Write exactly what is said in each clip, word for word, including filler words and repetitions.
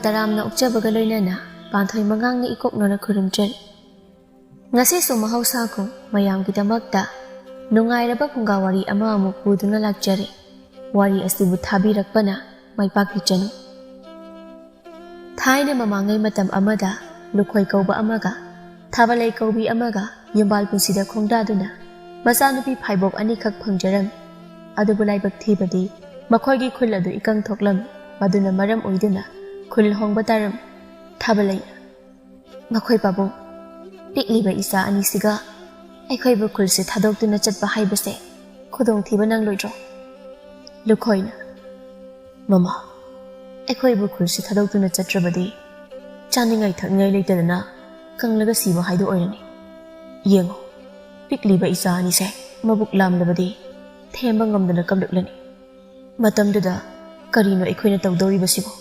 ꯇꯔꯥꯝꯅ ꯑꯣꯛꯆꯕꯒ ꯂꯣꯏꯅꯅ ꯄꯥꯟꯊꯣꯏ ꯃꯉꯥꯡꯅ ꯏꯀꯣꯛꯅꯅ ꯈꯨꯔꯨꯝꯖꯔꯤ꯫ ꯉꯁꯤꯁꯨ ꯃꯍꯧꯁꯥꯒꯨꯝ ꯃꯌꯥꯝꯒꯤꯗꯃꯛꯇ ꯅꯨꯡꯉꯥꯏꯔꯕ ꯐꯨꯡꯒꯥ ꯋꯥꯔꯤ ꯑꯃ ꯑꯃꯨꯛ ꯄꯨꯗꯨꯅ ꯂꯥꯛꯆꯔꯤ꯫ ꯋꯥꯔꯤ ꯑꯁꯤꯕꯨ ꯊꯥꯕꯤꯔꯛꯄꯅ ꯃꯥꯏ ꯄꯥꯛꯄꯤꯆꯅꯨ꯫ ꯊꯥꯏꯅ ꯃꯃꯥꯡꯉꯩ ꯃꯇꯝ ꯑꯃꯗ ꯂꯨꯈꯣꯏ ꯀꯧꯕ ꯑꯃꯒ ꯊꯥꯕꯂꯩ ꯀꯧꯕꯤ ꯑꯃꯒ ꯌꯨꯝꯕꯥꯜ ꯄꯨꯟꯁꯤꯗ ꯈꯣꯡꯗꯥꯗꯨꯅ ꯃꯆꯥꯅꯨꯄꯤ ꯐꯥꯏꯕꯣꯛ ꯑꯅꯤꯈꯛ ꯐꯪꯖꯔꯝꯃꯤ꯫ ꯑꯗꯨꯕꯨ ꯂꯥꯏꯕꯛ ꯊꯤꯕꯗꯤ ꯃꯈꯣꯏꯒꯤ ꯈꯨꯜ ꯑꯗꯨ ꯏꯀꯪ ꯊꯣꯛꯂꯝꯃꯤ꯫ ꯃꯗꯨꯅ ꯃꯔꯝ ꯑꯣꯏꯗꯨꯅ ꯈꯨꯜ ꯍꯣꯡꯕ ꯇꯥꯔꯝꯃꯤ꯫ ꯊꯥꯕꯂꯩꯅ, "ꯃꯈꯣꯏ ꯄꯥꯕꯨꯡ, ꯄꯤꯛꯂꯤꯕ ꯏꯆꯥ ꯑꯅꯤꯁꯤꯒ ꯑꯩꯈꯣꯏꯕꯨ ꯈꯨꯜꯁꯦ ꯊꯥꯗꯣꯛꯇꯨꯅ ꯆꯠꯄ ꯍꯥꯏꯕꯁꯦ ꯈꯨꯗꯣꯡꯊꯤꯕ ꯅꯪꯂꯣꯏꯗ꯭ꯔꯣ?" ꯂꯨꯈꯣꯏꯅ, "ꯃꯃꯥ, ꯑꯩꯈꯣꯏꯕꯨ ꯈꯨꯜꯁꯤ ꯊꯥꯗꯣꯛꯇꯨꯅ ꯆꯠꯇ꯭ꯔꯕꯗꯤ ꯆꯥꯅꯤꯡꯉꯥꯏ ꯊꯛꯅꯤꯡꯉꯥꯏ ꯂꯩꯇꯗꯅ ꯀꯪꯂꯒ ꯁꯤꯕ ꯍꯥꯏꯗꯨ ꯑꯣꯏꯔꯅꯤ꯫ ꯌꯦꯡꯉꯨ, ꯄꯤꯛꯂꯤꯕ ꯏꯆꯥ ꯑꯅꯤꯁꯦ ꯃꯕꯨꯛ ꯂꯥꯝꯂꯕꯗꯤ ꯊꯦꯝꯕ ꯉꯝꯗꯅ ꯀꯞꯂꯛꯂꯅꯤ꯫ ꯃꯇꯝꯗꯨꯗ ꯀꯔꯤꯅꯣ ꯑꯩꯈꯣꯏꯅ ꯇꯧꯗꯧꯔꯤꯕꯁꯤꯕꯨ?"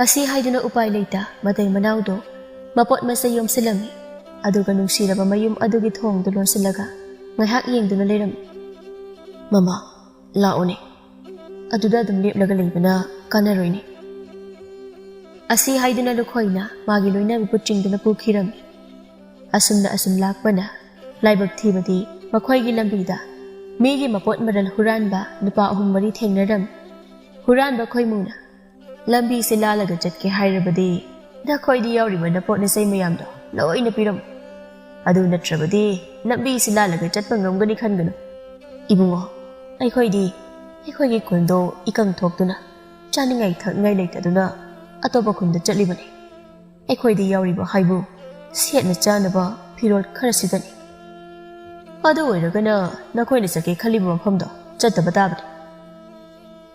ꯑꯁꯤ ꯍꯥꯏꯗꯨꯅ ꯎꯄꯥꯏ ꯂꯩꯇ ꯃꯇꯩ ꯃꯅꯥꯎꯗꯣ ꯃꯄꯣꯠ ꯃꯆꯩ ꯌꯣꯝꯁꯤꯜꯂꯝꯃꯤ꯫ ꯑꯗꯨꯒ ꯅꯨꯡꯁꯤꯔꯕ ꯃꯌꯨꯝ ꯑꯗꯨꯒꯤ ꯊꯣꯡꯗꯨ ꯂꯣꯟꯁꯤꯜꯂꯒ ꯉꯥꯏꯍꯥꯛ ꯌꯦꯡꯗꯨꯅ ꯂꯩꯔꯝꯃꯤ꯫ "ꯃꯃꯥ, ꯂꯥꯛꯑꯣꯅꯦ꯫ ꯑꯗꯨꯗ ꯑꯗꯨꯝ ꯂꯦꯞꯂꯒ ꯂꯩꯕꯅ ꯀꯥꯟꯅꯔꯣꯏꯅꯦ꯫" ꯑꯁꯤ ꯍꯥꯏꯗꯨꯅ ꯂꯨꯈꯣꯏꯅ ꯃꯥꯒꯤ ꯂꯣꯏꯅꯕꯤꯕꯨ ꯆꯤꯡꯗꯨꯅ ꯄꯨꯈꯤꯔꯝꯃꯤ꯫ ꯑꯁꯨꯝꯅ ꯑꯁꯨꯝ ꯂꯥꯛꯄꯅ ꯂꯥꯏꯕꯛ ꯊꯤꯕꯗꯤ ꯃꯈꯣꯏꯒꯤ ꯂꯝꯕꯤꯗ ꯃꯤꯒꯤ ꯃꯄꯣꯠ ꯃꯔꯜ ꯍꯨꯔꯥꯟꯕ ꯅꯨꯄꯥ ꯑꯍꯨꯝ ꯃꯔꯤ ꯊꯦꯡꯅꯔꯝꯃꯤ꯫ ꯍꯨꯔꯥꯟꯕ ꯈꯣꯏꯃꯨꯅ, "ꯂꯝꯕꯤꯁꯦ ꯂꯥꯜꯂꯒ ꯆꯠꯀꯦ ꯍꯥꯏꯔꯕꯗꯤ ꯅꯈꯣꯏꯗꯤ ꯌꯥꯎꯔꯤꯕ ꯅꯄꯣꯠ ꯅꯆꯩ ꯃꯌꯥꯝꯗꯣ ꯂꯣꯏꯅ ꯄꯤꯔꯝꯃꯨ꯫ ꯑꯗꯨ ꯅꯠꯇ꯭ꯔꯕꯗꯤ ꯂꯝꯕꯤꯁꯤ ꯂꯥꯜꯂꯒ ꯆꯠꯄ ꯉꯝꯒꯅꯤ ꯈꯟꯒꯅꯨ꯫ ꯏꯕꯨꯡꯉꯣ, ꯑꯩꯈꯣꯏꯗꯤ ꯑꯩꯈꯣꯏꯒꯤ ꯈꯨꯟꯗꯣ ꯏꯀꯪ ꯊꯣꯛꯇꯨꯅ ꯆꯥꯅꯤꯡꯉꯥꯏ ꯊꯛꯅꯤꯡꯉꯥꯏ ꯂꯩꯇꯗꯨꯅ ꯑꯇꯣꯞꯄ ꯈꯨꯟꯗ ꯆꯠꯂꯤꯕꯅꯤ꯫ ꯑꯩꯈꯣꯏꯗꯤ ꯌꯥꯎꯔꯤꯕ ꯍꯥꯏꯕꯨ ꯁꯦꯠꯅ ꯆꯥꯅꯕ ꯐꯤꯔꯣꯜ ꯈꯔꯁꯤꯗꯅꯤ꯫ ꯑꯗꯨ ꯑꯣꯏꯔꯒꯅ ꯅꯈꯣꯏꯅ ꯆꯠꯀꯦ ꯈꯜꯂꯤꯕ ꯃꯐꯝꯗꯣ ꯆꯠꯇꯕ ꯇꯥꯕꯅꯤ꯫"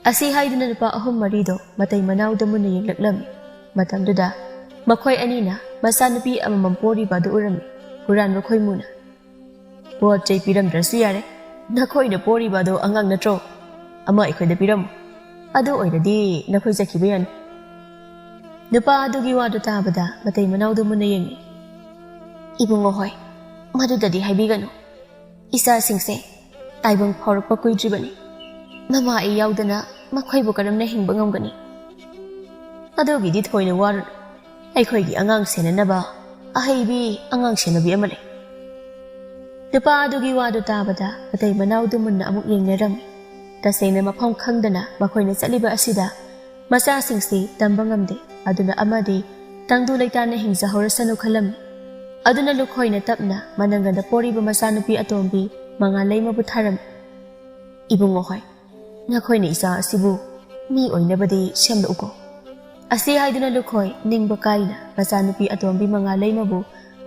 ꯑꯁꯤ ꯍꯥꯏꯗꯨꯅ ꯅꯨꯄꯥ ꯑꯍꯨꯝ ꯃꯔꯤꯗꯣ ꯃꯇꯩ ꯃꯅꯥꯎꯗ ꯃꯨꯟꯅ ꯌꯦꯡꯂꯛꯂꯝꯃꯤ꯫ ꯃꯇꯝꯗꯨꯗ ꯃꯈꯣꯏ ꯑꯅꯤꯅ ꯃꯆꯥꯅꯨꯄꯤ ꯑꯃꯃꯝ ꯄꯣꯔꯤꯕ ꯑꯗꯨ ꯎꯔꯝꯃꯤ꯫ ꯍꯨꯔꯥꯟꯕ ꯈꯣꯏꯃꯨꯅ, "ꯄꯣꯠ ꯆꯩ ꯄꯤꯔꯝꯗ꯭ꯔꯁꯨ ꯌꯥꯔꯦ, ꯅꯈꯣꯏꯅ ꯄꯣꯔꯤꯕ ꯑꯗꯣ ꯑꯉꯥꯡ ꯅꯠꯇ꯭ꯔꯣ? ꯑꯃ ꯑꯩꯈꯣꯏꯗ ꯄꯤꯔꯝꯃꯨ, ꯑꯗꯨ ꯑꯣꯏꯔꯗꯤ ꯅꯈꯣꯏ ꯆꯠꯈꯤꯕ ꯌꯥꯅꯤ꯫" ꯅꯨꯄꯥ ꯑꯗꯨꯒꯤ ꯋꯥꯗꯨ ꯇꯥꯕꯗ ꯃꯇꯩ ꯃꯅꯥꯎꯗꯨ ꯃꯨꯟꯅ ꯌꯦꯡꯉꯤ꯫ "ꯏꯕꯨꯡꯉꯣ ꯍꯣꯏ, ꯃꯗꯨꯗꯗꯤ ꯍꯥꯏꯕꯤꯒꯅꯨ꯫ ꯏꯆꯥꯁꯤꯡꯁꯦ ꯇꯥꯏꯕꯪ ꯐꯥꯎꯔꯛꯄ ꯀꯨꯏꯗ꯭ꯔꯤꯕꯅꯤ꯫ ꯃꯃꯥ ꯑꯩ ꯌꯥꯎꯗꯅ ꯃꯈꯣꯏꯕꯨ ꯀꯔꯝꯅ ꯍꯤꯡꯕ ꯉꯝꯒꯅꯤ?" ꯑꯗꯨꯒꯤꯗꯤ ꯊꯣꯏꯅ ꯋꯥꯔꯨꯅꯨ꯫ ꯑꯩꯈꯣꯏꯒꯤ ꯑꯉꯥꯡ ꯁꯦꯟꯅꯅꯕ ꯑꯍꯩꯕꯤ ꯑꯉꯥꯡ ꯁꯦꯟꯅꯕꯤ ꯑꯃ ꯂꯩ꯫ ꯅꯨꯄꯥ ꯑꯗꯨꯒꯤ ꯋꯥꯗꯨ ꯇꯥꯕꯗ ꯃꯇꯩ ꯃꯅꯥꯎꯗꯨ ꯃꯨꯟꯅ ꯑꯃꯨꯛ ꯌꯦꯡꯅꯔꯝꯃꯤ꯫ ꯇꯁꯦꯡꯅ ꯃꯐꯝ ꯈꯪꯗꯅ ꯃꯈꯣꯏꯅ ꯆꯠꯂꯤꯕ ꯑꯁꯤꯗ ꯃꯆꯥꯁꯤꯡꯁꯤ ꯇꯝꯕ ꯉꯝꯗꯦ꯫ ꯑꯗꯨꯅ ꯑꯃꯗꯤ ꯇꯪꯗꯨ ꯂꯩꯇꯥꯅ ꯍꯤꯡꯖꯍꯧꯔꯁꯅꯨ ꯈꯜꯂꯝꯃꯤ꯫ ꯑꯗꯨꯅ ꯂꯨꯈꯣꯏꯅ ꯇꯞꯅ ꯃꯅꯪꯒꯟꯗ ꯄꯣꯔꯤꯕ ꯃꯆꯥꯅꯨꯄꯤ ꯑꯇꯣꯝꯕꯤ ꯃꯉꯥꯜꯂꯩꯃꯕꯨ ꯊꯥꯔꯝꯃꯤ꯫ "ꯏꯕꯨꯡꯉꯣ ꯍꯣꯏ, ꯅꯈꯣꯏꯅ ꯏꯆꯥ ꯑꯁꯤꯕꯨ ꯃꯤ ꯑꯣꯏꯅꯕꯗꯤ ꯁꯦꯝꯂꯛꯎꯀꯣ꯫" ꯑꯁꯤ ꯍꯥꯏꯗꯨꯅ ꯂꯨꯈꯣꯏ ꯅꯤꯡꯕ ꯀꯥꯏꯅ ꯃꯆꯥꯅꯨꯄꯤ ꯑꯇꯣꯝꯕꯤ ꯃꯉꯥꯜꯂꯩꯃꯕꯨ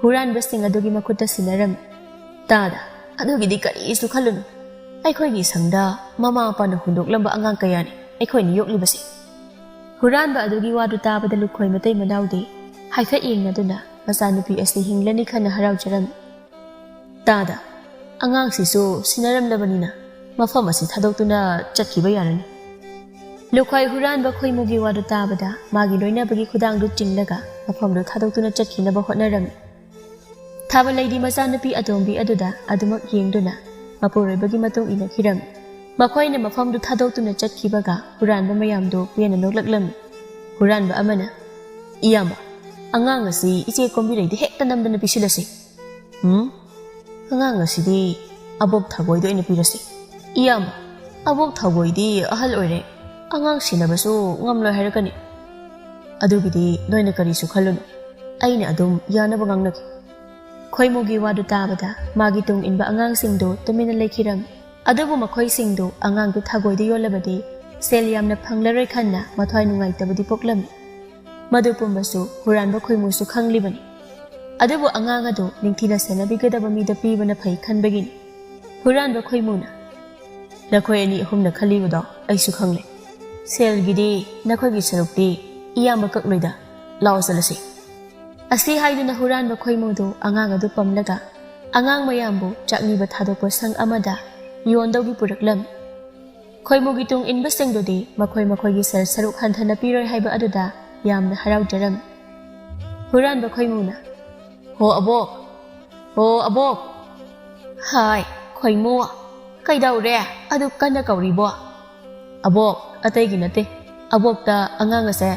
ꯍꯨꯔꯥꯟꯕꯁꯤꯡ ꯑꯗꯨꯒꯤ ꯃꯈꯨꯠꯇ ꯁꯤꯟꯅꯔꯝꯃꯤ꯫ "ꯇꯥꯗ, ꯑꯗꯨꯒꯤꯗꯤ ꯀꯔꯤꯁꯨ ꯈꯜꯂꯨꯅꯨ꯫ ꯑꯩꯈꯣꯏꯒꯤ ꯁꯪꯗ ꯃꯃꯥ ꯃꯄꯥꯅ ꯍꯨꯟꯗꯣꯛꯂꯝꯕ ꯑꯉꯥꯡ ꯀꯌꯥꯅꯤ ꯑꯩꯈꯣꯏꯅ ꯌꯣꯛꯂꯤꯕꯁꯦ꯫" ꯍꯨꯔꯥꯟꯕ ꯑꯗꯨꯒꯤ ꯋꯥꯗꯨ ꯇꯥꯕꯗ ꯂꯨꯈꯣꯏ ꯃꯇꯩ ꯃꯅꯥꯎꯗꯤ ꯍꯥꯏꯐꯦꯠ ꯌꯦꯡꯅꯗꯨꯅ ꯃꯆꯥꯅꯨꯄꯤ ꯑꯁꯤ ꯍꯤꯡꯂꯅꯤ ꯈꯟꯅ ꯍꯔꯥꯎꯖꯔꯝꯃꯤ꯫ "ꯇꯥꯗ, ꯑꯉꯥꯡꯁꯤꯁꯨ ꯁꯤꯟꯅꯔꯝꯂꯕꯅꯤꯅ ꯃꯐꯝ ꯑꯁꯤ ꯊꯥꯗꯣꯛꯇꯨꯅ ꯆꯠꯈꯤꯕ ꯌꯥꯔꯅꯤ꯫" ꯂꯨꯈꯣꯏ ꯍꯨꯔꯥꯟꯕ ꯈꯣꯏꯃꯨꯒꯤ ꯋꯥꯗꯨ ꯇꯥꯕꯗ ꯃꯥꯒꯤ ꯂꯣꯏꯅꯕꯒꯤ ꯈꯨꯗꯥꯡꯗꯨ ꯆꯤꯡꯂꯒ ꯃꯐꯝꯗꯨ ꯊꯥꯗꯣꯛꯇꯨꯅ ꯆꯠꯈꯤꯅꯕ ꯍꯣꯠꯅꯔꯝꯃꯤ꯫ ꯊꯥꯕ ꯂꯩꯗꯤ ꯃꯆꯥꯅꯨꯄꯤ ꯑꯇꯣꯝꯕꯤ ꯑꯗꯨꯗ ꯑꯗꯨꯃꯛ ꯌꯦꯡꯗꯨꯅ ꯃꯄꯨꯔꯣꯏꯕꯒꯤ ꯃꯇꯨꯡ ꯏꯟꯅꯈꯤꯔꯝꯃꯤ꯫ ꯃꯈꯣꯏꯅ ꯃꯐꯝꯗꯨ ꯊꯥꯗꯣꯛꯇꯨꯅ ꯆꯠꯈꯤꯕꯒ ꯍꯨꯔꯥꯟꯕ ꯃꯌꯥꯝꯗꯨ ꯄꯦꯟꯅ ꯅꯣꯛꯂꯛꯂꯝꯃꯤ꯫ ꯍꯨꯔꯥꯟꯕ ꯑꯃꯅ, "ꯏꯌꯥꯝꯕ, ꯑꯉꯥꯡ ꯑꯁꯤ ꯏꯆꯦ ꯀꯣꯝꯕꯤꯔꯩꯗ ꯍꯦꯛꯇ ꯅꯝꯗꯅ ꯄꯤꯁꯤꯜꯂꯁꯤ꯫" "ꯎꯝ? ꯑꯉꯥꯡ ꯑꯁꯤꯗꯤ ꯑꯕꯣꯛ ꯊꯥꯒꯣꯏꯗ ꯑꯣꯏꯅ ꯄꯤꯔꯁꯤ꯫" "ꯏꯌꯥꯝꯕ, ꯑꯕꯣꯛ ꯊꯥꯒꯣꯏꯗꯤ ꯑꯍꯜ ꯑꯣꯏꯔꯦ, ꯑꯉꯥꯡ ꯁꯤꯟꯅꯕꯁꯨ ꯉꯝꯂꯣꯏ ꯍꯥꯏꯔꯛꯀꯅꯤ꯫" "ꯑꯗꯨꯒꯤꯗꯤ ꯅꯣꯏꯅ ꯀꯔꯤꯁꯨ ꯈꯜꯂꯨꯅꯨ, ꯑꯩꯅ ꯑꯗꯨꯝ ꯌꯥꯅꯕ ꯉꯥꯡꯅꯒꯦ꯫" ꯈꯣꯏꯃꯨꯒꯤ ꯋꯥꯗꯨ ꯇꯥꯕꯗ ꯃꯥꯒꯤ ꯇꯨꯡ ꯏꯟꯕ ꯑꯉꯥꯡꯁꯤꯡꯗꯨ ꯇꯨꯃꯤꯟꯅ ꯂꯩꯈꯤꯔꯝꯃꯤ꯫ ꯑꯗꯨꯕꯨ ꯃꯈꯣꯏꯁꯤꯡꯗꯨ ꯑꯉꯥꯡꯗꯨ ꯊꯥꯒꯣꯏꯗ ꯌꯣꯜꯂꯕꯗꯤ ꯁꯦꯜ ꯌꯥꯝꯅ ꯐꯪꯂꯔꯣꯏ ꯈꯟꯅ ꯃꯊ꯭ꯋꯥꯏ ꯅꯨꯡꯉꯥꯏꯇꯕꯗꯤ ꯄꯣꯛꯂꯝꯃꯤ꯫ ꯃꯗꯨ ꯄꯨꯝꯕꯁꯨ ꯍꯨꯔꯥꯟꯕ ꯈꯣꯏꯃꯨꯁꯨ ꯈꯪꯂꯤꯕꯅꯤ꯫ ꯑꯗꯨꯕꯨ ꯑꯉꯥꯡ ꯑꯗꯨ ꯅꯤꯡꯊꯤꯅ ꯁꯦꯟꯅꯕꯤꯒꯗꯕ ꯃꯤꯗ ꯄꯤꯕꯅ ꯐꯩ ꯈꯟꯕꯒꯤꯅꯤ꯫ ꯍꯨꯔꯥꯟꯕ ꯈꯣꯏꯃꯨꯅ, "ꯅꯈꯣꯏ ꯑꯅꯤ ꯑꯍꯨꯝꯅ ꯈꯜꯂꯤꯕꯗꯣ ꯑꯩꯁꯨ ꯈꯪꯂꯦ꯫ ꯁꯦꯜꯒꯤꯗꯤ ꯅꯈꯣꯏꯒꯤ ꯁꯔꯨꯛꯇꯤ ꯏꯌꯥꯝꯕ ꯀꯛꯂꯣꯏꯗ꯫ ꯂꯥꯛꯑꯣ ꯆꯠꯂꯁꯤ꯫" ꯑꯁꯤ ꯍꯥꯏꯗꯨꯅ ꯍꯨꯔꯥꯟꯕ ꯈꯣꯏꯃꯨꯗꯨ ꯑꯉꯥꯡ ꯑꯗꯨ ꯄꯝꯂꯒ ꯑꯉꯥꯡ ꯃꯌꯥꯝꯕꯨ ꯆꯥꯛꯅꯤꯕ ꯊꯥꯗꯣꯛꯄ ꯁꯪ ꯑꯃꯗ ꯌꯣꯟꯗꯧꯒꯤ ꯄꯨꯔꯛꯂꯝꯃꯤ꯫ ꯈꯣꯏꯃꯨꯒꯤ ꯇꯨꯡ ꯏꯟꯕꯁꯤꯡꯗꯨꯗꯤ ꯃꯈꯣꯏ ꯃꯈꯣꯏꯒꯤ ꯁꯦꯜ ꯁꯔꯨꯛ ꯍꯟꯊꯅ ꯄꯤꯔꯣꯏ ꯍꯥꯏꯕ ꯑꯗꯨꯗ ꯌꯥꯝꯅ ꯍꯔꯥꯎꯖꯔꯝꯃꯤ꯫ ꯍꯨꯔꯥꯟꯕ ꯈꯣꯏꯃꯨꯅ, "ꯍꯣ ꯑꯕꯣꯛ, ꯍꯣ ꯑꯕꯣꯛ꯫" "ꯍꯥꯏ, ꯈꯣꯏꯃꯨ, ꯀꯩꯗꯧꯔꯦ ꯑꯗꯨ ꯀꯟꯅ ꯀꯧꯔꯤꯕꯣ?" "ꯑꯕꯣꯛ, ꯑꯇꯩꯒꯤ ꯅꯠꯇꯦ, ꯑꯕꯣꯛꯇ ꯑꯉꯥꯡ ꯑꯁꯦ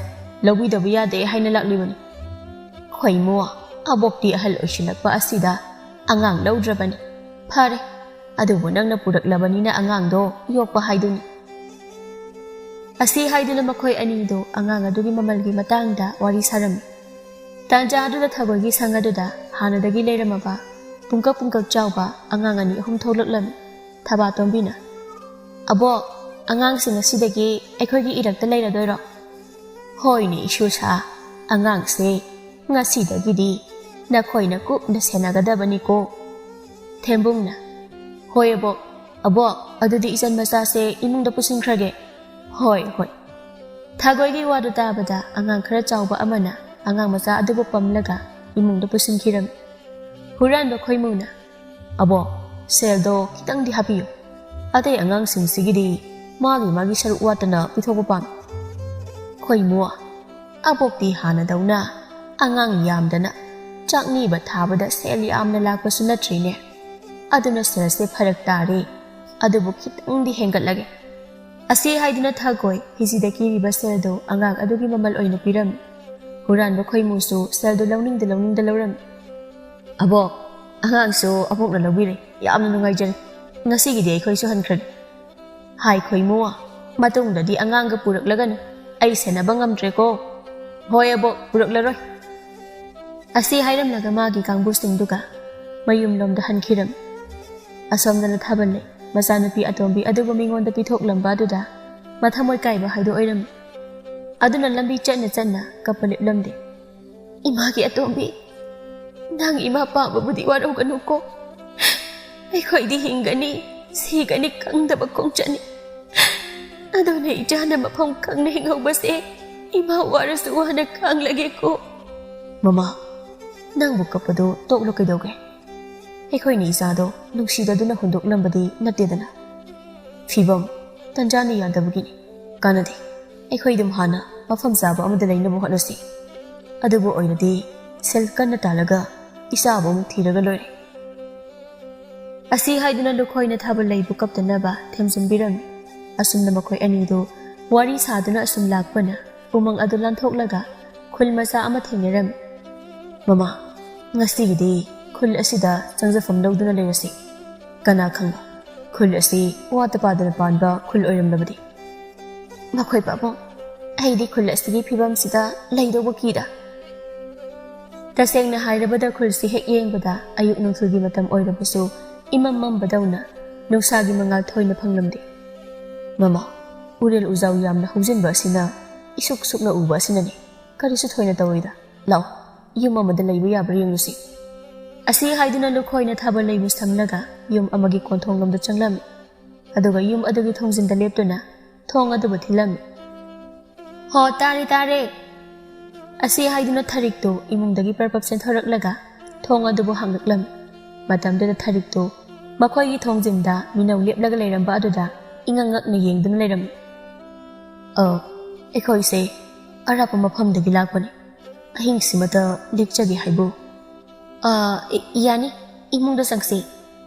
ꯂꯧꯕꯤꯗꯕ ꯌꯥꯗꯦ ꯍꯥꯏꯅ ꯂꯥꯛꯂꯤꯕꯅꯤ꯫ ꯈꯣꯏꯃꯨ, ꯑꯕꯣꯛꯇꯤ ꯑꯍꯜ ꯑꯣꯏꯁꯤꯜꯂꯛꯄ ꯑꯁꯤꯗ ꯑꯉꯥꯡ ꯂꯧꯗ꯭ꯔꯕꯅꯤ꯫ ꯐꯔꯦ, ꯑꯗꯨꯕꯨ ꯅꯪꯅ ꯄꯨꯔꯛꯂꯕꯅꯤꯅ ꯑꯉꯥꯡꯗꯣ ꯌꯣꯛꯄ ꯍꯥꯏꯗꯨꯅꯤ꯫ ꯑꯁꯤ ꯍꯥꯏꯗꯨꯅ ꯃꯈꯣꯏ ꯑꯅꯤꯗꯨ ꯑꯉꯥꯡ ꯑꯗꯨꯒꯤ ꯃꯃꯜꯒꯤ ꯃꯇꯥꯡꯗ ꯋꯥꯔꯤ ꯁꯥꯔꯝꯃꯤ꯫ ꯇꯥꯟꯖꯥ ꯑꯗꯨꯗ ꯊꯒꯣꯏꯒꯤ ꯁꯪ ꯑꯗꯨꯗ ꯍꯥꯟꯅꯗꯒꯤ ꯂꯩꯔꯝꯃꯕ ꯄꯨꯡꯀꯛ ꯄꯨꯡꯀꯛ ꯆꯥꯎꯕ ꯑꯉꯥꯡ ꯑꯅꯤ ꯑꯍꯨꯝ ꯊꯣꯛꯂꯛꯂꯝꯃꯤ꯫ ꯊꯕꯥꯇꯣꯝꯕꯤꯅ, "ꯑꯕꯣꯛ, ꯑꯉꯥꯡꯁꯤꯡ ꯉꯁꯤꯗꯒꯤ ꯑꯩꯈꯣꯏꯒꯤ ꯏꯔꯛꯇ ꯂꯩꯔꯗꯣꯏꯔꯣ?" "ꯍꯣꯏꯅꯦ ꯏꯁꯨꯁꯥ, ꯑꯉꯥꯡꯁꯦ ꯉꯁꯤꯗꯒꯤꯗꯤ ꯅꯈꯣꯏꯅ ꯀꯨꯞꯅ ꯁꯦꯟꯅꯒꯗꯕꯅꯤꯀꯣ꯫" ꯊꯦꯝꯕꯨꯡꯅ, "ꯍꯣꯏ ꯑꯕꯣꯛ, ꯑꯕꯣꯛ, ꯑꯗꯨꯗꯤ ꯏꯆꯟ ꯃꯆꯥꯁꯦ ꯏꯃꯨꯡꯗ ꯄꯨꯁꯤꯟꯈ꯭ꯔꯒꯦ꯫" "ꯍꯣꯏ, ꯍꯣꯏ꯫" ꯊꯒꯣꯏꯒꯤ ꯋꯥꯗꯨ ꯇꯥꯕꯗ ꯑꯉꯥꯡ ꯈꯔ ꯆꯥꯎꯕ ꯑꯃꯅ ꯑꯉꯥꯡ ꯃꯆꯥ ꯑꯗꯨꯕꯨ ꯄꯝꯂꯒ ꯏꯃꯨꯡꯗ ꯄꯨꯁꯤꯟꯈꯤꯔꯝꯃꯤ꯫ ꯍꯨꯔꯥꯟꯕ ꯈꯣꯏꯃꯨꯅ, "ꯑꯕꯣꯛ, ꯁꯦꯜꯗꯣ ꯈꯤꯇꯪꯗꯤ ꯍꯥꯞꯄꯤꯌꯨ꯫ ꯑꯇꯩ ꯑꯉꯥꯡꯁꯤꯡꯁꯤꯒꯤꯗꯤ ꯃꯥꯒꯤ ꯃꯥꯒꯤ ꯁꯔꯨꯛ ꯋꯥꯠꯇꯅ ꯄꯤꯊꯣꯛꯄ ꯄꯥꯝꯃꯤ꯫" ꯈꯣꯏꯃꯨ, "ꯑꯕꯣꯛꯇꯤ ꯍꯥꯟꯅꯗꯧꯅ ꯑꯉꯥꯡ ꯌꯥꯝꯗꯅ ꯆꯥꯛꯅꯤꯕ ꯊꯥꯕꯗ ꯁꯦꯜ ꯌꯥꯝꯅ ꯂꯥꯛꯄꯁꯨ ꯅꯠꯇ꯭ꯔꯤꯅꯦ꯫ ꯑꯗꯨꯅ ꯁꯦꯜꯁꯦ ꯐꯔꯛ ꯇꯥꯔꯦ꯫ ꯑꯗꯨꯕꯨ ꯈꯤꯇꯪꯗꯤ ꯍꯦꯟꯒꯠꯂꯒꯦ꯫" ꯑꯁꯤ ꯍꯥꯏꯗꯨꯅ ꯊꯒꯣꯏ ꯐꯤꯖꯤꯗ ꯀꯤꯔꯤꯕ ꯁꯦꯜꯗꯨ ꯑꯉꯥꯡ ꯑꯗꯨꯒꯤ ꯃꯃꯜ ꯑꯣꯏꯅ ꯄꯤꯔꯝꯃꯤ꯫ ꯍꯨꯔꯥꯟꯕ ꯈꯣꯏꯃꯨꯁꯨ ꯁꯦꯜꯗꯨ ꯂꯧꯅꯤꯡꯗ ꯂꯧꯅꯤꯡꯗ ꯂꯧꯔꯝꯃꯤ꯫ "ꯑꯕꯣꯛ, ꯑꯉꯥꯡꯁꯨ ꯑꯕꯣꯛꯅ ꯂꯧꯕꯤꯔꯦ꯫ ꯌꯥꯝꯅ ꯅꯨꯡꯉꯥꯏꯖꯔꯦ꯫ ꯉꯁꯤꯒꯤꯗꯤ ꯑꯩꯈꯣꯏꯁꯨ ꯍꯟꯈ꯭ꯔꯒꯦ꯫" "ꯍꯥꯏ ꯈꯣꯏꯃꯨ, ꯃꯇꯨꯡꯗꯗꯤ ꯑꯉꯥꯡꯒ ꯄꯨꯔꯛꯂꯒꯅꯨ꯫ ꯑꯩ ꯁꯦꯟꯅꯕ ꯉꯝꯗ꯭ꯔꯦꯀꯣ꯫" "ꯍꯣꯏ ꯑꯕꯣꯛ, ꯄꯨꯔꯛꯂꯔꯣꯏ꯫" ꯑꯁꯤ ꯍꯥꯏꯔꯝꯂꯒ ꯃꯥꯒꯤ ꯀꯥꯡꯕꯨꯁꯤꯡꯗꯨꯒ ꯃꯌꯨꯝꯂꯣꯝꯗ ꯍꯟꯈꯤꯔꯝꯃꯤ꯫ ꯑꯁꯣꯝꯗꯅ ꯊꯥꯕꯜꯂꯩ ꯃꯆꯥꯅꯨꯄꯤ ꯑꯇꯣꯝꯕꯤ ꯑꯗꯨꯕꯨ ꯃꯤꯉꯣꯟꯗ ꯄꯤꯊꯣꯛꯂꯝꯕ ꯑꯗꯨꯗ ꯃꯊꯃꯣꯏ ꯀꯥꯏꯕ ꯍꯥꯏꯗꯣ ꯑꯣꯏꯔꯝꯃꯤ꯫ ꯑꯗꯨꯅ ꯂꯝꯕꯤ ꯆꯠꯅ ꯆꯠꯅ ꯀꯞꯄ ꯂꯦꯞꯂꯝꯗꯦ꯫ "ꯏꯃꯥꯒꯤ ꯑꯇꯣꯝꯕꯤ, ꯅꯪ ꯏꯃꯥ ꯄꯥꯝꯕꯕꯨꯗꯤ ꯋꯥꯔꯧꯒꯅꯨꯀꯣ꯫ ꯑꯩꯈꯣꯏꯗꯤ ꯍꯤꯡꯒꯅꯤ, ꯁꯤꯒꯅꯤ ꯈꯪꯗꯕ ꯈꯣꯡꯆꯠꯅꯤ꯫ ꯑꯗꯨꯅ ꯏꯆꯥꯅ ꯃꯐꯝ ꯈꯪꯅ ꯍꯤꯡꯍꯧꯕꯁꯦ ꯏꯃꯥ ꯋꯥꯔꯁꯨ ꯋꯥꯅ ꯈꯥꯡꯂꯒꯦꯀꯣ꯫" "ꯃꯃꯥ, ꯅꯪꯕꯨ ꯀꯞꯄꯗꯣ ꯇꯣꯛꯂꯣ ꯀꯩꯗꯧꯒꯦ? ꯑꯩꯈꯣꯏꯅ ꯏꯆꯥꯗꯣ ꯅꯨꯡꯁꯤꯗꯗꯨꯅ ꯍꯨꯟꯗꯣꯛꯂꯝꯕꯗꯤ ꯅꯠꯇꯦꯗꯅ꯫ ꯐꯤꯕꯝ ꯇꯟꯖꯥꯅ ꯌꯥꯗꯕꯒꯤꯅꯤ꯫ ꯀꯥꯟꯅꯗꯦ꯫ ꯑꯩꯈꯣꯏ ꯑꯗꯨꯝ ꯍꯥꯟꯅ ꯃꯐꯝ ꯆꯥꯕ ꯑꯃꯗ ꯂꯩꯅꯕ ꯍꯣꯠꯅꯁꯤ꯫ ꯑꯗꯨꯕꯨ ꯑꯣꯏꯔꯗꯤ ꯁꯦꯜ ꯀꯟꯅ ꯇꯥꯜꯂꯒ ꯏꯆꯥꯕꯨ ꯑꯃꯨꯛ ꯊꯤꯔꯒ ꯂꯣꯏꯔꯦ꯫" ꯑꯁꯤ ꯍꯥꯏꯗꯨꯅ ꯂꯨꯈꯣꯏꯅ ꯊꯥꯕꯜꯂꯩꯕꯨ ꯀꯞꯇꯅꯕ ꯊꯦꯝꯖꯤꯟꯕꯤꯔꯝꯃꯤ꯫ ꯑꯁꯨꯝꯅ ꯃꯈꯣꯏ ꯑꯅꯤꯗꯨ ꯋꯥꯔꯤ ꯁꯥꯗꯨꯅ ꯑꯁꯨꯝ ꯂꯥꯛꯄꯅ ꯎꯃꯪ ꯑꯗꯨ ꯂꯥꯟꯊꯣꯛꯂꯒ ꯈꯨꯜ ꯃꯆꯥ ꯑꯃ ꯊꯦꯡꯅꯔꯝꯃꯤ꯫ "ꯃꯃꯥ, ꯉꯁꯤꯒꯤꯗꯤ ꯈꯨꯜ ꯑꯁꯤꯗ ꯆꯪꯖꯐꯝ ꯂꯧꯗꯨꯅ ꯂꯩꯔꯁꯤ꯫ ꯀꯅꯥ ꯈꯪꯕ, ꯈꯨꯜ ꯑꯁꯤ ꯋꯥꯠꯇ ꯄꯥꯗꯅ ꯄꯥꯟꯕ ꯈꯨꯜ ꯑꯣꯏꯔꯝꯂꯕꯗꯤ?" "ꯃꯈꯣꯏ ꯄꯥꯕꯨꯡ, ꯑꯩꯗꯤ ꯈꯨꯜ ꯑꯁꯤꯒꯤ ꯐꯤꯕꯝꯁꯤꯗ ꯂꯩꯗꯧꯕ ꯀꯤꯗ꯫" ꯇꯁꯦꯡꯅ ꯍꯥꯏꯔꯕꯗ, ꯈꯨꯜꯁꯤ ꯍꯦꯛ ꯌꯦꯡꯕꯗ ꯑꯌꯨꯛ ꯅꯨꯡꯊꯤꯜꯒꯤ ꯃꯇꯝ ꯑꯣꯏꯔꯕꯁꯨ ꯏꯃꯝ ꯃꯝꯕꯗꯧꯅ ꯅꯨꯡꯁꯥꯒꯤ ꯃꯉꯥꯜ ꯊꯣꯏꯅ ꯐꯪꯂꯝꯗꯦ꯫ "ꯃꯃꯥ, ꯎꯔꯦꯜ ꯎꯖꯥꯎ ꯌꯥꯝꯅ ꯍꯧꯖꯤꯟꯕ ꯑꯁꯤꯅ ꯏꯁꯨꯛ ꯁꯨꯛꯅ ꯎꯕ ꯑꯁꯤꯅꯅꯤ꯫ ꯀꯔꯤꯁꯨ ꯊꯣꯏꯅ ꯇꯧꯔꯣꯏꯗ꯫ ꯂꯥꯛꯑꯣ, ꯌꯨꯝ ꯑꯃꯗ ꯂꯩꯕ ꯌꯥꯕ꯭ꯔꯥ ꯌꯦꯡꯂꯨꯁꯤ꯫" ꯑꯁꯤ ꯍꯥꯏꯗꯨꯅ ꯂꯨꯈꯣꯏꯅ ꯊꯥꯕꯜ ꯂꯩꯕꯨ ꯁꯝꯂꯒ ꯌꯨꯝ ꯑꯃꯒꯤ ꯀꯣꯟꯊꯣꯡꯂꯣꯝꯗ ꯆꯪꯂꯝꯃꯤ꯫ ꯑꯗꯨꯒ ꯌꯨꯝ ꯑꯗꯨꯒꯤ ꯊꯣꯡꯖꯤꯟꯗ ꯂꯦꯞꯇꯨꯅ ꯊꯣꯡ ꯑꯗꯨꯕꯨ ꯊꯤꯜꯂꯝꯃꯤ꯫ "ꯍꯣ, ꯇꯥꯔꯦ, ꯇꯥꯔꯦ!" ꯑꯁꯤ ꯍꯥꯏꯗꯨꯅ ꯊꯔꯤꯛꯇꯨ ꯏꯃꯨꯡꯗꯒꯤ ꯄꯔꯞ ꯄꯔꯞ ꯆꯦꯟꯊꯣꯔꯛꯂꯒ ꯊꯣꯡ ꯑꯗꯨꯕꯨ ꯍꯥꯡꯂꯛꯂꯝꯃꯤ꯫ ꯃꯇꯝꯗꯨꯗ ꯊꯔꯤꯛꯇꯨ ꯃꯈꯣꯏꯒꯤ ꯊꯣꯡꯖꯤꯟꯗ ꯃꯤꯅꯧ ꯂꯦꯞꯂꯒ ꯂꯩꯔꯝꯕ ꯑꯗꯨꯗ ꯏꯉꯛ ꯉꯛꯅ ꯌꯦꯡꯗꯨꯅ ꯂꯩꯔꯝꯃꯤ꯫ "ꯑ, ꯑꯩꯈꯣꯏꯁꯦ ꯑꯔꯥꯞꯄ ꯃꯐꯝꯗꯒꯤ ꯂꯥꯛꯄꯅꯤ꯫ ꯑꯍꯤꯡꯁꯤꯃꯇ ꯂꯦꯛꯆꯒꯦ ꯍꯥꯏꯕꯨ?" "ꯑ, ꯏ-, ꯌꯥꯅꯤ, ꯏꯃꯨꯡꯗ ꯆꯪꯁꯤ꯫"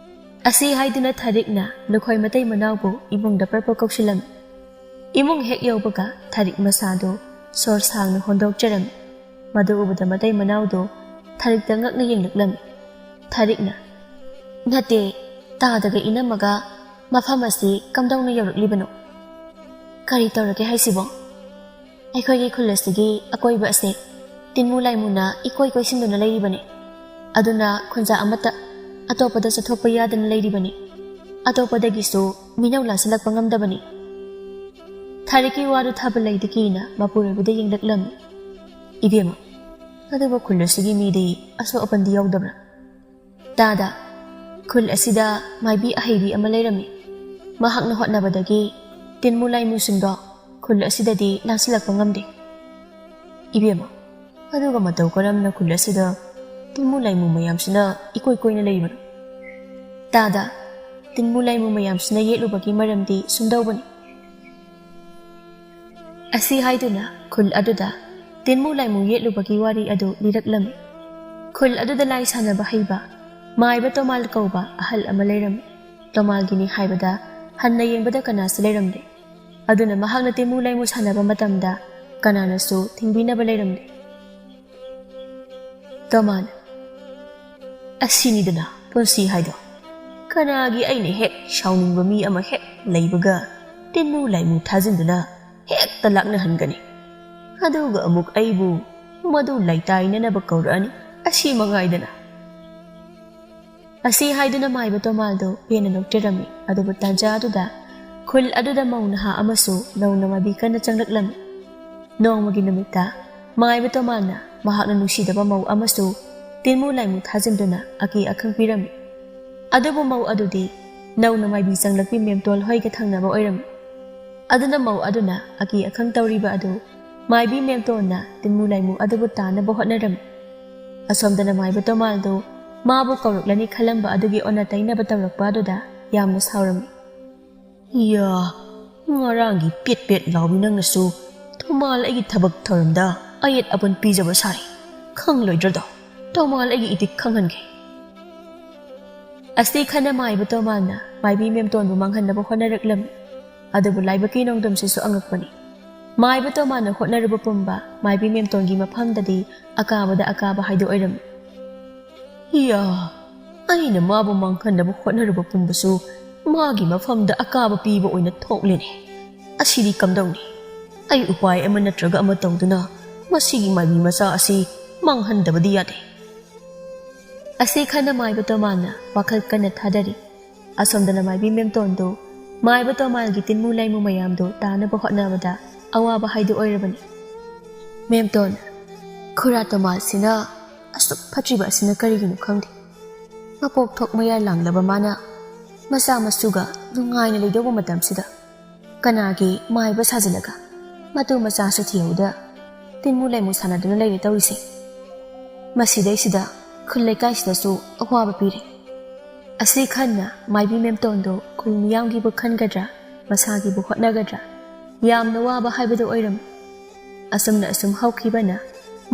ꯑꯁꯤ ꯍꯥꯏꯗꯨꯅ ꯊꯔꯤꯛꯅ ꯂꯨꯈꯣꯏ ꯃꯇꯩ ꯃꯅꯥꯎꯕꯨ ꯏꯃꯨꯡꯗ ꯄꯔꯞ ꯄꯔꯞ ꯀꯧꯁꯤꯜꯂꯝꯃꯤ꯫ ꯏꯃꯨꯡ ꯍꯦꯛ ꯌꯧꯕꯒ ꯊꯔꯤꯛ ꯃꯁꯥꯗꯨ ꯁꯣꯔ ꯁꯥꯡꯅ ꯍꯣꯟꯗꯣꯛꯆꯔꯝꯃꯤ꯫ ꯃꯗꯨ ꯎꯕꯗ ꯃꯇꯩ ꯃꯅꯥꯎꯗꯨ ꯊꯔꯤꯛꯇ ꯉꯛꯅ ꯌꯦꯡꯂꯛꯂꯝꯃꯤ꯫ ꯊꯔꯤꯛꯅ, "ꯅꯠꯇꯦ, ꯇꯥꯗꯒ ꯏꯅꯝꯃꯒ ꯃꯐꯝ ꯑꯁꯤ ꯀꯝꯗꯧꯅ ꯌꯧꯔꯛꯂꯤꯕꯅꯣ? ꯀꯔꯤ ꯇꯧꯔꯒꯦ ꯍꯥꯏꯁꯤꯕꯣ? ꯑꯩꯈꯣꯏꯒꯤ ꯈꯨꯜ ꯑꯁꯤꯒꯤ ꯑꯀꯣꯏꯕ ꯑꯁꯦ ꯇꯤꯟꯃꯨ ꯂꯥꯏꯃꯨꯅ ꯏꯀꯣꯏ ꯀꯣꯏꯁꯤꯟꯗꯨꯅ ꯂꯩꯔꯤꯕꯅꯤ꯫ ꯑꯗꯨꯅ ꯈꯨꯟꯖꯥ ꯑꯃꯠꯇ ꯑꯇꯣꯞꯄꯗ ꯆꯠꯊꯣꯛꯄ ꯌꯥꯗꯅ ꯂꯩꯔꯤꯕꯅꯤ꯫ ꯑꯇꯣꯞꯄꯗꯒꯤꯁꯨ ꯃꯤꯅꯧ ꯂꯥꯟꯁꯤꯜꯂꯛꯄ ꯉꯝꯗꯕꯅꯤ꯫" ꯊꯔꯤꯛꯀꯤ ꯋꯥꯗꯨ ꯊꯥꯕ ꯂꯩꯗꯤ ꯀꯤꯅ ꯃꯄꯨꯔꯣꯏꯕꯗ ꯌꯦꯡꯂꯛꯂꯝꯃꯤ꯫ "ꯏꯕꯦꯝꯃ, ꯑꯗꯨꯕꯨ ꯈꯨꯜ ꯑꯁꯤꯒꯤ ꯃꯤꯗꯤ ꯑꯁꯣꯛ ꯑꯄꯟꯗꯤ ꯌꯥꯎꯗꯕ꯭ꯔꯥ?" "ꯇꯥꯗ, ꯈꯨꯜ ꯑꯁꯤꯗ ꯃꯥꯏꯕꯤ ꯑꯍꯩꯕꯤ ꯑꯃ ꯂꯩꯔꯝꯃꯤ꯫ ꯃꯍꯥꯛꯅ ꯍꯣꯠꯅꯕꯗꯒꯤ ꯇꯤꯟꯃꯨ ꯂꯥꯏꯃꯨꯁꯤꯡꯗꯣ ꯈꯨꯜ ꯑꯁꯤꯗꯗꯤ ꯂꯥꯟꯁꯤꯜꯂꯛꯄ ꯉꯝꯗꯦ꯫" "ꯏꯕꯦꯝꯃ, ꯑꯗꯨꯒ ꯃꯇꯧ ꯀꯔꯝꯅ ꯈꯨꯜ ꯑꯁꯤꯗ ꯇꯤꯟꯃꯨ ꯂꯥꯏꯃꯨ ꯃꯌꯥꯝꯁꯤꯅ ꯏꯀꯣꯏ ꯀꯣꯏꯅ ꯂꯩꯕꯅꯣ?" "ꯇꯥꯗ, ꯇꯤꯟꯃꯨ ꯂꯥꯏꯃꯨ ꯃꯌꯥꯝꯁꯤꯅ ꯌꯦꯠꯂꯨꯕꯒꯤ ꯃꯔꯝꯗꯤ ꯁꯨꯝꯗꯧꯕꯅꯤ꯫" ꯑꯁꯤ ꯍꯥꯏꯗꯨꯅ ꯈꯨꯜ ꯑꯗꯨꯗ ꯇꯤꯟꯃꯨ ꯂꯥꯏꯃꯨ ꯌꯦꯠꯂꯨꯕꯒꯤ ꯋꯥꯔꯤ ꯑꯗꯨ ꯂꯤꯔꯛꯂꯝꯃꯤ꯫ ꯈꯨꯜ ꯑꯗꯨꯗ ꯂꯥꯏ ꯁꯥꯟꯅꯕ ꯍꯩꯕ ꯃꯥꯏꯕ ꯇꯣꯃꯥꯜ ꯀꯧꯕ ꯑꯍꯜ ꯑꯃ ꯂꯩꯔꯝꯃꯤ꯫ ꯇꯣꯃꯥꯜꯒꯤꯅꯤ ꯍꯥꯏꯕꯗ ꯍꯟꯅ ꯌꯦꯡꯕꯗ ꯀꯅꯥꯁꯨ ꯂꯩꯔꯝꯗꯦ꯫ ꯑꯗꯨꯅ ꯃꯍꯥꯛꯅ ꯇꯤꯟꯃꯨ ꯂꯥꯏꯃꯨ ꯁꯥꯟꯅꯕ ꯃꯇꯝꯗ ꯀꯅꯥꯅꯁꯨ ꯊꯤꯡꯕꯤꯅꯕ ꯂꯩꯔꯝꯗꯦ꯫ ꯇꯣꯃꯥꯟ, ꯑꯁꯤꯅꯤꯗꯅ ꯄꯨꯟꯁꯤ ꯍꯥꯏꯗꯣ꯫ ꯀꯅꯥꯒꯤ ꯑꯩꯅ ꯍꯦꯛ ꯁꯥꯎꯅꯤꯡꯕ ꯃꯤ ꯑꯃ ꯍꯦꯛ ꯂꯩꯕꯒ ꯇꯤꯟꯃꯨ ꯂꯥꯏꯃꯨ ꯊꯥꯖꯤꯟꯗꯨꯅ ꯍꯦꯛꯇ ꯂꯥꯛꯅꯍꯟꯒꯅꯤ꯫ ꯑꯗꯨꯒ ꯑꯃꯨꯛ ꯑꯩꯕꯨ ꯃꯗꯨ ꯂꯩꯇꯥꯏꯅꯅꯕ ꯀꯧꯔꯛꯑꯅꯤ꯫ ꯑꯁꯤ ꯃꯉꯥꯏꯗꯅ꯫ ꯑꯁꯤ ꯍꯥꯏꯗꯨꯅ ꯃꯥꯏꯕ ꯇꯣꯃꯥꯜꯗꯨ ꯄꯦꯟꯅ ꯅꯣꯛꯆꯔꯝꯃꯤ꯫ ꯑꯗꯨꯕꯨ ꯇꯥꯟꯖꯥ ꯑꯗꯨꯗ ꯈꯨꯜ ꯑꯗꯨꯗ ꯃꯧ ꯅꯍꯥ ꯑꯃꯁꯨ ꯅꯧꯅ ꯃꯥꯏꯕꯤ ꯀꯟꯅ ꯆꯪꯂꯛꯂꯝꯃꯤ꯫ ꯅꯣꯡꯃꯒꯤ ꯅꯨꯃꯤꯠꯇ ꯃꯥꯏꯕ ꯇꯣꯃꯥꯜꯅ ꯃꯍꯥꯛꯅ ꯅꯨꯡꯁꯤꯗꯕ ꯃꯧ ꯑꯃꯁꯨ ꯇꯤꯟꯃꯨ ꯂꯥꯏꯃꯨ ꯊꯥꯖꯤꯟꯗꯨꯅ ꯑꯀꯤ ꯑꯈꯪ ꯄꯤꯔꯝꯃꯤ꯫ ꯑꯗꯨꯕꯨ ꯃꯧ ꯑꯗꯨꯗꯤ ꯅꯧꯅ ꯃꯥꯏꯕꯤ ꯆꯪꯂꯛꯄꯤ ꯃꯦꯝꯇꯣꯟ ꯍꯣꯏꯒ ꯊꯪꯅꯕ ꯑꯣꯏꯔꯝꯃꯤ꯫ ꯑꯗꯨꯅ ꯃꯧ ꯑꯗꯨꯅ ꯑꯀꯤ ꯑꯈꯪ ꯇꯧꯔꯤꯕ ꯑꯗꯨ ꯃꯥꯏꯕꯤ ꯃꯦꯝꯇꯣꯟꯅ ꯇꯤꯟꯃꯨ ꯂꯥꯏꯃꯨ ꯑꯗꯨꯕꯨ ꯇꯥꯅꯕ ꯍꯣꯠꯅꯔꯝꯃꯤ꯫ ꯑꯁꯣꯝꯗꯅ ꯃꯥꯏꯕ ꯇꯣꯃꯥꯜꯗꯨ ꯃꯥꯕꯨ ꯀꯧꯔꯛꯂꯅꯤ ꯈꯜꯂꯝꯕ ꯑꯗꯨꯒꯤ ꯑꯣꯟꯅ ꯇꯩꯅꯕ ꯇꯧꯔꯛꯄ ꯑꯗꯨꯗ ꯌꯥꯝꯅ ꯁꯥꯎꯔꯝꯃꯤ꯫ "ꯏꯌꯥ, ꯉꯔꯥꯡꯒꯤ ꯄꯦꯠ ꯄꯦꯠ ꯂꯥꯎꯕꯤ ꯅꯪꯅꯁꯨ ꯇꯣꯃꯥꯜ ꯑꯩꯒꯤ ꯊꯕꯛ ꯊꯧꯔꯝꯗ ꯑꯌꯦꯠ ꯑꯄꯟ ꯄꯤꯖꯕ ꯁꯥꯏ꯫ ꯈꯪꯂꯣꯏꯗ꯭ꯔꯗꯣ? ꯇꯣꯃꯥꯜ ꯑꯩꯒꯤ ꯏꯇꯤꯛ ꯈꯪꯍꯟꯒꯦ꯫" ꯑꯁꯤ ꯈꯟꯅ ꯃꯥꯏꯕ ꯇꯣꯃꯥꯜꯅ ꯃꯥꯏꯕꯤ ꯃꯦꯝꯇꯣꯟꯕꯨ ꯃꯥꯡꯍꯟꯅꯕ ꯍꯣꯠꯅꯔꯛꯂꯝꯃꯤ꯫ ꯑꯗꯨꯕꯨ ꯂꯥꯏꯕꯛꯀꯤ ꯅꯣꯡꯗꯝꯁꯤꯁꯨ ꯑꯉꯛꯄꯅꯤ꯫ ꯃꯥꯏꯕ ꯇꯣꯃꯥꯜꯅ ꯍꯣꯠꯅꯔꯨꯕ ꯄꯨꯝꯕ ꯃꯥꯏꯕꯤ ꯃꯦꯝꯇꯣꯟꯒꯤ ꯃꯐꯝꯗꯗꯤ ꯑꯀꯥꯕꯗ ꯑꯀꯥꯕ ꯍꯥꯏꯗꯨ ꯑꯣꯏꯔꯝꯃꯤ꯫ "ꯏꯌꯥ, ꯑꯩꯅ ꯃꯥꯕꯨ ꯃꯥꯡꯍꯟꯅꯕ ꯍꯣꯠꯅꯔꯨꯕ ꯄꯨꯝꯕꯁꯨ ꯃꯥꯒꯤ ꯃꯐꯝꯗ ꯑꯀꯥꯕ ꯄꯤꯕ ꯑꯣꯏꯅ ꯊꯣꯛꯂꯦꯅꯦ꯫ ꯑꯁꯤꯗꯤ ꯀꯝꯗꯧꯅꯤ? ꯑꯩ ꯎꯄꯥꯏ ꯑꯃ ꯅꯠꯇ꯭ꯔꯒ ꯑꯃ ꯇꯧꯗꯨꯅ ꯃꯁꯤꯒꯤ ꯃꯥꯏꯕꯤ ꯃꯆꯥ ꯑꯁꯤ ꯃꯥꯡꯍꯟꯗꯕꯗꯤ ꯌꯥꯗꯦ꯫" ꯑꯁꯤ ꯈꯟꯅ ꯃꯥꯏꯕ ꯇꯣꯃꯥꯜꯅ ꯋꯥꯈꯜ ꯀꯟꯅ ꯊꯥꯗꯔꯤ꯫ ꯑꯁꯣꯝꯗꯅ ꯃꯥꯏꯕꯤ ꯃꯦꯝꯇꯣꯟꯗꯨ ꯃꯥꯏꯕ ꯇꯣꯃꯥꯜꯒꯤ ꯇꯤꯟꯃꯨ ꯂꯩꯃꯨ ꯃꯌꯥꯝꯗꯨ ꯇꯥꯅꯕ ꯍꯣꯠꯅꯕꯗ ꯑꯋꯥꯕ ꯍꯥꯏꯗꯨ ꯑꯣꯏꯔꯕꯅꯤ꯫ "ꯃꯦꯝꯇꯣꯟ, ꯈꯨꯔꯥ ꯇꯣꯃꯥꯜꯁꯤꯅ ꯑꯁꯨꯛ ꯐꯠꯇ꯭ꯔꯤꯕ ꯑꯁꯤꯅ ꯀꯔꯤꯒꯤꯅꯣ ꯈꯪꯗꯦ꯫ ꯃꯄꯣꯛ ꯊꯣꯛ ꯃꯌꯥ ꯂꯥꯡꯂꯕ ꯃꯥꯅ ꯃꯆꯥ ꯃꯁꯨꯒ ꯅꯨꯡꯉꯥꯏꯅ ꯂꯩꯗꯧꯕ ꯃꯇꯝꯁꯤꯗ ꯀꯅꯥꯒꯤ ꯃꯥꯏꯕ ꯁꯥꯖꯤꯜꯂꯒ ꯃꯇꯨ ꯃꯆꯥꯁꯨ ꯊꯤꯍꯧꯗ ꯇꯤꯟꯃꯨ ꯂꯩꯃꯨ ꯁꯥꯟꯅꯗꯨꯅ ꯂꯩꯔꯦ ꯇꯧꯔꯤꯁꯦ꯫ ꯃꯁꯤꯗꯩꯁꯤꯗ ꯈꯨꯜ ꯂꯩꯀꯥꯏꯁꯤꯗꯁꯨ ꯑꯋꯥꯕ ꯄꯤꯔꯦ꯫" ꯑꯁꯤ ꯈꯟꯅ ꯃꯥꯏꯕꯤ ꯃꯦꯝꯇꯣꯟꯗꯣ ꯈꯨꯜ ꯃꯤꯌꯥꯝꯒꯤꯕꯨ ꯈꯟꯒꯗ꯭ꯔꯥ, ꯃꯁꯥꯒꯤꯕꯨ ꯍꯣꯠꯅꯒꯗ꯭ꯔꯥ, ꯌꯥꯝꯅ ꯋꯥꯕ ꯍꯥꯏꯕꯗꯨ ꯑꯣꯏꯔꯝꯃꯤ꯫ ꯑꯁꯨꯝꯅ ꯑꯁꯨꯝ ꯍꯧꯈꯤꯕꯅ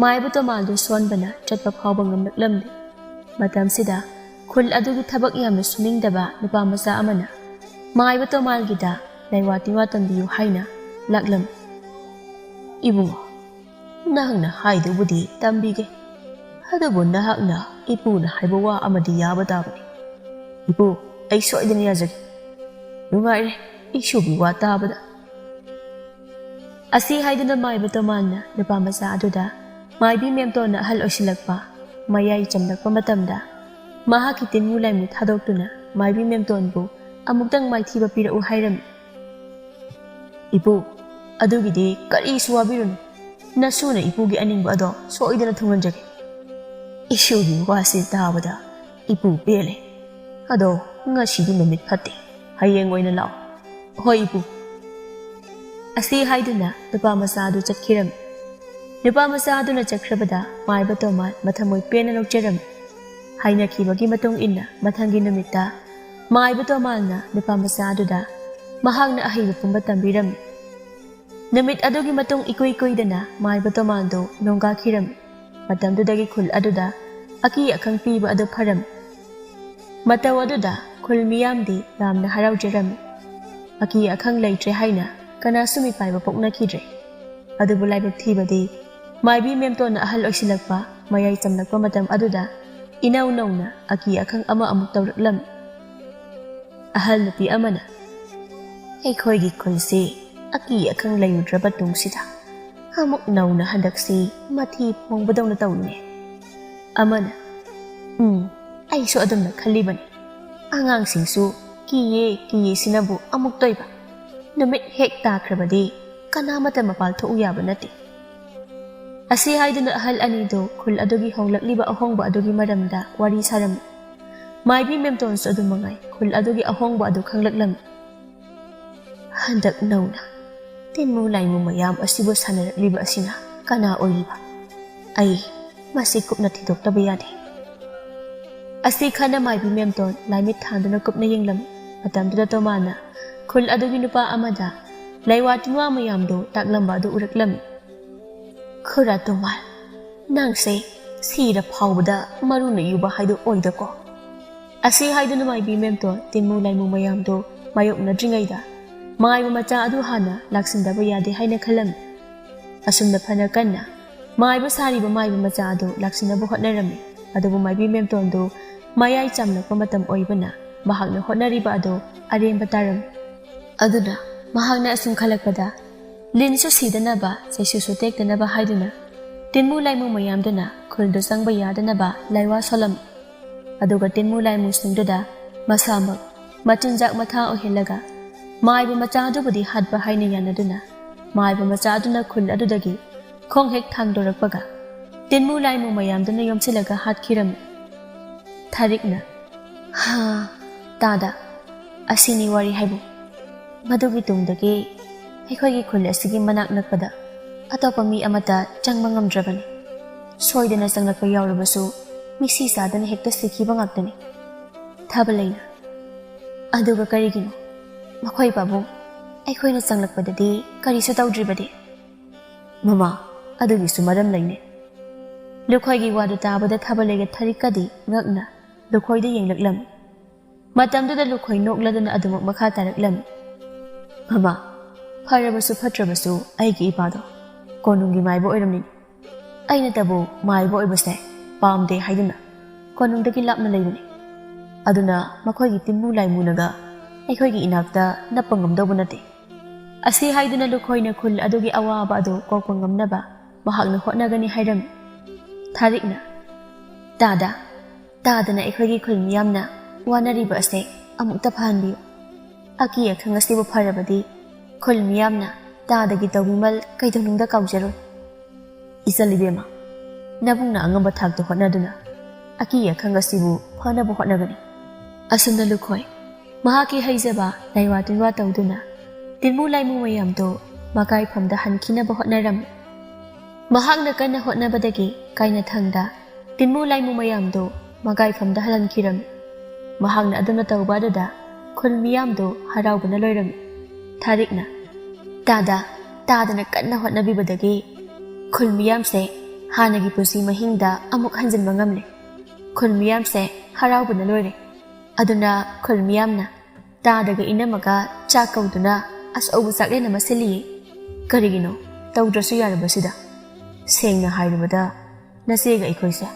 ꯃꯥꯏꯕ ꯇꯣꯃꯥꯜꯗꯨ ꯁꯣꯟꯕꯅ ꯆꯠꯄ ꯐꯥꯎꯕ ꯉꯝꯂꯛꯂꯝꯗꯦ꯫ ꯃꯇꯝꯁꯤꯗ ꯈꯨꯜ ꯑꯗꯨꯒꯤ ꯊꯕꯛ ꯌꯥꯝꯅ ꯁꯨꯅꯤꯡꯗꯕ ꯅꯨꯄꯥ ꯃꯆꯥ ꯑꯃꯅ ꯃꯥꯏꯕ ꯇꯣꯃꯥꯜꯒꯤꯗ ꯂꯩꯋꯥ ꯇꯤꯟꯋꯥ ꯇꯝꯕꯤꯌꯨ ꯍꯥꯏꯅ ꯂꯥꯛꯂꯝꯃꯤ꯫ "ꯏꯕꯨꯡꯉꯣ, ꯅꯍꯥꯛꯅ ꯍꯥꯏꯗꯨꯕꯨꯗꯤ ꯇꯝꯕꯤꯒꯦ, ꯑꯗꯨꯕꯨ ꯅꯍꯥꯛꯅ ꯏꯄꯨꯅ ꯍꯥꯏꯕ ꯋꯥ ꯑꯃꯗꯤ ꯌꯥꯕ ꯇꯥꯕꯅꯤ꯫ ꯏꯄꯨ, ꯑꯩ ꯁꯣꯏꯗꯅ ꯌꯥꯖꯒꯦ꯫ ꯅꯨꯡꯉꯥꯏꯔꯦ ꯏꯁꯨꯒꯤ ꯋꯥ ꯇꯥꯕꯗ"꯫ ꯑꯁꯤ ꯍꯥꯏꯗꯨꯅ ꯃꯥꯏꯕ ꯇꯣꯃꯥꯟꯅ ꯅꯨꯄꯥ ꯃꯆꯥ ꯑꯗꯨꯗ ꯃꯥꯏꯕꯤ ꯃꯦꯝꯇꯣꯟꯅ ꯑꯍꯜ ꯑꯣꯏꯁꯤꯜꯂꯛꯄ, ꯃꯌꯥꯏ ꯆꯝꯂꯛꯄ ꯃꯇꯝꯗ ꯃꯍꯥꯛꯀꯤ ꯇꯤꯟꯃꯨ ꯂꯥꯏꯃꯨ ꯊꯥꯗꯣꯛꯇꯨꯅ ꯃꯥꯏꯕꯤ ꯃꯦꯝꯇꯣꯟꯕꯨ ꯑꯃꯨꯛꯇꯪ ꯃꯥꯏꯊꯤꯕ ꯄꯤꯔꯛꯎ ꯍꯥꯏꯔꯝꯃꯤ꯫ "ꯏꯄꯨ, ꯑꯗꯨꯒꯤꯗꯤ ꯀꯔꯤꯁꯨ ꯋꯥꯕꯤꯔꯨꯅꯨ꯫ ꯅꯁꯨꯅ ꯏꯄꯨꯒꯤ ꯑꯅꯤꯡꯕ ꯑꯗꯣ ꯁꯣꯏꯗꯅ ꯊꯨꯡꯍꯟꯖꯒꯦ"꯫ ꯏꯁꯨꯒꯤ ꯋꯥꯁꯤ ꯇꯥꯕꯗ ꯏꯄꯨ ꯄꯦꯜꯂꯦ꯫ "ꯑꯗꯣ ꯉꯁꯤꯗꯤ ꯅꯨꯃꯤꯠ ꯐꯠꯇꯦ, ꯍꯌꯦꯡ ꯑꯣꯏꯅ ꯂꯥꯛꯑꯣ"꯫ "ꯍꯣꯏ ꯏꯄꯨ"꯫ ꯑꯁꯤ ꯍꯥꯏꯗꯨꯅ ꯅꯨꯄꯥ ꯃꯆꯥ ꯑꯗꯨ ꯆꯠꯈꯤꯔꯝꯃꯤ꯫ ꯅꯨꯄꯥ ꯃꯆꯥ ꯑꯗꯨꯅ ꯆꯠꯈ꯭ꯔꯕꯗ ꯃꯥꯏꯕ ꯇꯣꯃꯥꯟ ꯃꯊꯃꯣꯏ ꯄꯦꯟꯅ ꯅꯣꯛꯆꯔꯝꯃꯤ꯫ ꯍꯥꯏꯅꯈꯤꯕꯒꯤ ꯃꯇꯨꯡ ꯏꯟꯅ ꯃꯊꯪꯒꯤ ꯅꯨꯃꯤꯠꯇ ꯃꯥꯏꯕ ꯇꯣꯃꯥꯟꯅ ꯅꯨꯄꯥ ꯃꯆꯥ ꯑꯗꯨꯗ ꯃꯍꯥꯛꯅ ꯑꯍꯩꯕ ꯄꯨꯝꯕ ꯇꯝꯕꯤꯔꯝꯃꯤ꯫ ꯅꯨꯃꯤꯠ ꯑꯗꯨꯒꯤ ꯃꯇꯨꯡ ꯏꯀꯨꯏ ꯀꯨꯏꯗꯅ ꯃꯥꯏꯕ ꯇꯣꯃꯥꯟꯗꯨ ꯅꯣꯡꯒꯥꯈꯤꯔꯝꯃꯤ꯫ ꯃꯇꯝꯗꯨꯗꯒꯤ ꯈꯨꯜ ꯑꯗꯨꯗ ꯑꯀꯤ ꯑꯈꯪ ꯄꯤꯕ ꯑꯗꯨ ꯐꯔꯝꯃꯤ꯫ ꯃꯇꯧ ꯑꯗꯨꯗ ꯈꯨꯜ ꯃꯤꯌꯥꯝꯗꯤ ꯌꯥꯝꯅ ꯍꯔꯥꯎꯖꯔꯝꯃꯤ꯫ ꯑꯀꯤ ꯑꯈꯪ ꯂꯩꯇ꯭ꯔꯦ ꯍꯥꯏꯅ ꯀꯅꯥꯁꯨ ꯃꯤꯄꯥꯏꯕ ꯄꯣꯛꯅꯈꯤꯗ꯭ꯔꯦ꯫ ꯑꯗꯨꯕꯨ ꯂꯥꯏꯕꯛ ꯊꯤꯕꯗꯤ ꯃꯥꯏꯕꯤ ꯃꯦꯝꯇꯣꯟꯅ ꯑꯍꯜ ꯑꯣꯏꯁꯤꯜꯂꯛꯄ, ꯃꯌꯥꯏ ꯆꯝꯂꯛꯄ ꯃꯇꯝ ꯑꯗꯨꯗ ꯏꯅꯧ ꯅꯧꯅ ꯑꯀꯤ ꯑꯈꯪ ꯑꯃ ꯑꯃꯨꯛ ꯇꯧꯔꯛꯂꯝꯃꯤ꯫ ꯑꯍꯜ ꯅꯨꯄꯤ ꯑꯃꯅ, "ꯑꯩꯈꯣꯏꯒꯤ ꯈꯨꯜꯁꯤ ꯑꯀꯤ ꯑꯈꯪ ꯂꯩꯔꯨꯗ꯭ꯔꯕ ꯇꯨꯡꯁꯤꯗ ꯑꯃꯨꯛ ꯅꯧꯅ ꯍꯟꯗꯛꯁꯤ ꯃꯊꯤ ꯐꯣꯡꯕꯗꯧꯅ ꯇꯧꯔꯤꯅꯦ"꯫ ꯑꯃꯅ, "ꯎꯝ, ꯑꯩꯁꯨ ꯑꯗꯨꯝꯅ ꯈꯜꯂꯤꯕꯅꯤ꯫ ꯑꯉꯥꯡꯁꯤꯡꯁꯨ ꯀꯤꯌꯦ ꯀꯤꯌꯦ ꯁꯤꯅꯕꯨ ꯑꯃꯨꯛꯇꯣꯏꯕ꯫ ꯅꯨꯃꯤꯠ ꯍꯦꯛ ꯇꯥꯈ꯭ꯔꯕꯗꯤ ꯀꯅꯥꯃꯠꯇ ꯃꯄꯥꯜ ꯊꯣꯛꯎ ꯌꯥꯕ ꯅꯠꯇꯦ"꯫ ꯑꯁꯤ ꯍꯥꯏꯗꯨꯅ ꯑꯍꯜ ꯑꯅꯤꯗꯨ ꯈꯨꯜ ꯑꯗꯨꯒꯤ ꯍꯣꯡꯂꯛꯂꯤꯕ ꯑꯍꯣꯡꯕ ꯑꯗꯨꯒꯤ ꯃꯔꯝꯗ ꯋꯥꯔꯤ ꯁꯥꯔꯝꯃꯤ꯫ ꯃꯥꯏꯕꯤ ꯃꯦꯝꯇꯣꯟꯁꯨ ꯑꯗꯨꯝ ꯃꯉꯥꯏ ꯈꯨꯜ ꯑꯗꯨꯒꯤ ꯑꯍꯣꯡꯕ ꯑꯗꯨ ꯈꯪꯂꯛꯂꯝꯃꯤ꯫ "ꯍꯟꯗꯛ ꯅꯧꯅ ꯇꯤꯟꯃꯨ ꯂꯥꯏꯃꯨ ꯃꯌꯥꯝ ꯑꯁꯤꯕꯨ ꯁꯥꯟꯅꯔꯛꯂꯤꯕ ꯑꯁꯤꯅ ꯀꯅꯥ ꯑꯣꯏꯔꯤꯕ? ꯑꯩ ꯃꯁꯤ ꯀꯨꯞꯅ ꯊꯤꯗꯣꯛꯇꯕ ꯌꯥꯗꯦ"꯫ ꯑꯁꯤ ꯈꯟꯅ ꯃꯥꯏꯕꯤ ꯃꯦꯝꯇꯣꯟ ꯂꯥꯏꯃꯤꯠ ꯊꯥꯟꯗꯨꯅ ꯀꯨꯞꯅ ꯌꯦꯡꯂꯝꯃꯤ꯫ ꯃꯇꯝꯗꯨꯗ ꯇꯣꯃꯥꯟꯅ ꯈꯨꯜ ꯑꯗꯨꯒꯤ ꯅꯨꯄꯥ ꯑꯃꯗ ꯂꯩꯋꯥ ꯇꯤꯟꯋꯥ ꯃꯌꯥꯝꯗꯨ ꯇꯥꯛꯂꯝꯕ ꯑꯗꯨ ꯎꯔꯛꯂꯝꯃꯤ꯫ "ꯈꯨꯔꯥ ꯇꯣꯃꯥꯟ, ꯅꯪꯁꯦ ꯁꯤꯔ ꯐꯥꯎꯕꯗ ꯃꯔꯨꯅ ꯌꯨꯕ ꯍꯥꯏꯗꯨ ꯑꯣꯏꯗꯀꯣ"꯫ ꯑꯁꯤ ꯍꯥꯏꯗꯨꯅ ꯃꯥꯏꯕꯤ ꯃꯦꯝꯇꯣꯟ ꯇꯤꯟꯃꯨ ꯂꯥꯏꯃꯨ ꯃꯌꯥꯝꯗꯨ ꯃꯥꯌꯣꯛꯅꯗ꯭ꯔꯤꯉꯩꯗ ꯃꯥꯏꯕ ꯃꯆꯥ ꯑꯗꯨ ꯍꯥꯟꯅ ꯂꯥꯛꯁꯤꯟꯗꯕ ꯌꯥꯗꯦ ꯍꯥꯏꯅ ꯈꯜꯂꯝꯃꯤ꯫ ꯑꯁꯨꯝꯅ ꯐꯅ ꯀꯟꯅ ꯃꯥꯏꯕ ꯁꯥꯔꯤꯕ ꯃꯥꯏꯕ ꯃꯆꯥ ꯑꯗꯨ ꯂꯥꯛꯁꯤꯟꯅꯕ ꯍꯣꯠꯅꯔꯝꯃꯤ꯫ ꯑꯗꯨꯕꯨ ꯃꯥꯏꯕꯤ ꯃꯦꯝꯇꯣꯟꯗꯨ ꯃꯌꯥꯏ ꯆꯝꯂꯛꯄ ꯃꯇꯝ ꯑꯣꯏꯕꯅ ꯃꯍꯥꯛꯅ ꯍꯣꯠꯅꯔꯤꯕ ꯑꯗꯨ ꯑꯔꯦꯝꯕ ꯇꯥꯔꯝꯃꯤ꯫ ꯑꯗꯨꯅ ꯃꯍꯥꯛꯅ ꯑꯁꯨꯝ ꯈꯜꯂꯛꯄꯗ, ꯂꯤꯟꯁꯨ ꯁꯤꯗꯅꯕ, ꯆꯩꯁꯨꯁꯨ ꯇꯦꯛꯇꯅꯕ ꯍꯥꯏꯗꯨꯅ ꯇꯤꯟꯃꯨ ꯂꯥꯏꯃꯨ ꯃꯌꯥꯝꯗꯨꯅ ꯈꯨꯜꯗꯨ ꯆꯪꯕ ꯌꯥꯗꯅꯕ ꯂꯥꯏꯋꯥ ꯁꯣꯜꯂꯝꯃꯤ꯫ ꯑꯗꯨꯒ ꯇꯤꯟꯃꯨ ꯂꯥꯏꯃꯨꯁꯤꯡꯗꯨꯗ ꯃꯁꯥꯃꯛ ꯃꯆꯤꯟꯖꯥꯛ ꯃꯊꯥ ꯑꯣꯏꯍꯜꯂꯒ ꯃꯥꯏꯕ ꯃꯆꯥꯗꯨꯕꯨꯗꯤ ꯍꯥꯠꯄ ꯍꯥꯏꯅ ꯌꯥꯅꯗꯨꯅ ꯃꯥꯏꯕ ꯃꯆꯥꯗꯨꯅ ꯈꯨꯜ ꯑꯗꯨꯗꯒꯤ ꯈꯣꯡ ꯍꯦꯛ ꯊꯥꯡꯗꯣꯔꯛꯄꯒ ꯇꯤꯟꯃꯨ ꯂꯥꯏꯃꯨ ꯃꯌꯥꯝꯗꯨꯅ ꯌꯣꯝꯁꯤꯜꯂꯒ ꯍꯥꯠꯈꯤꯔꯝꯃꯤ꯫ ꯊꯥꯔꯤꯛꯅ, "ꯍꯥ, ꯇꯥꯗ, ꯑꯁꯤꯅꯤ ꯋꯥꯔꯤ ꯍꯥꯏꯕꯨ꯫ ꯃꯗꯨꯒꯤ ꯇꯨꯡꯗꯒꯤ ꯑꯩꯈꯣꯏꯒꯤ ꯈꯨꯜ ꯑꯁꯤꯒꯤ ꯃꯅꯥꯛ ꯅꯛꯄꯗ ꯑꯇꯣꯞꯄ ꯃꯤ ꯑꯃꯠꯇ ꯆꯪꯕ ꯉꯝꯗ꯭ꯔꯕꯅꯤ꯫ ꯁꯣꯏꯗꯅ ꯆꯪꯂꯛꯄ ꯌꯥꯎꯔꯕꯁꯨ ꯃꯤꯁꯤ ꯆꯥꯗꯅ ꯍꯦꯛꯇ ꯁꯤꯈꯤꯕ ꯉꯥꯛꯇꯅꯤ꯫" ꯊꯥꯕꯂꯩꯅ, "ꯑꯗꯨꯒ ꯀꯔꯤꯒꯤꯅꯣ ꯃꯈꯣꯏ ꯄꯥꯕꯨꯡ? ꯑꯩꯈꯣꯏꯅ ꯆꯪꯂꯛꯄꯗꯗꯤ ꯀꯔꯤꯁꯨ ꯇꯧꯗ꯭ꯔꯤꯕꯗꯤ?" "ꯃꯃꯥ, ꯑꯗꯨꯒꯤꯁꯨ ꯃꯔꯝ ꯂꯩꯅꯦ꯫" ꯂꯨꯈꯣꯏꯒꯤ ꯋꯥꯗꯨ ꯇꯥꯕꯗ ꯊꯥꯕꯂꯩꯒ ꯊꯥꯔꯤꯛꯀꯗꯤ ꯉꯛꯅ ꯂꯨꯈꯣꯏꯗ ꯌꯦꯡꯂꯛꯂꯝꯃꯤ꯫ ꯃꯇꯝꯗꯨꯗ ꯂꯨꯈꯣꯏ ꯅꯣꯛꯂꯗꯨꯅ ꯑꯗꯨꯃꯛ ꯃꯈꯥ ꯇꯥꯔꯛꯂꯝꯃꯤ꯫ "ꯃꯃꯥ, ꯐꯔꯕꯁꯨ ꯐꯠꯇ꯭ꯔꯕꯁꯨ ꯑꯩꯒꯤ ꯏꯄꯥꯗꯣ ꯀꯣꯅꯨꯡꯒꯤ ꯃꯥꯏꯕ ꯑꯣꯏꯔꯝꯂꯤꯅꯤ꯫ ꯑꯩꯅꯇꯕꯨ ꯃꯥꯏꯕ ꯑꯣꯏꯕꯁꯦ ꯄꯥꯝꯗꯦ ꯍꯥꯏꯗꯨꯅ ꯀꯣꯅꯨꯡꯗꯒꯤ ꯂꯥꯞꯅ ꯂꯩꯕꯅꯤ꯫ ꯑꯗꯨꯅ ꯃꯈꯣꯏꯒꯤ ꯇꯤꯟꯃꯨ ꯂꯥꯏꯃꯨꯅꯒ ꯑꯩꯈꯣꯏꯒꯤ ꯏꯅꯥꯛꯇ ꯅꯞꯄ ꯉꯝꯗꯧꯕ ꯅꯠꯇꯦ꯫" ꯑꯁꯤ ꯍꯥꯏꯗꯨꯅ ꯂꯨꯈꯣꯏꯅ ꯈꯨꯜ ꯑꯗꯨꯒꯤ ꯑꯋꯥꯕ ꯑꯗꯨ ꯀꯣꯛꯄ ꯉꯝꯅꯕ ꯃꯍꯥꯛꯅ ꯍꯣꯠꯅꯒꯅꯤ ꯍꯥꯏꯔꯝꯃꯤ꯫ ꯊꯥꯔꯤꯛꯅ, "ꯇꯥꯗ, ꯇꯥꯗꯅ ꯑꯩꯈꯣꯏꯒꯤ ꯈꯨꯜ ꯃꯤꯌꯥꯝꯅ ꯋꯥꯅꯔꯤꯕ ꯑꯁꯦ ꯑꯃꯨꯛꯇ ꯐꯍꯟꯕꯤꯌꯨ꯫ ꯑꯀꯤ ꯑꯈꯪ ꯑꯁꯤꯕꯨ ꯐꯔꯕꯗꯤ ꯈꯨꯜ ꯃꯤꯌꯥꯝꯅ ꯇꯥꯗꯒꯤ ꯇꯧꯕꯤꯃꯜ ꯀꯩꯗꯧꯅꯨꯡꯗ ꯀꯥꯎꯖꯔꯣꯏ꯫" "ꯏꯆꯜ ꯏꯕꯦꯝꯃ, ꯅꯕꯨꯡꯅ ꯑꯉꯝꯕ ꯊꯥꯛꯇ ꯍꯣꯠꯅꯗꯨꯅ ꯑꯀꯤ ꯑꯈꯪ ꯑꯁꯤꯕꯨ ꯐꯅꯕ ꯍꯣꯠꯅꯒꯅꯤ꯫" ꯑꯁꯨꯝꯅ ꯂꯨꯈꯣꯏ ꯃꯍꯥꯛꯀꯤ ꯍꯩꯖꯕ ꯂꯥꯏꯋꯥ ꯇꯤꯟꯋꯥ ꯇꯧꯗꯨꯅ ꯇꯤꯟꯃꯨ ꯂꯥꯏꯃꯨ ꯃꯌꯥꯝꯗꯨ ꯃꯀꯥꯏꯐꯝꯗ ꯍꯟꯈꯤꯅꯕ ꯍꯣꯠꯅꯔꯝꯃꯤ꯫ ꯃꯍꯥꯛꯅ ꯀꯟꯅ ꯍꯣꯠꯅꯕꯗꯒꯤ ꯀꯥꯏꯅꯊꯪꯗ ꯇꯤꯟꯃꯨ ꯂꯥꯏꯃꯨ ꯃꯌꯥꯝꯗꯨ ꯃꯀꯥꯏꯐꯝꯗ ꯍꯜꯍꯟꯈꯤꯔꯝꯃꯤ꯫ ꯃꯍꯥꯛꯅ ꯑꯗꯨꯝꯅ ꯇꯧꯕ ꯑꯗꯨꯗ ꯈꯨꯜ ꯃꯤꯌꯥꯝꯗꯨ ꯍꯔꯥꯎꯕꯅ ꯂꯣꯏꯔꯝꯃꯤ꯫ ꯊꯥꯔꯤꯛꯅ, "ꯇꯥꯗ, ꯇꯥꯗꯅ ꯀꯟꯅ ꯍꯣꯠꯅꯕꯤꯕꯗꯒꯤ ꯈꯨꯜ ꯃꯤꯌꯥꯝꯁꯦ ꯍꯥꯟꯅꯒꯤ ꯄꯨꯟꯁꯤ ꯃꯍꯤꯡꯗ ꯑꯃꯨꯛ ꯍꯟꯖꯤꯟꯕ ꯉꯝꯂꯦ꯫ ꯈꯨꯜ ꯃꯤꯌꯥꯝꯁꯦ ꯍꯔꯥꯎꯕꯅ ꯂꯣꯏꯔꯦ꯫ ꯑꯗꯨꯅ ꯈꯨꯜ ꯃꯤꯌꯥꯝꯅ ꯇꯥꯗꯒ ꯏꯅꯝꯃꯒ ꯆꯥꯛ ꯀꯧꯗꯨꯅ ꯑꯆꯧꯕ ꯆꯥꯛꯂꯦꯟ ꯑꯃ ꯁꯤꯜꯂꯤꯌꯦ꯫ ꯀꯔꯤꯒꯤꯅꯣ? ꯇꯧꯗ꯭ꯔꯁꯨ ꯌꯥꯔꯕꯁꯤꯗ? ꯁꯦꯡꯅ ꯍꯥꯏꯔꯕꯗ, ꯅꯆꯦꯒ ꯑꯩꯈꯣꯏꯁꯦ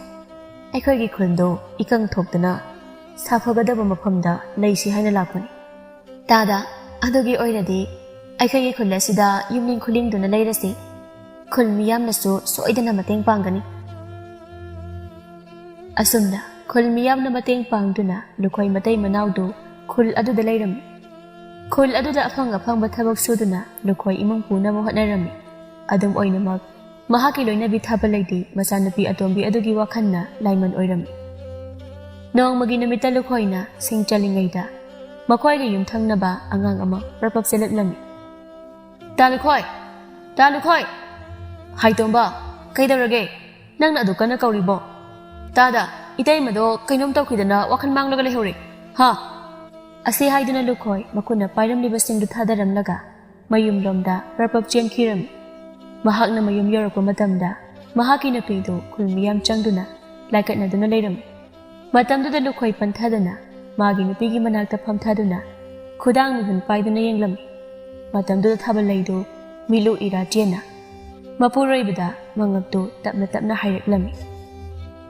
ꯑꯩꯈꯣꯏꯒꯤ ꯈꯨꯜꯗꯣ ꯏꯀꯪ ꯊꯣꯛꯇꯅ ꯁꯥꯐꯒꯗꯕ ꯃꯐꯝꯗ ꯂꯩꯁꯤ ꯍꯥꯏꯅ ꯂꯥꯛꯄꯅꯤ꯫ ꯇꯥꯗ, ꯑꯗꯨꯒꯤ ꯑꯣꯏꯔꯗꯤ ꯑꯩꯈꯣꯏꯒꯤ ꯈꯨꯜ ꯑꯁꯤꯗ ꯌꯨꯝꯅꯤꯡ ꯈꯨꯂꯤꯡꯗꯨꯅ ꯂꯩꯔꯁꯤ꯫ ꯈꯨꯜ ꯃꯤꯌꯥꯝꯅꯁꯨ ꯁꯣꯏꯗꯅ ꯃꯇꯦꯡ ꯄꯥꯡꯒꯅꯤ꯫ ꯑꯁꯨꯝꯅ ꯈꯨꯜ ꯃꯤꯌꯥꯝꯅ ꯃꯇꯦꯡ ꯄꯥꯡꯗꯨꯅ ꯂꯨꯈꯣꯏ ꯃꯇꯩ ꯃꯅꯥꯎꯗꯨ ꯈꯨꯜ ꯑꯗꯨꯗ ꯂꯩꯔꯝꯃꯤ꯫ ꯈꯨꯜ ꯑꯗꯨꯗ ꯑꯐꯪ ꯑꯐꯪꯕ ꯊꯕꯛ ꯁꯨꯗꯨꯅ ꯂꯨꯈꯣꯏ ꯏꯃꯨꯡ ꯄꯨꯅꯕ ꯍꯣꯠꯅꯔꯝꯃꯤ꯫ ꯑꯗꯨꯝ ꯑꯣꯏꯅꯃꯛ, ꯃꯍꯥꯛꯀꯤ ꯂꯣꯏꯅꯕꯤ ꯊꯥꯕꯂꯩꯗꯤ ꯃꯆꯥꯅꯨꯄꯤ ꯑꯇꯣꯝꯕꯤ ꯑꯗꯨꯒꯤ ꯋꯥꯈꯜꯅ ꯂꯥꯏꯃꯟ ꯑꯣꯏꯔꯝꯃꯤ꯫ ꯅꯣꯡꯃꯒꯤ ꯅꯨꯃꯤꯠꯇ ꯂꯨꯈꯣꯏꯅ ꯁꯤꯡ ꯆꯜꯂꯤꯉꯩꯗ ꯃꯈꯣꯏꯒꯤ ꯌꯨꯝꯊꯪꯅꯕ ꯑꯉꯥꯡ ꯑꯃ ꯄ꯭ꯔꯞ ꯄ꯭ꯔꯞ ꯆꯦꯜꯂꯛꯂꯝꯃꯤ꯫ "ꯇꯥ ꯂꯨꯈꯣꯏ! ꯇꯥ ꯂꯨꯈꯣꯏ!" "ꯍꯥꯏ ꯇꯣꯝꯕ, ꯀꯩꯗꯧꯔꯒꯦ? ꯅꯪꯅ ꯑꯗꯨ ꯀꯟꯅ ꯀꯧꯔꯤꯕꯣ? ꯇꯥꯗ, ꯏꯇꯩꯃꯗꯣ ꯀꯩꯅꯣꯝ ꯇꯧꯈꯤꯗꯅ ꯋꯥꯈꯜ ꯃꯥꯡꯂꯒ ꯂꯩꯍꯧꯔꯦ꯫ ꯍꯥ?" ꯑꯁꯤ ꯍꯥꯏꯗꯨꯅ ꯂꯨꯈꯣꯏ ꯃꯈꯨꯠꯅ ꯄꯥꯏꯔꯝꯂꯤꯕꯁꯤꯡꯗꯨ ꯊꯥꯗꯔꯝꯂꯒ ꯃꯌꯨꯝꯂꯣꯝꯗ ꯄ꯭ꯔꯞ ꯄ꯭ꯔꯞ ꯆꯦꯟꯈꯤꯔꯝꯃꯤ꯫ ꯃꯍꯥꯛꯅ ꯃꯌꯨꯝ ꯌꯧꯔꯛꯄ ꯃꯇꯝꯗ ꯃꯍꯥꯛꯀꯤ ꯅꯨꯄꯤꯗꯨ ꯈꯨꯜ ꯃꯤꯌꯥꯝ ꯆꯪꯗꯨꯅ ꯂꯥꯏꯀꯠꯅꯗꯨꯅ ꯂꯩꯔꯝꯃꯤ꯫ ꯃꯇꯝꯗꯨꯗ ꯂꯨꯈꯣꯏ ꯄꯟꯊꯗꯅ ꯃꯥꯒꯤ ꯅꯨꯄꯤꯒꯤ ꯃꯅꯥꯛꯇ ꯐꯝꯊꯗꯨꯅ ꯈꯨꯗꯥꯡ ꯃꯤꯍꯨꯟ ꯄꯥꯏꯗꯨꯅ ꯌꯦꯡꯂꯝꯃꯤ꯫ ꯃꯇꯝꯗꯨꯗ ꯊꯥꯕꯂꯩꯗꯨ ꯃꯤꯠꯂꯨ ꯏꯔꯥ ꯆꯦꯟꯅ ꯃꯄꯨꯔꯣꯏꯕꯗ ꯃꯉꯛꯇꯨ ꯇꯞꯅ ꯇꯞꯅ ꯍꯥꯏꯔꯛꯂꯝꯃꯤ꯫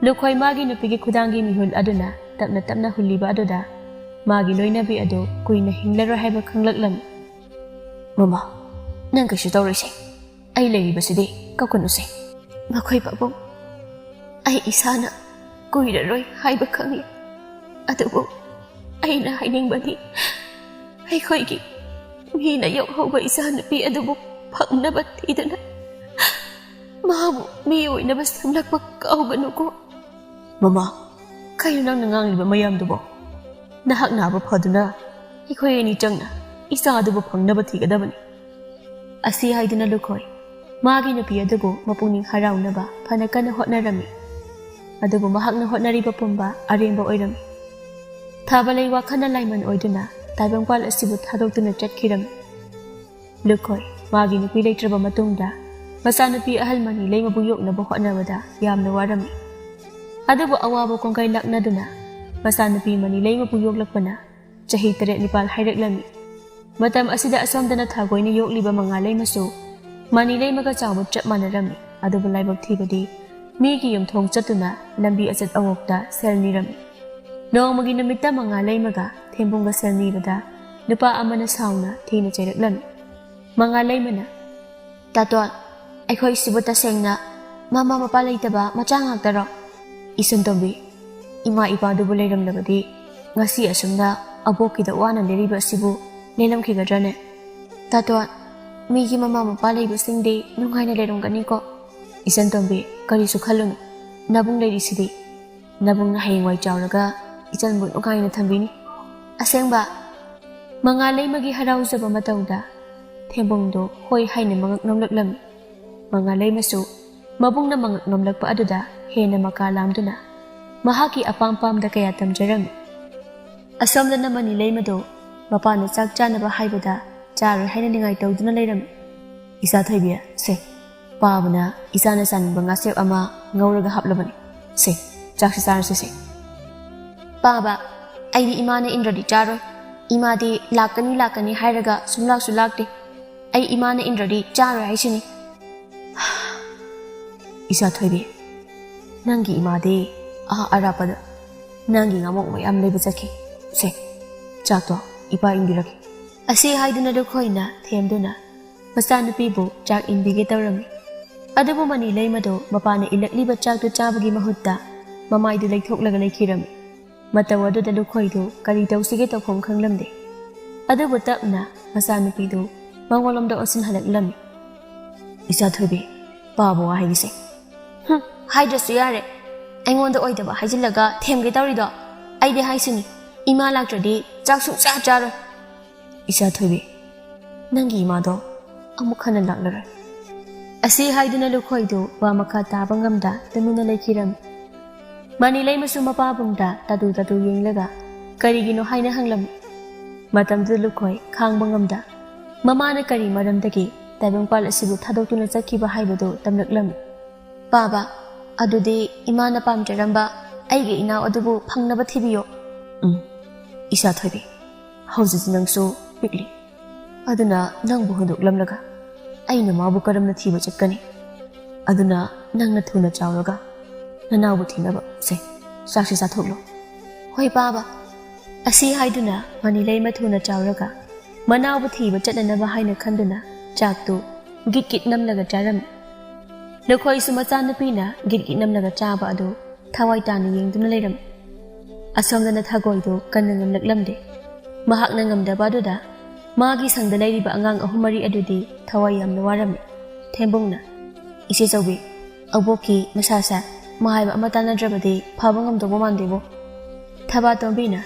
ꯂꯨꯈꯣꯏ ꯃꯥꯒꯤ ꯅꯨꯄꯤꯒꯤ ꯈꯨꯗꯥꯡꯒꯤ ꯃꯤꯍꯨꯜ ꯑꯗꯨꯅ ꯇꯞꯅ ꯇꯞꯅ ꯍꯨꯜꯂꯤꯕ ꯑꯗꯨꯗ ꯃꯥꯒꯤ ꯂꯣꯏꯅꯕꯤ ꯑꯗꯨ ꯀꯨꯏꯅ ꯍꯤꯡꯂꯔꯣꯏ ꯍꯥꯏꯕ ꯈꯪꯂꯛꯂꯝꯃꯤ꯫ "ꯃꯃꯥ, ꯅꯪ ꯀꯩꯁꯨ ꯇꯧꯔꯣꯏꯁꯦ꯫ ꯑꯩ ꯂꯩꯔꯤꯕꯁꯤꯗꯤ ꯀꯞꯀꯅꯨꯁꯦ꯫" "ꯃꯈꯣꯏ ꯄꯥꯕꯨꯡ, ꯑꯩ ꯏꯁꯥꯅ ꯀꯨꯏꯔꯔꯣꯏ ꯍꯥꯏꯕ ꯈꯪꯂꯦ꯫ ꯑꯗꯨꯕꯨ ꯑꯩꯅ ꯍꯥꯏꯅꯤꯡꯕꯗꯤ, ꯑꯩꯈꯣꯏꯒꯤ ꯃꯤꯅ ꯌꯣꯛꯍꯧꯕ ꯏꯆꯥꯅꯨꯄꯤ ꯑꯗꯨꯕꯨ ꯐꯪꯅꯕ ꯊꯤꯗꯨꯅ ꯃꯥꯕꯨ ꯃꯤ ꯑꯣꯏꯅꯕ ꯁꯦꯝꯂꯛꯄ ꯀꯥꯎꯒꯅꯨꯀꯣ꯫" "ꯃꯃꯥ, ꯀꯩꯅꯣ ꯅꯪꯅ ꯉꯥꯡꯂꯤꯕ ꯃꯌꯥꯝꯗꯨꯕꯣ? ꯅꯍꯥꯛ ꯅꯥꯕ ꯐꯗꯨꯅ ꯑꯩꯈꯣꯏ ꯑꯅꯤ ꯆꯪꯅ ꯏꯆꯥ ꯑꯗꯨꯕꯨ ꯐꯪꯅꯕ ꯊꯤꯒꯗꯕꯅꯤ꯫" ꯑꯁꯤ ꯍꯥꯏꯗꯨꯅ ꯂꯨꯈꯣꯏ ꯃꯥꯒꯤ ꯅꯨꯄꯤ ꯑꯗꯨꯕꯨ ꯃꯄꯨꯛꯅꯤꯡ ꯍꯔꯥꯎꯅꯕ ꯐꯅ ꯀꯟꯅ ꯍꯣꯠꯅꯔꯝꯃꯤ꯫ ꯑꯗꯨꯕꯨ ꯃꯍꯥꯛꯅ ꯍꯣꯠꯅꯔꯤꯕ ꯄꯨꯝꯕ ꯑꯔꯦꯝꯕ ꯑꯣꯏꯔꯝꯃꯤ꯫ ꯊꯥꯕꯂꯩ ꯋꯥꯈꯜꯅ ꯂꯥꯏꯃꯟ ꯑꯣꯏꯗꯨꯅ ꯇꯥꯏꯕꯪꯄꯥꯜ ꯑꯁꯤꯕꯨ ꯊꯥꯗꯣꯛꯇꯨꯅ ꯆꯠꯈꯤꯔꯝꯃꯤ꯫ ꯂꯨꯈꯣꯏ ꯃꯥꯒꯤ ꯅꯨꯄꯤ ꯂꯩꯇ꯭ꯔꯕ ꯃꯇꯨꯡꯗ ꯃꯆꯥꯅꯨꯄꯤ ꯑꯍꯜ ꯃꯅꯤ ꯂꯩꯃꯕꯨ ꯌꯣꯛꯅꯕ ꯍꯣꯠꯅꯕꯗ ꯌꯥꯝꯅ ꯋꯥꯔꯝꯃꯤ꯫ ꯑꯗꯨꯕꯨ ꯑꯋꯥꯕ ꯀꯣꯡꯒꯥꯏ ꯂꯥꯛꯅꯗꯨꯅ ꯃꯆꯥꯅꯨꯄꯤ ꯃꯅꯤ ꯂꯩꯃꯕꯨ ꯌꯣꯛꯂꯛꯄꯅ ꯆꯍꯤ ꯇꯔꯦꯠ ꯅꯤꯄꯥꯜ ꯍꯥꯏꯔꯛꯂꯝꯃꯤ꯫ ꯃꯇꯝ ꯑꯁꯤꯗ ꯑꯁꯣꯝꯗꯅ ꯊꯥꯒꯣꯏꯅ ꯌꯣꯛꯂꯤꯕ ꯃꯉꯥ ꯂꯩꯃꯁꯨ ꯃꯅꯤ ꯂꯩꯃꯒ ꯆꯥꯎꯕ ꯆꯞ ꯃꯥꯟꯅꯔꯝꯃꯤ꯫ ꯑꯗꯨꯕꯨ ꯂꯥꯏꯕꯛ ꯊꯤꯕꯗꯤ ꯃꯤꯒꯤ ꯌꯨꯝꯊꯣꯡ ꯆꯠꯇꯨꯅ ꯂꯝꯕꯤ ꯑꯆꯠ ꯑꯋꯣꯛꯇ ꯁꯦꯜ ꯅꯤꯔꯝꯃꯤ꯫ ꯅꯣꯡꯃꯒꯤ ꯅꯨꯃꯤꯠꯇ ꯃꯉꯥ ꯂꯩꯃꯒ ꯊꯦꯝꯕꯨꯡꯒ ꯁꯦꯜ ꯅꯤꯕꯗ ꯅꯨꯄꯥ ꯑꯃꯅ ꯁꯥꯎꯅ ꯊꯤꯅ ꯆꯩꯔꯛꯂꯝꯃꯤ꯫ ꯃꯉꯥ ꯂꯩꯃꯅ, "ꯇꯥꯇꯣꯟ, ꯑꯩꯈꯣꯏꯁꯤꯕꯨ ꯇꯁꯦꯡꯅ ꯃꯃꯥ ꯃꯄꯥ ꯂꯩꯇꯕ ꯃꯆꯥ ꯉꯥꯛꯇꯔꯣ? ꯏꯆꯟꯇꯣꯝꯕꯤ, ꯏꯃꯥ ꯏꯄꯥꯗꯨꯕꯨ ꯂꯩꯔꯝꯂꯕꯗꯤ ꯉꯁꯤ ꯑꯁꯨꯝꯅ ꯑꯕꯣꯛꯀꯤꯗ ꯋꯥꯅ ꯂꯩꯔꯤꯕ ꯑꯁꯤꯕꯨ ꯂꯦꯜꯂꯝꯈꯤꯒꯗ꯭ꯔꯅꯦ? ꯇꯥꯇꯣꯟ, ꯃꯤꯒꯤ ꯃꯃꯥ ꯃꯄꯥ ꯂꯩꯕꯁꯤꯡꯗꯤ ꯅꯨꯡꯉꯥꯏꯅ ꯂꯩꯔꯝꯒꯅꯤꯀꯣ꯫ ꯏꯆꯟꯇꯣꯝꯕꯤ, ꯀꯔꯤꯁꯨ ꯈꯜꯂꯨꯅꯨ, ꯅꯕꯨꯡ ꯂꯩꯔꯤꯁꯤꯗꯤ꯫ ꯅꯕꯨꯡꯅ ꯍꯌꯦꯡꯋꯥꯏ ꯆꯥꯎꯔꯒ ꯏꯆꯟꯕꯨ ꯅꯨꯡꯉꯥꯏꯅ ꯊꯝꯕꯤꯅꯤ꯫ ꯑꯁꯦꯡꯕ?" ꯃꯉꯥ ꯂꯩꯃꯒꯤ ꯍꯔꯥꯎꯖꯕ ꯃꯇꯧꯗ ꯊꯦꯝꯕꯨꯡꯗꯨ ꯍꯣꯏ ꯍꯥꯏꯅ ꯃꯉꯛ ꯅꯣꯝꯂꯛꯂꯝꯃꯤ꯫ ꯃꯉꯥ ꯂꯩꯃꯁꯨ ꯃꯕꯨꯡꯅ ꯃꯉꯛ ꯅꯣꯝꯂꯛꯄ ꯑꯗꯨꯗ ꯍꯦꯟꯅ ꯃꯀꯥ ꯂꯥꯝꯗꯨꯅ ꯃꯍꯥꯛꯀꯤ ꯑꯄꯥꯝ ꯄꯥꯝꯗ ꯀꯌꯥ ꯇꯝꯖꯔꯝꯃꯤ꯫ ꯑꯁꯣꯝꯗꯅ ꯃꯅꯤ ꯂꯩꯃꯗꯨ ꯃꯄꯥꯅ ꯆꯥꯛ ꯆꯥꯅꯕ ꯍꯥꯏꯕꯗ ꯆꯥꯔꯣꯏ ꯍꯥꯏꯅ ꯅꯤꯡꯉꯥꯏ ꯇꯧꯗꯨꯅ ꯂꯩꯔꯝꯃꯤ꯫ "ꯏꯆꯥ ꯊꯣꯏꯕꯤ, ꯁꯦ, ꯄꯥꯕꯅ ꯏꯆꯥꯅ ꯆꯥꯅꯤꯡꯕ ꯉꯥꯁꯦꯞ ꯑꯃ ꯉꯧꯔꯒ ꯍꯥꯞꯂꯕꯅꯤ꯫ ꯁꯦ, ꯆꯥꯛꯁꯤ ꯆꯥꯔꯁꯤ ꯁꯦ꯫" "ꯄꯥꯕ, ꯑꯩꯗꯤ ꯏꯃꯥꯅ ꯏꯟꯗ꯭ꯔꯗꯤ ꯆꯥꯔꯣꯏ꯫ ꯏꯃꯥꯗꯤ ꯂꯥꯛꯀꯅꯤ ꯂꯥꯛꯀꯅꯤ ꯍꯥꯏꯔꯒ ꯁꯨꯝ ꯂꯥꯛꯁꯨ ꯂꯥꯛꯇꯦ꯫ ꯑꯩ ꯏꯃꯥꯅ ꯏꯟꯗ꯭ꯔꯗꯤ ꯆꯥꯔꯣꯏ ꯍꯥꯏꯁꯤꯅꯤ꯫" "ꯏꯆꯥ ꯊꯣꯏꯕꯤ, ꯅꯪꯒꯤ ꯏꯃꯥꯗꯤ ꯑꯥ ꯑꯔꯥꯞꯄꯗ ꯅꯪꯒꯤ ꯉꯥꯃꯣꯛ ꯃꯌꯥꯝ ꯂꯩꯕ ꯆꯠꯈꯤ꯫ ꯁꯦ, ꯆꯥꯛꯇꯣ ꯏꯄꯥ ꯏꯟꯕꯤꯔꯒꯦ꯫" ꯑꯁꯤ ꯍꯥꯏꯗꯨꯅ ꯂꯨꯈꯣꯏꯅ ꯊꯦꯝꯗꯨꯅ ꯃꯆꯥꯅꯨꯄꯤꯕꯨ ꯆꯥꯛ ꯏꯟꯕꯤꯒꯦ ꯇꯧꯔꯝꯃꯤ꯫ ꯑꯗꯨꯕꯨ ꯃꯅꯤ ꯂꯩꯃꯗꯨ ꯃꯄꯥꯅ ꯏꯜꯂꯛꯂꯤꯕ ꯆꯥꯛꯇꯨ ꯆꯥꯕꯒꯤ ꯃꯍꯨꯠꯇ ꯃꯃꯥꯏꯗꯨ ꯂꯩꯊꯣꯛꯂꯒ ꯂꯩꯈꯤꯔꯝꯃꯤ꯫ ꯃꯇꯧ ꯑꯗꯨꯗ ꯂꯨꯈꯣꯏꯗꯨ ꯀꯔꯤ ꯇꯧꯁꯤꯒꯦ ꯇꯧꯐꯝ ꯈꯪꯂꯝꯗꯦ꯫ ꯑꯗꯨꯕꯨ ꯇꯞꯅ ꯃꯆꯥꯅꯨꯄꯤꯗꯨ ꯃꯉꯣꯟꯂꯣꯝꯗ ꯑꯣꯟꯁꯤꯟꯍꯜꯂꯛꯂꯝꯃꯤ꯫ "ꯏꯆꯥ ꯊꯣꯏꯕꯤ, ꯄꯥꯕ ꯋꯥ ꯍꯥꯏꯒꯦꯁꯦ꯫" "ꯍꯨꯝ, ꯍꯥꯏꯗ꯭ꯔꯁꯨ ꯌꯥꯔꯦ꯫ ꯑꯩꯉꯣꯟꯗ ꯑꯣꯏꯗꯕ ꯍꯥꯏꯖꯤꯜꯂꯒ ꯊꯦꯝꯒꯦ ꯇꯧꯔꯤꯗꯣ꯫ ꯑꯩꯗꯤ ꯍꯥꯏꯁꯤꯅꯤ, ꯏꯃꯥ ꯂꯥꯛꯇ꯭ꯔꯗꯤ ꯆꯥꯛ ꯁꯨꯡꯆꯥ ꯆꯥꯔꯣꯏ꯫" "ꯏꯆꯥ ꯊꯣꯏꯕꯤ, ꯅꯪꯒꯤ ꯏꯃꯥꯗꯣ ꯑꯃꯨꯛ ꯍꯟꯅ ꯂꯥꯛꯂꯔꯣꯏ꯫" ꯑꯁꯤ ꯍꯥꯏꯗꯨꯅ ꯂꯨꯈꯣꯏꯗꯨ ꯋꯥ ꯃꯈꯥ ꯇꯥꯕ ꯉꯝꯗ ꯇꯨꯃꯤꯟꯅ ꯂꯩꯈꯤꯔꯝꯃꯤ꯫ ꯃꯅꯤ ꯂꯩꯃꯁꯨ ꯃꯄꯥꯕꯨꯡꯗ ꯇꯥꯇꯨ ꯇꯥꯇꯨ ꯌꯦꯡꯂꯒ ꯀꯔꯤꯒꯤꯅꯣ ꯍꯥꯏꯅ ꯍꯪꯂꯝꯃꯤ꯫ ꯃꯇꯝꯗꯨꯗ ꯂꯨꯈꯣꯏ ꯈꯥꯡꯕ ꯉꯝꯗ ꯃꯃꯥꯅ ꯀꯔꯤ ꯃꯔꯝꯗꯒꯤ ꯇꯥꯏꯕꯪꯄꯥꯜ ꯑꯁꯤꯕꯨ ꯊꯥꯗꯣꯛꯇꯨꯅ ꯆꯠꯈꯤꯕ ꯍꯥꯏꯕꯗꯨ ꯇꯝꯂꯛꯂꯝꯃꯤ꯫ "ꯄꯥꯕ, ꯑꯗꯨꯗꯤ ꯏꯃꯥꯅ ꯄꯥꯝꯖꯔꯝꯕ ꯑꯩꯒꯤ ꯏꯅꯥꯎ ꯑꯗꯨꯕꯨ ꯐꯪꯅꯕ ꯊꯤꯕꯤꯌꯣ꯫" "ꯎꯝ, ꯏꯆꯥ ꯊꯣꯏꯕꯤ, ꯍꯧꯖꯤꯛꯇꯤ ꯅꯪꯁꯨ ꯄꯤꯛꯂꯤ꯫ ꯑꯗꯨꯅ ꯅꯪꯕꯨ ꯍꯨꯟꯗꯣꯛꯂꯝꯂꯒ ꯑꯩꯅ ꯃꯥꯕꯨ ꯀꯔꯝꯅ ꯊꯤꯕ ꯆꯠꯀꯅꯤ? ꯑꯗꯨꯅ ꯅꯪꯅ ꯊꯨꯅ ꯆꯥꯎꯔꯒ ꯅꯅꯥꯎꯕꯨ ꯊꯤꯅꯕ ꯁꯦ, ꯆꯥꯛꯁꯤ ꯆꯥꯊꯣꯛꯂꯣ꯫ ꯍꯣꯏ ꯄꯥꯕ꯫ ꯑꯁꯤ ꯍꯥꯏꯗꯨꯅ ꯃꯅꯤꯂꯩꯃ ꯊꯨꯅ ꯆꯥꯎꯔꯒ ꯃꯅꯥꯎꯕꯨ ꯊꯤꯕ ꯆꯠꯅꯅꯕ ꯍꯥꯏꯅ ꯈꯟꯗꯨꯅ ꯆꯥꯛꯇꯨ ꯒꯤꯠ ꯒꯤꯠ ꯅꯝꯂꯒ ꯆꯥꯔꯝꯃꯤ꯫ ꯅꯈꯣꯏꯁꯨ ꯃꯆꯥꯅꯨꯄꯤꯅ ꯒꯤꯠ ꯒꯤꯠ ꯅꯝꯂꯒ ꯆꯥꯕ ꯑꯗꯨ ꯊꯋꯥꯏ ꯇꯥꯅ ꯌꯦꯡꯗꯨꯅ ꯂꯩꯔꯝꯃꯤ꯫ ꯑꯁꯣꯝꯗꯅ ꯊꯒꯣꯏꯗꯨ ꯀꯟꯅ ꯉꯝꯂꯛꯂꯝꯗꯦ꯫ ꯃꯍꯥꯛꯅ ꯉꯝꯗꯕ ꯑꯗꯨꯗ ꯃꯥꯒꯤ ꯁꯪꯗ ꯂꯩꯔꯤꯕ ꯑꯉꯥꯡ ꯑꯍꯨꯝ ꯃꯔꯤ ꯑꯗꯨꯗꯤ ꯊꯋꯥꯏ ꯌꯥꯝꯅ ꯋꯥꯔꯝꯃꯤ꯫ ꯊꯦꯝꯕꯨꯡꯅ, "ꯏꯆꯦ ꯆꯧꯕꯤ, ꯑꯕꯣꯛꯀꯤ ꯃꯁꯥꯁꯦ ꯃꯥꯏꯕ ꯑꯃ ꯇꯥꯟꯅꯗ꯭ꯔꯕꯗꯤ ꯐꯕ ꯉꯝꯗꯧꯕ ꯃꯥꯟꯗꯦꯕꯣ꯫" ꯊꯕꯥꯇꯣꯝꯕꯤꯅ,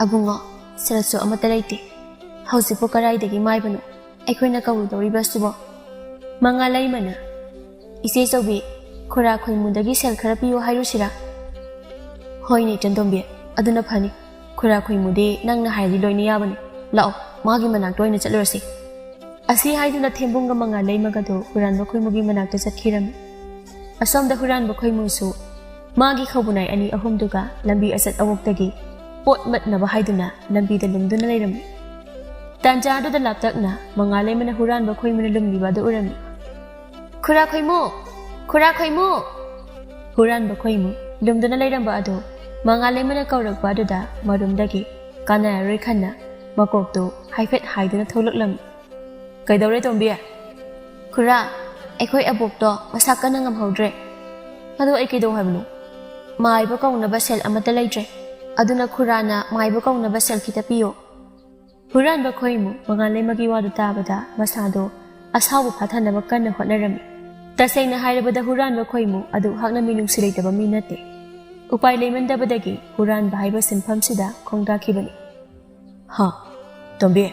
"ꯑꯕꯨꯡꯉꯣ, ꯁꯦꯜꯁꯨ ꯑꯃꯠꯇ ꯂꯩꯇꯦ꯫ ꯍꯧꯖꯤꯛꯄꯨ ꯀꯗꯥꯏꯗꯒꯤ ꯃꯥꯏꯕꯅꯣ ꯑꯩꯈꯣꯏꯅ ꯀꯧꯔꯨꯗꯧꯔꯤꯕꯁꯤꯕꯣ?" ꯃꯉꯥꯂꯩꯃꯅ, "ꯏꯆꯦ ꯆꯧꯕꯤ, ꯈꯨꯔꯥ ꯈꯣꯏꯃꯨꯗꯒꯤ ꯁꯦꯜ ꯈꯔ ꯄꯤꯌꯨ ꯍꯥꯏꯔꯨꯁꯤꯔꯥ?" "ꯍꯣꯏꯅꯦ ꯏꯆꯟꯇꯣꯝꯕꯤ, ꯑꯗꯨꯅ ꯐꯅꯤ꯫ ꯈꯨꯔꯥ ꯈꯣꯏꯃꯨꯗꯤ ꯅꯪꯅ ꯍꯥꯏꯔꯗꯤ ꯂꯣꯏꯅ ꯌꯥꯕꯅꯤ꯫ ꯂꯥꯛꯑꯣ, ꯃꯥꯒꯤ ꯃꯅꯥꯛꯇ ꯑꯣꯏꯅ ꯆꯠꯂꯨꯔꯁꯤ꯫" ꯑꯁꯤ ꯍꯥꯏꯗꯨꯅ ꯊꯦꯝꯕꯨꯡꯒ ꯃꯉꯥꯂꯩꯃꯒꯗꯨ ꯍꯨꯔꯥꯟꯕ ꯈꯣꯏꯃꯨꯒꯤ ꯃꯅꯥꯛꯇ ꯆꯠꯈꯤꯔꯝꯃꯤ꯫ ꯑꯁꯣꯝꯗ ꯍꯨꯔꯥꯟꯕ ꯈꯣꯏꯃꯨꯁꯨ ꯃꯥꯒꯤ ꯈꯧꯕꯨꯅꯥꯏ ꯑꯅꯤ ꯑꯍꯨꯝꯗꯨꯒ ꯂꯝꯕꯤ ꯑꯆꯠ ꯑꯋꯣꯛꯇꯒꯤ ꯄꯣꯠ ꯃꯠꯅꯕ ꯍꯥꯏꯗꯨꯅ ꯂꯝꯕꯤꯗ ꯂꯨꯝꯗꯨꯅ ꯂꯩꯔꯝꯃꯤ꯫ ꯇꯥꯟꯖꯥꯗꯨꯗ ꯂꯥꯞꯇꯛꯅ ꯃꯉꯥꯂꯩꯃꯅ ꯍꯨꯔꯥꯟꯕ ꯈꯣꯏꯃꯨꯅ ꯂꯨꯝꯂꯤꯕ ꯑꯗꯨ ꯎꯔꯝꯃꯤ꯫ "ꯈꯨꯔꯥ ꯈꯣꯏꯃꯨ! ꯈꯨꯔꯥ ꯈꯣꯏꯃꯨ!" ꯍꯨꯔꯥꯟꯕ ꯈꯣꯏꯃꯨ ꯂꯨꯝꯗꯨꯅ ꯂꯩꯔꯝꯕ ꯑꯗꯨ ꯃꯉꯥꯂꯩꯃꯅ ꯀꯧꯔꯛꯄ ꯑꯗꯨꯗ ꯃꯔꯨꯝꯗꯒꯤ ꯀꯥꯟꯅꯔꯔꯣꯏ ꯈꯟꯅ ꯃꯀꯣꯛꯇꯨ ꯍꯥꯏꯐꯦꯠ ꯍꯥꯏꯗꯨꯅ ꯊꯣꯛꯂꯛꯂꯝꯃꯤ꯫ "ꯀꯩꯗꯧꯔꯦ ꯇꯣꯝꯕꯤ?" "ꯈꯨꯔꯥ, ꯑꯩꯈꯣꯏ ꯑꯕꯣꯛꯇꯣ ꯃꯁꯥ ꯀꯟꯅ ꯉꯝꯍꯧꯗ꯭ꯔꯦ꯫" "ꯑꯗꯣ ꯑꯩ ꯀꯩꯗꯧ ꯍꯥꯏꯕꯅꯣ?" "ꯃꯥꯏꯕ ꯀꯧꯅꯕ ꯁꯦꯜ ꯑꯃꯠꯇ ꯂꯩꯇ꯭ꯔꯦ꯫ ꯑꯗꯨꯅ ꯈꯨꯔꯥꯅ ꯃꯥꯏꯕ ꯀꯧꯅꯕ ꯁꯦꯜ ꯈꯤꯇ ꯄꯤꯌꯣ꯫" ꯍꯨꯔꯥꯟꯕ ꯈꯣꯏꯃꯨ ꯃꯉꯥꯂꯩꯃꯒꯤ ꯋꯥꯗꯨ ꯇꯥꯕꯗ ꯃꯁꯥꯗꯣ ꯑꯁꯥꯎꯕ ꯐꯥꯊꯅꯕ ꯀꯟꯅ ꯍꯣꯠꯅꯔꯝꯃꯤ꯫ ꯇꯁꯦꯡꯅ ꯍꯥꯏꯔꯕꯗ ꯍꯨꯔꯥꯟꯕ ꯈꯣꯏꯃꯨ ꯑꯗꯨ ꯍꯥꯛꯅ ꯃꯤꯅꯨꯡꯁꯤ ꯂꯩꯇꯕ ꯃꯤ ꯅꯠꯇꯦ꯫ ꯎꯄꯥꯏ ꯂꯩꯃꯟꯗꯕꯗꯒꯤ ꯍꯨꯔꯥꯟꯕ ꯍꯥꯏꯕ ꯁꯤꯟꯐꯝꯁꯤꯗ ꯈꯣꯡꯗꯥꯈꯤꯕꯅꯤ꯫ "ꯍꯥ, ꯇꯣꯝꯕꯤ,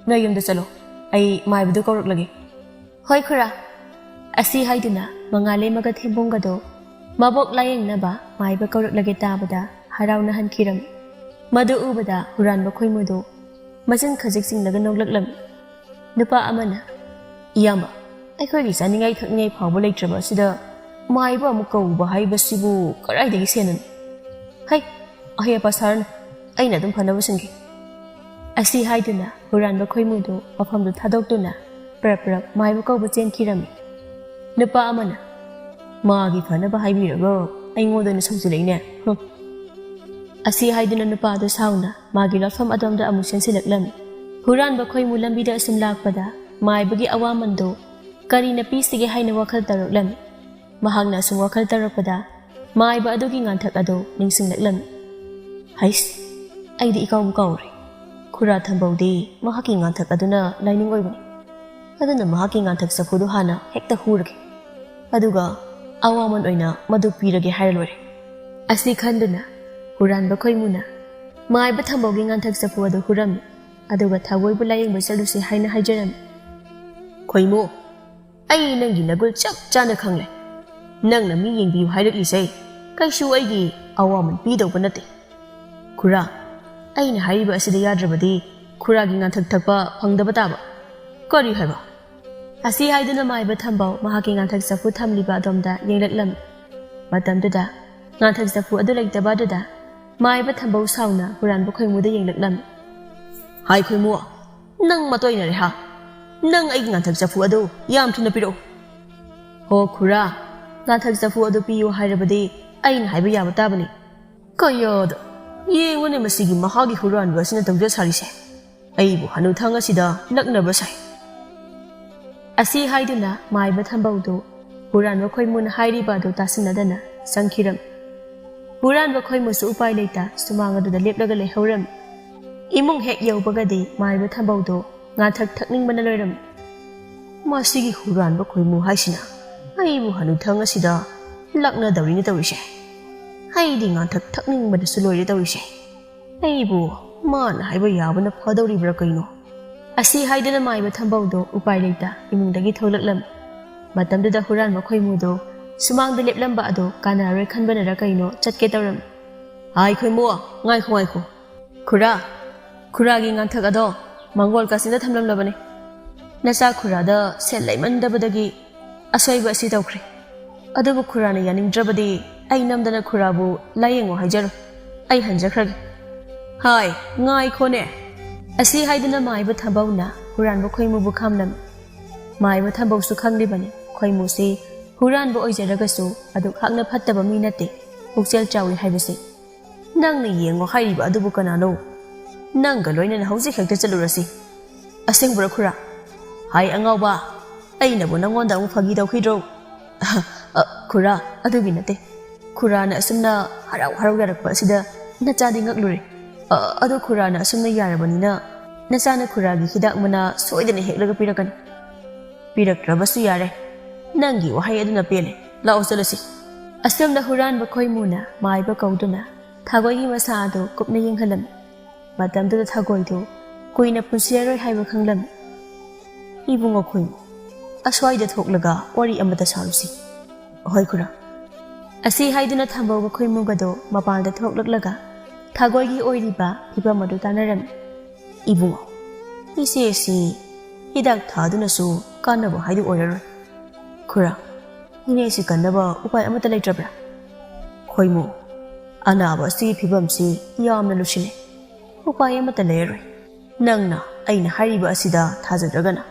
ꯅꯣꯏ ꯌꯨꯝꯗ ꯆꯠꯂꯣ, ꯑꯩ ꯃꯥꯏꯕꯗꯨ ꯀꯧꯔꯛꯂꯒꯦ꯫" "ꯍꯣꯏ ꯈꯨꯔꯥ꯫" ꯑꯁꯤ ꯍꯥꯏꯗꯨꯅ ꯃꯉꯥꯂꯩꯃꯒ ꯊꯦꯝꯕꯨꯡꯒꯗꯣ ꯃꯕꯣꯛ ꯂꯥꯌꯦꯡꯅꯕ ꯃꯥꯏꯕ ꯀꯧꯔꯛꯂꯒꯦ ꯇꯥꯕꯗ ꯍꯔꯥꯎꯅ ꯍꯟꯈꯤꯔꯝꯃꯤ꯫ ꯃꯗꯨ ꯎꯕꯗ ꯍꯨꯔꯥꯟꯕ ꯈꯣꯏꯃꯨꯗꯨ ꯃꯆꯤꯟ ꯈꯖꯤꯛ ꯆꯤꯡꯂꯒ ꯅꯣꯛꯂꯛꯂꯝꯃꯤ꯫ ꯅꯨꯄꯥ ꯑꯃꯅ, "ꯏꯌꯥꯝꯕ, ꯑꯩꯈꯣꯏꯒꯤ ꯆꯥꯅꯤꯡꯉꯥꯏ ꯊꯛꯅꯤꯡꯉꯥꯏ ꯐꯥꯎꯕ ꯂꯩꯇ꯭ꯔꯕ ꯑꯁꯤꯗ ꯃꯥꯏꯕ ꯑꯃꯨꯛ ꯀꯧꯕ ꯍꯥꯏꯕꯁꯤꯕꯨ ꯀꯗꯥꯏꯗꯒꯤ ꯁꯦꯟꯅꯅꯣ? ꯍꯩ, ꯑꯍꯩ ꯑꯄꯥ ꯁꯥꯔꯅꯨ, ꯑꯩꯅ ꯑꯗꯨꯝ ꯐꯅꯕ ꯁꯤꯟꯒꯦ꯫" ꯑꯁꯤ ꯍꯥꯏꯗꯨꯅ ꯍꯨꯔꯥꯟꯕ ꯈꯣꯏꯃꯨꯗꯨ ꯃꯐꯝꯗꯨ ꯊꯥꯗꯣꯛꯇꯨꯅ ꯄꯔꯞ ꯄꯔꯞ ꯃꯥꯏꯕ ꯀꯧꯕ ꯆꯦꯟꯈꯤꯔꯝꯃꯤ꯫ ꯅꯨꯄꯥ ꯑꯃꯅ, "ꯃꯥꯒꯤ ꯐꯅꯕ ꯍꯥꯏꯕꯤꯔꯒ ꯑꯩꯉꯣꯟꯗ ꯑꯣꯏꯅ ꯁꯧꯖꯤꯜꯂꯛꯏꯅꯦ꯫ ꯍꯨꯝ!" ꯑꯁꯤ ꯍꯥꯏꯗꯨꯅ ꯅꯨꯄꯥ ꯑꯗꯨ ꯁꯥꯎꯅ ꯃꯥꯒꯤ ꯂꯣꯠꯐꯝ ꯑꯗꯣꯝꯗ ꯑꯃꯨꯛ ꯆꯦꯟꯁꯤꯜꯂꯛꯂꯝꯃꯤ꯫ ꯍꯨꯔꯥꯟꯕ ꯈꯣꯏꯃꯨ ꯂꯝꯕꯤꯗ ꯑꯁꯨꯝ ꯂꯥꯛꯄꯗ ꯃꯥꯏꯕꯒꯤ ꯑꯋꯥꯃꯟꯗꯨ ꯀꯔꯤꯅ ꯄꯤꯁꯤꯒꯦ ꯍꯥꯏꯅ ꯋꯥꯈꯜ ꯇꯧꯔꯛꯂꯝꯃꯤ꯫ ꯃꯍꯥꯛꯅ ꯑꯁꯨꯝ ꯋꯥꯈꯜ ꯇꯧꯔꯛꯄꯗ ꯃꯥꯏꯕ ꯑꯗꯨꯒꯤ ꯉꯥꯟꯊꯛ ꯑꯗꯨ ꯅꯤꯡꯁꯤꯡꯂꯛꯂꯝꯃꯤ꯫ ꯍꯩꯁ, ꯑꯩꯗꯤ ꯏꯀꯥꯎꯕꯨ ꯀꯥꯎꯔꯦ꯫ ꯈꯨꯔꯥ ꯊꯝꯕꯧꯗꯤ ꯃꯍꯥꯛꯀꯤ ꯉꯥꯟꯊꯛ ꯑꯗꯨꯅ ꯂꯥꯏꯅꯤꯡ ꯑꯣꯏꯕꯅꯤ꯫ ꯑꯗꯨꯅ ꯃꯍꯥꯛꯀꯤ ꯉꯥꯟꯊꯛ ꯆꯐꯨꯗꯨ ꯍꯥꯟꯅ ꯍꯦꯛꯇ ꯍꯨꯔꯒꯦ꯫ ꯑꯗꯨꯒ ꯑꯋꯥꯃꯟ ꯑꯣꯏꯅ ꯃꯗꯨ ꯄꯤꯔꯒꯦ ꯍꯥꯏꯔ ꯂꯣꯏꯔꯦ꯫ ꯑꯁꯤ ꯈꯟꯗꯨꯅ ꯍꯨꯔꯥꯟꯕ ꯈꯣꯏꯃꯨꯅ ꯃꯥꯏꯕ ꯊꯝꯕꯧꯒꯤ ꯉꯥꯟꯊꯛ ꯆꯐꯨ ꯑꯗꯨ ꯍꯨꯔꯝꯃꯤ꯫ ꯑꯗꯨꯒ ꯊꯋꯣꯏꯕꯨ ꯂꯥꯌꯦꯡꯕ ꯆꯠꯂꯨꯁꯤ ꯍꯥꯏꯅ ꯍꯥꯏꯖꯔꯝꯃꯤ꯫ "ꯈꯣꯏꯃꯨ, ꯑꯩ ꯅꯪꯒꯤ ꯅꯒꯨꯜ ꯆꯞ ꯆꯥꯅ ꯈꯪꯂꯦ꯫ ꯅꯪꯅ ꯃꯤ ꯌꯦꯡꯕꯤꯌꯨ ꯍꯥꯏꯔꯛꯂꯤꯁꯦ ꯀꯩꯁꯨ ꯑꯩꯒꯤ ꯑꯋꯥꯃꯟ ꯄꯤꯗꯧꯕ ꯅꯠꯇꯦ꯫ ꯈꯨꯔꯥ, ꯑꯩꯅ ꯍꯥꯏꯔꯤꯕ ꯑꯁꯤꯗ ꯌꯥꯗ꯭ꯔꯕꯗꯤ ꯈꯨꯔꯥꯒꯤ ꯉꯥꯟꯊꯛ ꯊꯛꯄ ꯐꯪꯗꯕ ꯇꯥꯕ꯫ ꯀꯔꯤ ꯍꯥꯏꯕ?" ꯑꯁꯤ ꯍꯥꯏꯗꯨꯅ ꯃꯥꯏꯕ ꯊꯝꯕꯧ ꯃꯍꯥꯛꯀꯤ ꯉꯥꯟꯊꯛ ꯆꯐꯨ ꯊꯝꯂꯤꯕ ꯑꯗꯣꯝꯗ ꯌꯦꯡꯂꯛꯂꯝꯃꯤ꯫ ꯃꯇꯝꯗꯨꯗ ꯉꯥꯟꯊꯛ ꯆꯐꯨ ꯑꯗꯨ ꯂꯩꯇꯕ ꯑꯗꯨꯗ ꯃꯥꯏꯕ ꯊꯝꯕꯧ ꯁꯥꯎꯅ ꯍꯨꯔꯥꯟꯕ ꯈꯣꯏꯃꯨꯗ ꯌꯦꯡꯂꯛꯂꯝꯃꯤ꯫ "ꯍꯥꯏ ꯈꯣꯏꯃꯨ, ꯅꯪ ꯃꯇꯣꯏꯅꯔꯦ ꯍꯥ? ꯅꯪ ꯑꯩꯒꯤ ꯉꯥꯟꯊꯛ ꯆꯐꯨ ꯑꯗꯨ ꯌꯥꯝ ꯊꯨꯅ ꯄꯤꯔꯛꯎ!" "ꯍꯣ ꯈꯨꯔꯥ, ꯉꯥꯟꯊꯛ ꯆꯐꯨ ꯑꯗꯨ ꯄꯤꯌꯨ ꯍꯥꯏꯔꯕꯗꯤ ꯑꯩꯅ ꯍꯥꯏꯕ ꯌꯥꯕ ꯇꯥꯕꯅꯤ꯫ ꯀꯌꯥꯗ! ꯌꯦꯡꯉꯨꯅꯦ ꯃꯁꯤꯒꯤ ꯃꯍꯥꯛꯀꯤ ꯍꯨꯔꯥꯟꯕ ꯑꯁꯤꯅ ꯇꯧꯖ ꯁꯥꯔꯤꯁꯦ꯫ ꯑꯩꯕꯨ ꯍꯅꯨꯊꯪ ꯑꯁꯤꯗ ꯂꯛꯅꯕ ꯁꯥꯏ꯫" ꯑꯁꯤ ꯍꯥꯏꯗꯨꯅ ꯃꯥꯏꯕ ꯊꯝꯕꯧꯗꯨ ꯍꯨꯔꯥꯟꯕ ꯈꯣꯏꯃꯨꯅ ꯍꯥꯏꯔꯤꯕ ꯑꯗꯨ ꯇꯥꯁꯤꯟꯅꯗꯅ ꯆꯪꯈꯤꯔꯝꯃꯤ꯫ ꯍꯨꯔꯥꯟꯕ ꯈꯣꯏꯃꯨꯁꯨ ꯎꯄꯥꯏ ꯂꯩꯇ ꯁꯨꯃꯥꯡ ꯑꯗꯨꯗ ꯂꯦꯞꯂꯒ ꯂꯩꯍꯧꯔꯝꯃꯤ꯫ ꯏꯃꯨꯡ ꯍꯦꯛ ꯌꯧꯕꯒꯗꯤ ꯃꯥꯏꯕ ꯊꯝꯕꯧꯗꯨ ꯉꯥꯊꯛ ꯊꯛꯅꯤꯡꯕꯅ ꯂꯣꯏꯔꯝꯃꯤ꯫ "ꯃꯁꯤꯒꯤ ꯍꯨꯔꯥꯟꯕ ꯈꯣꯏꯃꯨ ꯍꯥꯏꯁꯤꯅ ꯑꯩꯕꯨ ꯍꯅꯨꯊꯪ ꯑꯁꯤꯗ ꯂꯛꯅꯗꯧꯔꯤꯅꯤ ꯇꯧꯔꯤꯁꯦ꯫ ꯑꯩꯗꯤ ꯉꯥꯊꯛ ꯊꯛꯅꯤꯡꯕꯅꯁꯨ ꯂꯣꯏꯔꯦ ꯇꯧꯔꯤꯁꯦ꯫ ꯑꯩꯕꯨ ꯃꯥꯅ ꯍꯥꯏꯕ ꯌꯥꯕꯅ ꯐꯗꯧꯔꯤꯕ꯭ꯔꯥ ꯀꯩꯅꯣ?" ꯑꯁꯤ ꯍꯥꯏꯗꯨꯅ ꯃꯥꯏꯕ ꯊꯝꯕꯧꯗꯣ ꯎꯄꯥꯏ ꯂꯩꯇ ꯏꯃꯨꯡꯗꯒꯤ ꯊꯣꯛꯂꯛꯂꯝꯃꯤ꯫ ꯃꯇꯝꯗꯨꯗ ꯍꯨꯔꯥꯟꯕ ꯈꯣꯏꯃꯨꯗꯣ ꯁꯨꯃꯥꯡꯗ ꯂꯦꯞꯂꯝꯕ ꯑꯗꯣ ꯀꯥꯟꯅꯔꯔꯣꯏ ꯈꯟꯕꯅꯔ ꯀꯩꯅꯣ ꯆꯠꯀꯦ ꯇꯧꯔꯝꯃꯤ꯫ "ꯍꯥꯏ ꯈꯣꯏꯃꯨ, ꯉꯥꯏꯈꯣ ꯉꯥꯏꯈꯣ꯫ ꯈꯨꯔꯥ, ꯈꯨꯔꯥꯒꯤ ꯉꯥꯟꯊꯛ ꯑꯗꯣ ꯃꯪꯒꯣꯜ ꯀꯥꯆꯤꯟꯗ ꯊꯝꯂꯝꯂꯕꯅꯤ꯫ ꯅꯆꯥ ꯈꯨꯔꯥꯗ ꯁꯦꯜ ꯂꯩꯃꯟꯗꯕꯗꯒꯤ ꯑꯁꯣꯏꯕ ꯑꯁꯤ ꯇꯧꯈ꯭ꯔꯦ꯫ ꯑꯗꯨꯕꯨ ꯈꯨꯔꯥꯅ ꯌꯥꯅꯤꯡꯗ꯭ꯔꯕꯗꯤ ꯑꯩ ꯅꯝꯗꯅ ꯈꯨꯔꯥꯕꯨ ꯂꯥꯌꯦꯡꯉꯨ ꯍꯥꯏꯖꯔꯣꯏ꯫ ꯑꯩ ꯍꯟꯖꯈ꯭ꯔꯒꯦ꯫" "ꯍꯥꯏ, ꯉꯥꯏꯈꯣꯅꯦ!" ꯑꯁꯤ ꯍꯥꯏꯗꯨꯅ ꯃꯥꯏꯕ ꯊꯝꯕꯧꯅ ꯍꯨꯔꯥꯟꯕ ꯈꯣꯏꯃꯨꯕꯨ ꯈꯥꯝꯂꯝꯃꯤ꯫ ꯃꯥꯏꯕ ꯊꯝꯕꯧꯁꯨ ꯈꯪꯂꯤꯕꯅꯤ, ꯈꯣꯏꯃꯨꯁꯤ ꯍꯨꯔꯥꯟꯕ ꯑꯣꯏꯖꯔꯒꯁꯨ ꯑꯗꯨꯛ ꯍꯥꯛꯅ ꯐꯠꯇꯕ ꯃꯤ ꯅꯠꯇꯦ, ꯄꯨꯛꯆꯦꯜ ꯆꯥꯎꯏ ꯍꯥꯏꯕꯁꯦ꯫ ꯅꯪꯅ ꯌꯦꯡꯉꯣ ꯍꯥꯏꯔꯤꯕ ꯑꯗꯨꯕꯨ ꯀꯅꯥꯅꯣ? ꯅꯪꯒ ꯂꯣꯏꯅꯅ ꯍꯧꯖꯤꯛ ꯍꯦꯛꯇ ꯆꯠꯂꯨꯔꯁꯤ꯫ ꯑꯁꯦꯡꯕ꯭ꯔꯥ ꯈꯨꯔꯥ? ꯍꯥꯏ ꯑꯉꯥꯎꯕ, ꯑꯩꯅꯕꯨ ꯅꯪꯉꯣꯟꯗ ꯑꯃꯨꯛ ꯐꯥꯒꯤ ꯇꯧꯈꯤꯗ꯭ꯔꯣ? ꯑ, ꯈꯨꯔꯥ, ꯑꯗꯨꯒꯤ ꯅꯠꯇꯦ꯫ ꯈꯨꯔꯥꯅ ꯑꯁꯨꯝꯅ ꯍꯔꯥꯎ ꯍꯔꯥꯎ ꯌꯥꯔꯛꯄ ꯑꯁꯤꯗ ꯅꯆꯥꯗꯤ ꯉꯛꯂꯨꯔꯦ꯫ ꯑ, ꯑꯗꯣ ꯈꯨꯔꯥꯅ ꯑꯁꯨꯝꯅ ꯌꯥꯔꯕꯅꯤꯅ ꯅꯆꯥꯅ ꯈꯨꯔꯥꯒꯤ ꯍꯤꯗꯥꯛ ꯃꯅꯥ ꯁꯣꯏꯗꯅ ꯍꯦꯛꯂꯒ ꯄꯤꯔꯛꯀꯅꯤ꯫ ꯄꯤꯔꯛꯇ꯭ꯔꯕꯁꯨ ꯌꯥꯔꯦ꯫ ꯅꯪꯒꯤ ꯋꯥꯍꯩ ꯑꯗꯨꯅ ꯄꯦꯜꯂꯦ꯫ ꯂꯥꯛꯑꯣ ꯆꯠꯂꯁꯤ꯫ ꯑꯁꯨꯝꯅ ꯍꯨꯔꯥꯟꯕ ꯈꯣꯏꯃꯨꯅ ꯃꯥꯏꯕ ꯀꯧꯗꯨꯅ ꯊꯥꯒꯣꯏꯒꯤ ꯃꯁꯥ ꯑꯗꯨ ꯀꯨꯞꯅ ꯌꯦꯡꯍꯜꯂꯝꯃꯤ꯫ ꯃꯇꯝꯗꯨꯗ ꯊꯥꯒꯣꯏꯗꯨ ꯀꯨꯏꯅ ꯄꯨꯟꯁꯤꯔꯔꯣꯏ ꯍꯥꯏꯕ ꯈꯪꯂꯝꯃꯤ꯫ "ꯏꯕꯨꯡꯉꯣ ꯈꯣꯏꯃꯨ, ꯑꯁ꯭ꯋꯥꯏꯗ ꯊꯣꯛꯂꯒ ꯋꯥꯔꯤ ꯑꯃꯇ ꯁꯥꯔꯨꯁꯤ꯫" "ꯍꯣꯏ ꯈꯨꯔꯥ꯫" ꯑꯁꯤ ꯍꯥꯏꯗꯨꯅ ꯊꯝꯕꯧꯒ ꯈꯣꯏꯃꯨꯒꯗꯣ ꯃꯄꯥꯟꯗ ꯊꯣꯛꯂꯛꯂꯒ ꯊꯥꯒꯣꯏꯒꯤ ꯑꯣꯏꯔꯤꯕ ꯐꯤꯕꯝ ꯑꯗꯨ ꯇꯥꯟꯅꯔꯝꯃꯤ꯫ "ꯏꯕꯨꯡꯉꯣ, ꯏꯆꯦꯁꯤ ꯍꯤꯗꯥꯛ ꯊꯥꯗꯨꯅꯁꯨ ꯀꯥꯟꯅꯕ ꯍꯥꯏꯗꯨ ꯑꯣꯏꯔꯔꯣꯏ꯫ ꯈꯨꯔꯥ, ꯏꯅꯦꯁꯤ ꯀꯟꯅꯕ ꯎꯄꯥꯏ ꯑꯃꯠꯇ ꯂꯩꯇ꯭ꯔꯕ꯭ꯔꯥ?" "ꯈꯣꯏꯃꯨ, ꯑꯅꯥꯕ ꯑꯁꯤꯒꯤ ꯐꯤꯕꯝꯁꯤ ꯌꯥꯝꯅ ꯂꯨꯁꯤꯜꯂꯦ꯫ ꯎꯄꯥꯏ ꯑꯃꯠꯇ ꯂꯩꯔꯔꯣꯏ꯫ ꯅꯪꯅ ꯑꯩꯅ ꯍꯥꯏꯔꯤꯕ ꯑꯁꯤꯗ ꯊꯥꯖꯗ꯭ꯔꯒꯅ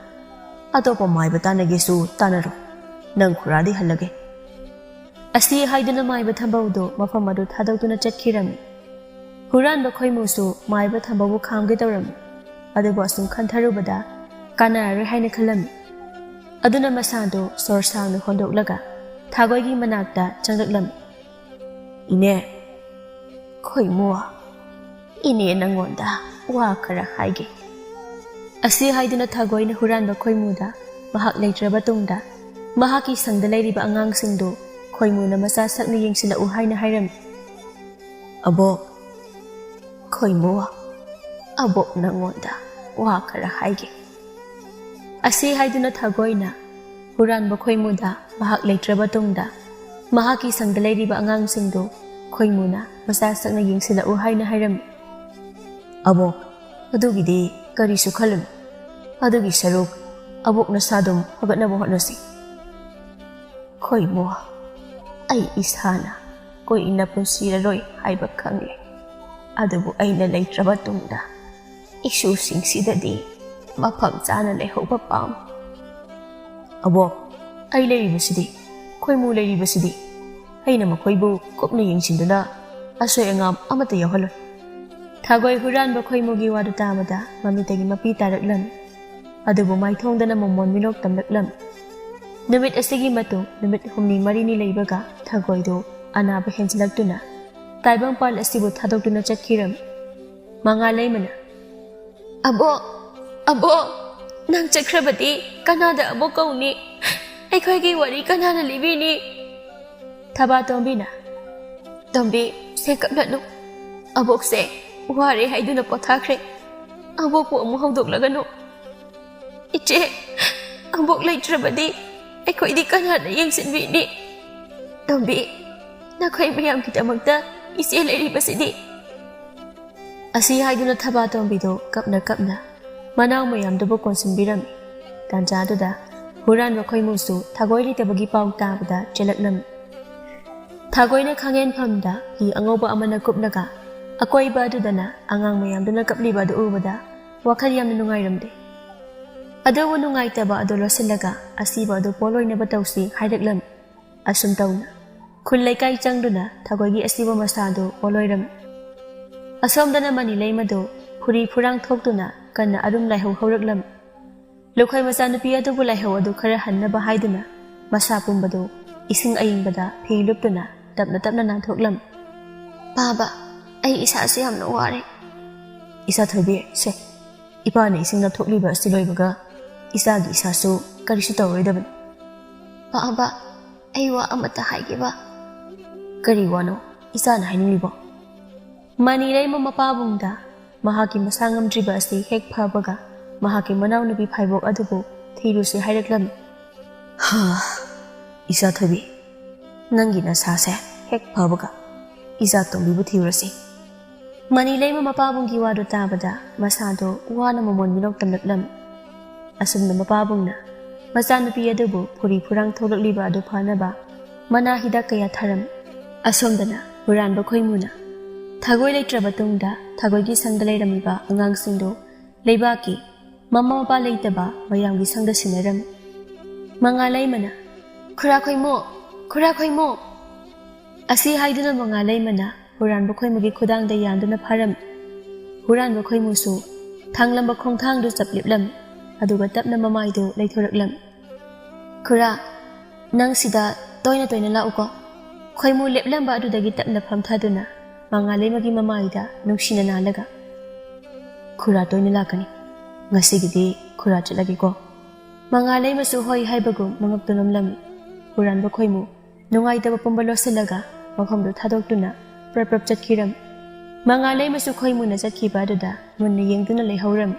ꯑꯇꯣꯞꯄ ꯃꯥꯏꯕ ꯇꯥꯟꯅꯒꯦꯁꯨ ꯇꯥꯟꯅꯔꯣ꯫ ꯅꯪ ꯈꯨꯔꯥꯗꯤ ꯍꯜꯂꯒꯦ꯫" ꯑꯁꯤ ꯍꯥꯏꯗꯨꯅ ꯃꯥꯏꯕ ꯊꯝꯕꯧꯗꯨ ꯃꯐꯝ ꯑꯗꯨ ꯊꯥꯗꯣꯛꯇꯨꯅ ꯆꯠꯈꯤꯔꯝꯃꯤ꯫ ꯍꯨꯔꯥꯟꯕ ꯈꯣꯏꯃꯨꯁꯨ ꯃꯥꯏꯕ ꯊꯝꯕꯧꯕꯨ ꯈꯥꯝꯒꯦ ꯇꯧꯔꯝꯃꯤ꯫ ꯑꯗꯨꯕꯨ ꯑꯁꯨꯝ ꯈꯟꯊꯔꯨꯕꯗ ꯀꯥꯟꯅꯔꯔꯣꯏ ꯍꯥꯏꯅ ꯈꯜꯂꯝꯃꯤ꯫ ꯑꯗꯨꯅ ꯃꯁꯥꯗꯨ ꯁꯣꯔ ꯁꯥꯡꯅ ꯍꯣꯟꯗꯣꯛꯂꯒ ꯊꯥꯒꯣꯏꯒꯤ ꯃꯅꯥꯛꯇ ꯆꯪꯂꯛꯂꯝꯃꯤ꯫ "ꯏꯅꯦ, ꯈꯣꯏꯃꯨ, ꯏꯅꯦ ꯅꯪꯉꯣꯟꯗ ꯋꯥ ꯈꯔ ꯍꯥꯏꯒꯦ꯫" ꯑꯁꯤ ꯍꯥꯏꯗꯨꯅ ꯊꯥꯒꯣꯏꯅ ꯍꯨꯔꯥꯟꯕ ꯈꯣꯏꯃꯨꯗ ꯃꯍꯥꯛ ꯂꯩꯇ꯭ꯔꯕ ꯇꯨꯡꯗ ꯃꯍꯥꯛꯀꯤ ꯁꯪꯗ ꯂꯩꯔꯤꯕ ꯑꯉꯥꯡꯁꯤꯡꯗꯨ ꯈꯣꯏꯃꯨꯅ ꯃꯆꯥ ꯁꯛꯅ ꯌꯦꯡꯁꯤꯜꯂꯛꯎ ꯍꯥꯏꯅ ꯍꯥꯏꯔꯝꯃꯤ꯫ "ꯑꯕꯣꯛ, ꯈꯣꯏꯃꯨ, ꯑꯕꯣꯛ ꯅꯪꯉꯣꯟꯗ ꯋꯥ ꯈꯔ ꯍꯥꯏꯒꯦ꯫" ꯑꯁꯤ ꯍꯥꯏꯗꯨꯅ ꯊꯥꯒꯣꯏꯅ ꯍꯨꯔꯥꯟꯕ ꯈꯣꯏꯃꯨꯗ ꯃꯍꯥꯛ ꯂꯩꯇ꯭ꯔꯕ ꯇꯨꯡꯗ ꯃꯍꯥꯛꯀꯤ ꯁꯪꯗ ꯂꯩꯔꯤꯕ ꯑꯉꯥꯡꯁꯤꯡꯗꯨ ꯈꯣꯏꯃꯨꯅ ꯃꯆꯥ ꯁꯛꯅ ꯌꯦꯡꯁꯤꯜꯂꯛꯎ ꯍꯥꯏꯅ ꯍꯥꯏꯔꯝꯃꯤ꯫ "ꯑꯕꯣꯛ, ꯑꯗꯨꯒꯤꯗꯤ ꯀꯔꯤꯁꯨ ꯈꯜꯂꯨꯅꯨ꯫ ꯑꯗꯨꯒꯤ ꯁꯔꯨꯛ ꯑꯕꯣꯛ ꯅꯁꯥ ꯑꯗꯨꯝ ꯐꯒꯠꯅꯕ ꯍꯣꯠꯅꯁꯤ꯫" "ꯈꯣꯏꯃꯨ, ꯑꯩ ꯏꯁꯥꯅ ꯀꯨꯏꯅ ꯄꯨꯟꯁꯤꯔꯔꯣꯏ ꯍꯥꯏꯕ ꯈꯪꯂꯦ꯫ ꯑꯗꯨꯕꯨ ꯑꯩꯅ ꯂꯩꯇ꯭ꯔꯕ ꯇꯨꯡꯗ ꯏꯁꯨꯁꯤꯡꯁꯤꯗꯗꯤ ꯃꯐꯝ ꯆꯥꯅ ꯂꯩꯍꯧꯕ ꯄꯥꯝꯃꯤ꯫ "ꯑꯕꯣꯛ, ꯑꯩ ꯂꯩꯔꯤꯕꯁꯤꯗꯤ, ꯈꯣꯏꯃꯨ ꯂꯩꯔꯤꯕꯁꯤꯗꯤ, ꯑꯩꯅ ꯃꯈꯣꯏꯕꯨ ꯀꯨꯞꯅ ꯌꯦꯡꯁꯤꯟꯗꯨꯅ ꯑꯁꯣꯏ ꯑꯉꯥꯝ ꯑꯃꯠꯇ ꯌꯥꯎꯍꯜꯂꯣꯏ꯫" ꯊꯥꯒꯣꯏ ꯍꯨꯔꯥꯟꯕ ꯈꯣꯏꯃꯨꯒꯤ ꯋꯥꯗꯨ ꯇꯥꯕꯗ ꯃꯃꯤꯠꯇꯒꯤ ꯃꯄꯤ ꯇꯥꯔꯛꯂꯝꯃꯤ꯫ ꯑꯗꯨꯕꯨ ꯃꯥꯏꯊꯣꯡꯗꯅ ꯃꯃꯣꯟ ꯃꯤꯅꯣꯛ ꯇꯝꯂꯛꯂꯝꯃꯤ꯫ ꯅꯨꯃꯤꯠ ꯑꯁꯤꯒꯤ ꯃꯇꯨꯡ ꯅꯨꯃꯤꯠ ꯍꯨꯝꯅꯤ ꯃꯔꯤꯅꯤ ꯂꯩꯕꯒ ꯊꯥꯒꯣꯏꯗꯨ ꯑꯅꯥꯕ ꯍꯦꯟꯖꯤꯜꯂꯛꯇꯨꯅ ꯇꯥꯏꯕꯪꯄꯥꯜ ꯑꯁꯤꯕꯨ ꯊꯥꯗꯣꯛꯇꯨꯅ ꯆꯠꯈꯤꯔꯝꯃꯤ꯫ ꯃꯉꯥꯜꯂꯩꯃꯅ, "ꯑꯕꯣꯛ, ꯑꯕꯣꯛ, ꯅꯪ ꯆꯠꯈ꯭ꯔꯕꯗꯤ ꯀꯅꯥꯗ ꯑꯕꯣꯛ ꯀꯧꯅꯤ? ꯑꯩꯈꯣꯏꯒꯤ ꯋꯥꯔꯤ ꯀꯅꯥꯅ ꯂꯤꯕꯤꯅꯤ?" ꯊꯕꯥꯇꯣꯝꯕꯤꯅ, "ꯇꯣꯝꯕꯤ, ꯁꯦ ꯀꯞꯂꯅꯨ꯫ ꯑꯕꯣꯛꯁꯦ ꯋꯥꯔꯦ ꯍꯥꯏꯗꯨꯅ ꯄꯣꯊꯥꯈ꯭ꯔꯦ꯫ ꯑꯕꯣꯛꯄꯨ ꯑꯃꯨꯛ ꯍꯧꯗꯣꯛꯂꯒꯅꯨ꯫ ꯏꯆꯦ, ꯑꯕꯣꯛ ꯂꯩꯇ꯭ꯔꯕꯗꯤ ꯑꯩꯈꯣꯏꯗꯤ ꯀꯅꯥꯅ ꯌꯦꯡꯁꯤꯟꯕꯤꯅꯤ? ꯇꯣꯝꯕꯤ, ꯅꯈꯣꯏ ꯃꯌꯥꯝꯒꯤꯗꯃꯛꯇ ꯏꯆꯦ ꯂꯩꯔꯤꯕꯁꯤꯗꯤ꯫" ꯑꯁꯤ ꯍꯥꯏꯗꯨꯅ ꯊꯕꯥꯇꯣꯝꯕꯤꯗꯨ ꯀꯞꯅ ꯀꯞꯅ ꯃꯅꯥꯎ ꯃꯌꯥꯝꯗꯨꯕꯨ ꯀꯣꯟꯁꯤꯟꯕꯤꯔꯝꯃꯤ꯫ ꯇꯥꯟꯖꯥꯗꯨꯗ ꯍꯨꯔꯥꯟꯕ ꯈꯣꯏꯃꯨꯁꯨ ꯊꯥꯒꯣꯏ ꯂꯩꯇꯕꯒꯤ ꯄꯥꯎ ꯇꯥꯕꯗ ꯆꯦꯜꯂꯛꯂꯝꯃꯤ꯫ ꯊꯥꯒꯣꯏꯅ ꯈꯥꯡꯍꯦꯟꯐꯝꯗ ꯐꯤ ꯑꯉꯧꯕ ꯑꯃꯅ ꯀꯨꯞꯂꯒ ꯑꯀꯣꯏꯕ ꯑꯗꯨꯗꯅ ꯑꯉꯥꯡ ꯃꯌꯥꯝꯗꯨꯅ ꯀꯞꯂꯤꯕ ꯑꯗꯨ ꯎꯕꯗ ꯋꯥꯈꯜ ꯌꯥꯝꯅ ꯅꯨꯡꯉꯥꯏꯔꯝꯗꯦ꯫ ꯑꯗꯨꯕꯨ ꯅꯨꯡꯉꯥꯏꯇꯕ ꯑꯗꯨ ꯂꯣꯠꯁꯤꯜꯂꯒ ꯑꯁꯤꯕ ꯑꯗꯨ ꯄꯣꯂꯣꯏꯅꯕ ꯇꯧꯁꯤ ꯍꯥꯏꯔꯛꯂꯝꯃꯤ꯫ ꯑꯁꯨꯝ ꯇꯧꯅ ꯈꯨꯜ ꯂꯩꯀꯥꯏ ꯆꯪꯗꯨꯅ ꯊꯥꯒꯣꯏꯒꯤ ꯑꯁꯤꯕ ꯃꯁꯥꯗꯨ ꯄꯣꯂꯣꯏꯔꯝꯃꯤ꯫ ꯑꯁꯣꯝꯗꯅ ꯃꯅꯤ ꯂꯩꯃꯗꯨ ꯐꯨꯔꯤ ꯐꯨꯔꯥꯡ ꯊꯣꯛꯇꯨꯅ ꯀꯟꯅ ꯑꯔꯨꯝ ꯂꯥꯏꯍꯧ ꯍꯧꯔꯛꯂꯝꯃꯤ꯫ ꯂꯨꯈꯣꯏ ꯃꯆꯥꯅꯨꯄꯤ ꯑꯗꯨꯕꯨ ꯂꯥꯏꯍꯧ ꯑꯗꯨ ꯈꯔ ꯍꯟꯅꯕ ꯍꯥꯏꯗꯨꯅ ꯃꯁꯥ ꯄꯨꯝꯕꯗꯨ ꯏꯁꯤꯡ ꯑꯏꯪꯕꯗ ꯐꯤ ꯂꯨꯞꯇꯨꯅ ꯇꯞꯅ ꯇꯞꯅ ꯅꯥꯟꯊꯣꯛꯂꯝꯃꯤ꯫ "ꯄꯥꯕ, ꯑꯩ ꯏꯁꯥꯁꯦ ꯌꯥꯝꯅ ꯋꯥꯔꯦ꯫" "ꯏꯆꯥ ꯊꯣꯏꯕꯤ, ꯁꯦ, ꯏꯄꯥꯅ ꯏꯁꯤꯡ ꯅꯥꯟꯊꯣꯛꯂꯤꯕ ꯑꯁꯤ ꯂꯣꯏꯕꯒ ꯏꯆꯥꯒꯤ ꯏꯁꯥꯁꯨ ꯀꯔꯤꯁꯨ ꯇꯧꯔꯣꯏꯗꯕꯅꯤ꯫" "ꯄꯥꯕ, ꯑꯩ ꯋꯥ ꯑꯃꯇ ꯍꯥꯏꯒꯦꯕ꯫" "ꯀꯔꯤ ꯋꯥꯅꯣ ꯏꯆꯥꯅ ꯍꯥꯏꯅꯤꯡꯂꯤꯕꯣ?" ꯃꯅꯤ ꯂꯩꯃ ꯃꯄꯥꯕꯨꯡꯗ ꯃꯍꯥꯛꯀꯤ ꯃꯁꯥ ꯉꯝꯗ꯭ꯔꯤꯕ ꯑꯁꯤ ꯍꯦꯛ ꯐꯕꯒ ꯃꯍꯥꯛꯀꯤ ꯃꯅꯥꯎꯅꯨꯄꯤ ꯐꯥꯏꯕꯣꯛ ꯑꯗꯨꯕꯨ ꯊꯤꯔꯨꯁꯤ ꯍꯥꯏꯔꯛꯂꯝꯃꯤ꯫ "ꯍꯥ, ꯏꯆꯥ ꯊꯣꯏꯕꯤ, ꯅꯪꯒꯤ ꯅꯁꯥꯁꯦ ꯍꯦꯛ ꯐꯕꯒ ꯏꯆꯥ ꯇꯣꯝꯕꯤꯕꯨ ꯊꯤꯔꯨꯔꯁꯤ꯫" ꯃꯅꯤ ꯂꯩꯃ ꯃꯄꯥꯕꯨꯡꯒꯤ ꯋꯥꯗꯨ ꯇꯥꯕꯗ ꯃꯁꯥꯗꯨ ꯋꯥꯅ ꯃꯃꯣꯟ ꯃꯤꯅꯣꯛ ꯇꯝꯂꯛꯂꯝꯃꯤ꯫ ꯑꯁꯨꯝꯅ ꯃꯄꯥꯕꯨꯡꯅ ꯃꯆꯥꯅꯨꯄꯤ ꯑꯗꯨꯕꯨ ꯐꯨꯔꯤ ꯐꯨꯔꯥꯡ ꯊꯣꯛꯂꯛꯂꯤꯕ ꯑꯗꯨ ꯐꯅꯕ ꯃꯅꯥ ꯍꯤꯗꯥꯛ ꯀꯌꯥ ꯊꯥꯔꯝꯃꯤ꯫ ꯑꯁꯣꯝꯗꯅ ꯍꯨꯔꯥꯟꯕ ꯈꯣꯏꯃꯨꯅ ꯊꯥꯒꯣꯏ ꯂꯩꯇ꯭ꯔꯕ ꯇꯨꯡꯗ ꯊꯥꯒꯣꯏꯒꯤ ꯁꯪꯗ ꯂꯩꯔꯝꯃꯤꯕ ꯑꯉꯥꯡꯁꯤꯡꯗꯨ ꯂꯩꯕꯥꯛꯀꯤ ꯃꯃꯥ ꯃꯄꯥ ꯂꯩꯇꯕ ꯃꯌꯥꯝꯒꯤ ꯁꯪꯗ ꯁꯤꯟꯅꯔꯝꯃꯤ꯫ ꯃꯉꯥꯂꯩꯃꯅ, "ꯈꯨꯔꯥ ꯈꯣꯏꯃꯨ! ꯈꯨꯔꯥ ꯈꯣꯏꯃꯨ!" ꯑꯁꯤ ꯍꯥꯏꯗꯨꯅ ꯃꯉꯥꯂꯩꯃꯅ ꯍꯨꯔꯥꯟꯕ ꯈꯣꯏꯃꯨꯒꯤ ꯈꯨꯗꯥꯡꯗ ꯌꯥꯟꯗꯨꯅ ꯐꯥꯔꯝꯃꯤ꯫ ꯍꯨꯔꯥꯟꯕ ꯈꯣꯏꯃꯨꯁꯨ ꯊꯥꯡꯂꯝꯕ ꯈꯣꯡꯊꯥꯡꯗꯨ ꯆꯞ ꯂꯦꯞꯂꯝꯃꯤ, ꯑꯗꯨꯒ ꯇꯞꯅ ꯃꯃꯥꯏꯗꯨ ꯂꯩꯊꯣꯔꯛꯂꯝꯃꯤ꯫ "ꯈꯨꯔꯥ, ꯅꯪ ꯁꯤꯗ ꯇꯣꯏꯅ ꯇꯣꯏꯅ ꯂꯥꯛꯎꯀꯣ꯫" ꯈꯣꯏꯃꯨ ꯂꯦꯞꯂꯝꯕ ꯑꯗꯨꯗꯒꯤ ꯇꯞꯅ ꯐꯝꯊꯗꯨꯅ ꯃꯉꯥꯂꯩꯃꯒꯤ ꯃꯃꯥꯏꯗ ꯅꯨꯡꯁꯤꯅ ꯅꯥꯜꯂꯒ, "ꯈꯨꯔꯥ ꯇꯣꯏꯅ ꯂꯥꯛꯀꯅꯤ꯫ ꯉꯁꯤꯒꯤꯗꯤ ꯈꯨꯔꯥ ꯆꯠꯂꯒꯦꯀꯣ꯫" ꯃꯉꯥꯂꯩꯃꯁꯨ ꯍꯣꯏ ꯍꯥꯏꯕꯒꯨꯝ ꯃꯉꯛꯇꯨ ꯅꯣꯝꯂꯝꯃꯤ꯫ ꯍꯨꯔꯥꯟꯕ ꯈꯣꯏꯃꯨ ꯅꯨꯡꯉꯥꯏꯇꯕ ꯄꯨꯝꯕ ꯂꯣꯠꯁꯤꯜꯂꯒ ꯃꯐꯝꯗꯨ ꯊꯥꯗꯣꯛꯇꯨꯅ ꯄ꯭ꯔꯞ ꯄ꯭ꯔꯞ ꯆꯠꯈꯤꯔꯝꯃꯤ꯫ ꯃꯉꯥꯂꯩꯃꯁꯨ ꯈꯣꯏꯃꯨꯅ ꯆꯠꯈꯤꯕ ꯑꯗꯨꯗ ꯃꯨꯟꯅ ꯌꯦꯡꯗꯨꯅ ꯂꯩꯍꯧꯔꯝꯃꯤ꯫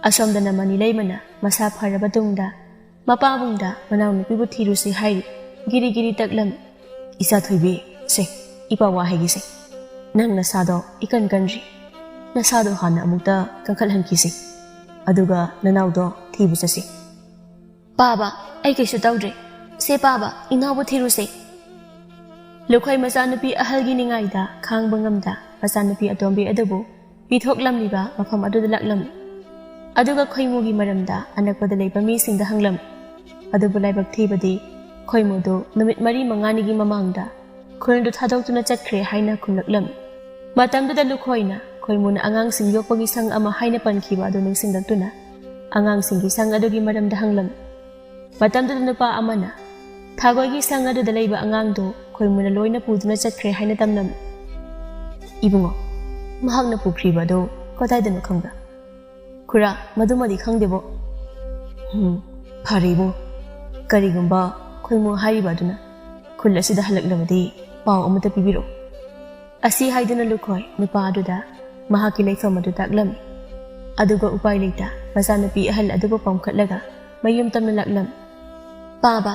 ꯑꯁꯣꯝꯗꯅ ꯃꯅꯤꯂꯩꯃꯅ ꯃꯁꯥ ꯐꯔꯕ ꯇꯨꯡꯗ ꯃꯄꯥꯕꯨꯡꯗ ꯃꯅꯥꯎꯅꯨꯄꯤꯕꯨ ꯊꯤꯔꯨꯁꯤ ꯍꯥꯏꯔꯤ꯫ ꯒꯤꯔꯤ ꯒꯤꯔꯤ ꯇꯛꯂꯝꯃꯤ꯫ "ꯏꯆꯥ ꯊꯣꯏꯕꯤ, ꯁꯦ, ꯏꯄꯥ ꯋꯥ ꯍꯥꯏꯒꯦꯁꯦ꯫ ꯅꯪ ꯅꯁꯥꯗꯣ ꯏꯀꯟ ꯀꯟꯗ꯭ꯔꯤ꯫ ꯅꯁꯥꯗꯣ ꯍꯥꯟꯅ ꯑꯃꯨꯛꯇ ꯀꯟꯈꯠꯍꯟꯈꯤꯁꯦ꯫ ꯑꯗꯨꯒ ꯅꯅꯥꯎꯗꯣ ꯊꯤꯕ ꯆꯠꯁꯤ꯫" "ꯄꯥꯕ, ꯑꯩ ꯀꯩꯁꯨ ꯇꯧꯗ꯭ꯔꯦ꯫ ꯁꯦ ꯄꯥꯕ, ꯏꯅꯥꯎꯕꯨ ꯊꯤꯔꯨꯁꯦ꯫" ꯂꯨꯈꯣꯏ ꯃꯆꯥꯅꯨꯄꯤ ꯑꯍꯜꯒꯤ ꯅꯤꯡꯉꯥꯏꯗ ꯈꯥꯡꯕ ꯉꯝꯗ ꯃꯆꯥꯅꯨꯄꯤ ꯑꯇꯣꯝꯕꯤ ꯑꯗꯨꯕꯨ ꯄꯤꯊꯣꯛꯂꯝꯂꯤꯕ ꯃꯐꯝ ꯑꯗꯨꯗ ꯂꯥꯛꯂꯝꯃꯤ꯫ ꯑꯗꯨꯒ ꯈꯣꯏꯃꯨꯒꯤ ꯃꯔꯝꯗ ꯑꯅꯛꯄꯗ ꯂꯩꯕ ꯃꯤꯁꯤꯡꯗ ꯍꯪꯂꯝꯃꯤ꯫ ꯑꯗꯨꯕꯨ ꯂꯥꯏꯕꯛ ꯊꯤꯕꯗꯤ ꯈꯣꯏꯃꯨꯗꯨ ꯅꯨꯃꯤꯠ ꯃꯔꯤ ꯃꯉꯥꯅꯤꯒꯤ ꯃꯃꯥꯡꯗ ꯈꯨꯜꯗꯨ ꯊꯥꯗꯣꯛꯇꯨꯅ ꯆꯠꯈ꯭ꯔꯦ ꯍꯥꯏꯅ ꯈꯨꯝꯂꯛꯂꯝꯃꯤ꯫ ꯃꯇꯝꯗꯨꯗ ꯂꯨꯈꯣꯏꯅ ꯈꯣꯏꯃꯨꯅ ꯑꯉꯥꯡꯁꯤꯡ ꯌꯣꯛꯄꯒꯤ ꯁꯪ ꯑꯃ ꯍꯥꯏꯅ ꯄꯟꯈꯤꯕ ꯑꯗꯨ ꯅꯤꯡꯁꯤꯡꯂꯛꯇꯨꯅ ꯑꯉꯥꯡꯁꯤꯡꯒꯤ ꯁꯪ ꯑꯗꯨꯒꯤ ꯃꯔꯝꯗ ꯍꯪꯂꯝꯃꯤ꯫ ꯃꯇꯝꯗꯨꯗ ꯅꯨꯄꯥ ꯑꯃꯅ ꯊꯥꯒꯣꯏꯒꯤ ꯁꯪ ꯑꯗꯨꯗ ꯂꯩꯕ ꯑꯉꯥꯡꯗꯨ ꯈꯣꯏꯃꯨꯅ ꯂꯣꯏꯅ ꯄꯨꯗꯨꯅ ꯆꯠꯈ꯭ꯔꯦ ꯍꯥꯏꯅ ꯇꯝꯂꯝꯃꯤ꯫ "ꯏꯕꯨꯡꯉꯣ, ꯃꯍꯥꯛꯅ ꯄꯨꯈ꯭ꯔꯤꯕ ꯑꯗꯨ ꯀꯗꯥꯏꯗꯅꯣ ꯈꯪꯕ꯭ꯔꯥ?" "ꯈꯨꯔꯥ, ꯃꯗꯨꯃꯗꯤ ꯈꯪꯗꯦꯕꯣ꯫" "ꯎꯝ, ꯐꯔꯦ ꯏꯕꯨꯡꯉꯣ꯫ ꯀꯔꯤꯒꯨꯝꯕ ꯈꯣꯏꯃꯨ ꯍꯥꯏꯔꯤꯕ ꯑꯗꯨꯅ ꯈꯨꯜ ꯑꯁꯤꯗ ꯍꯜꯂꯛꯂꯕꯗꯤ ꯄꯥꯎ ꯑꯃꯠꯇ ꯄꯤꯕꯤꯔꯛꯎ꯫" ꯑꯁꯤ ꯍꯥꯏꯗꯨꯅ ꯂꯨꯈꯣꯏ ꯅꯨꯄꯥ ꯑꯗꯨꯗ ꯃꯍꯥꯛꯀꯤ ꯂꯩꯐꯝ ꯑꯗꯨ ꯇꯥꯛꯂꯝꯃꯤ꯫ ꯑꯗꯨꯒ ꯎꯄꯥꯏ ꯂꯩꯇ ꯃꯆꯥꯅꯨꯄꯤ ꯑꯍꯜ ꯑꯗꯨꯕꯨ ꯄꯝꯈꯠꯂꯒ ꯃꯌꯨꯝ ꯇꯝꯅ ꯂꯥꯛꯂꯝꯃꯤ꯫ "ꯄꯥꯕ,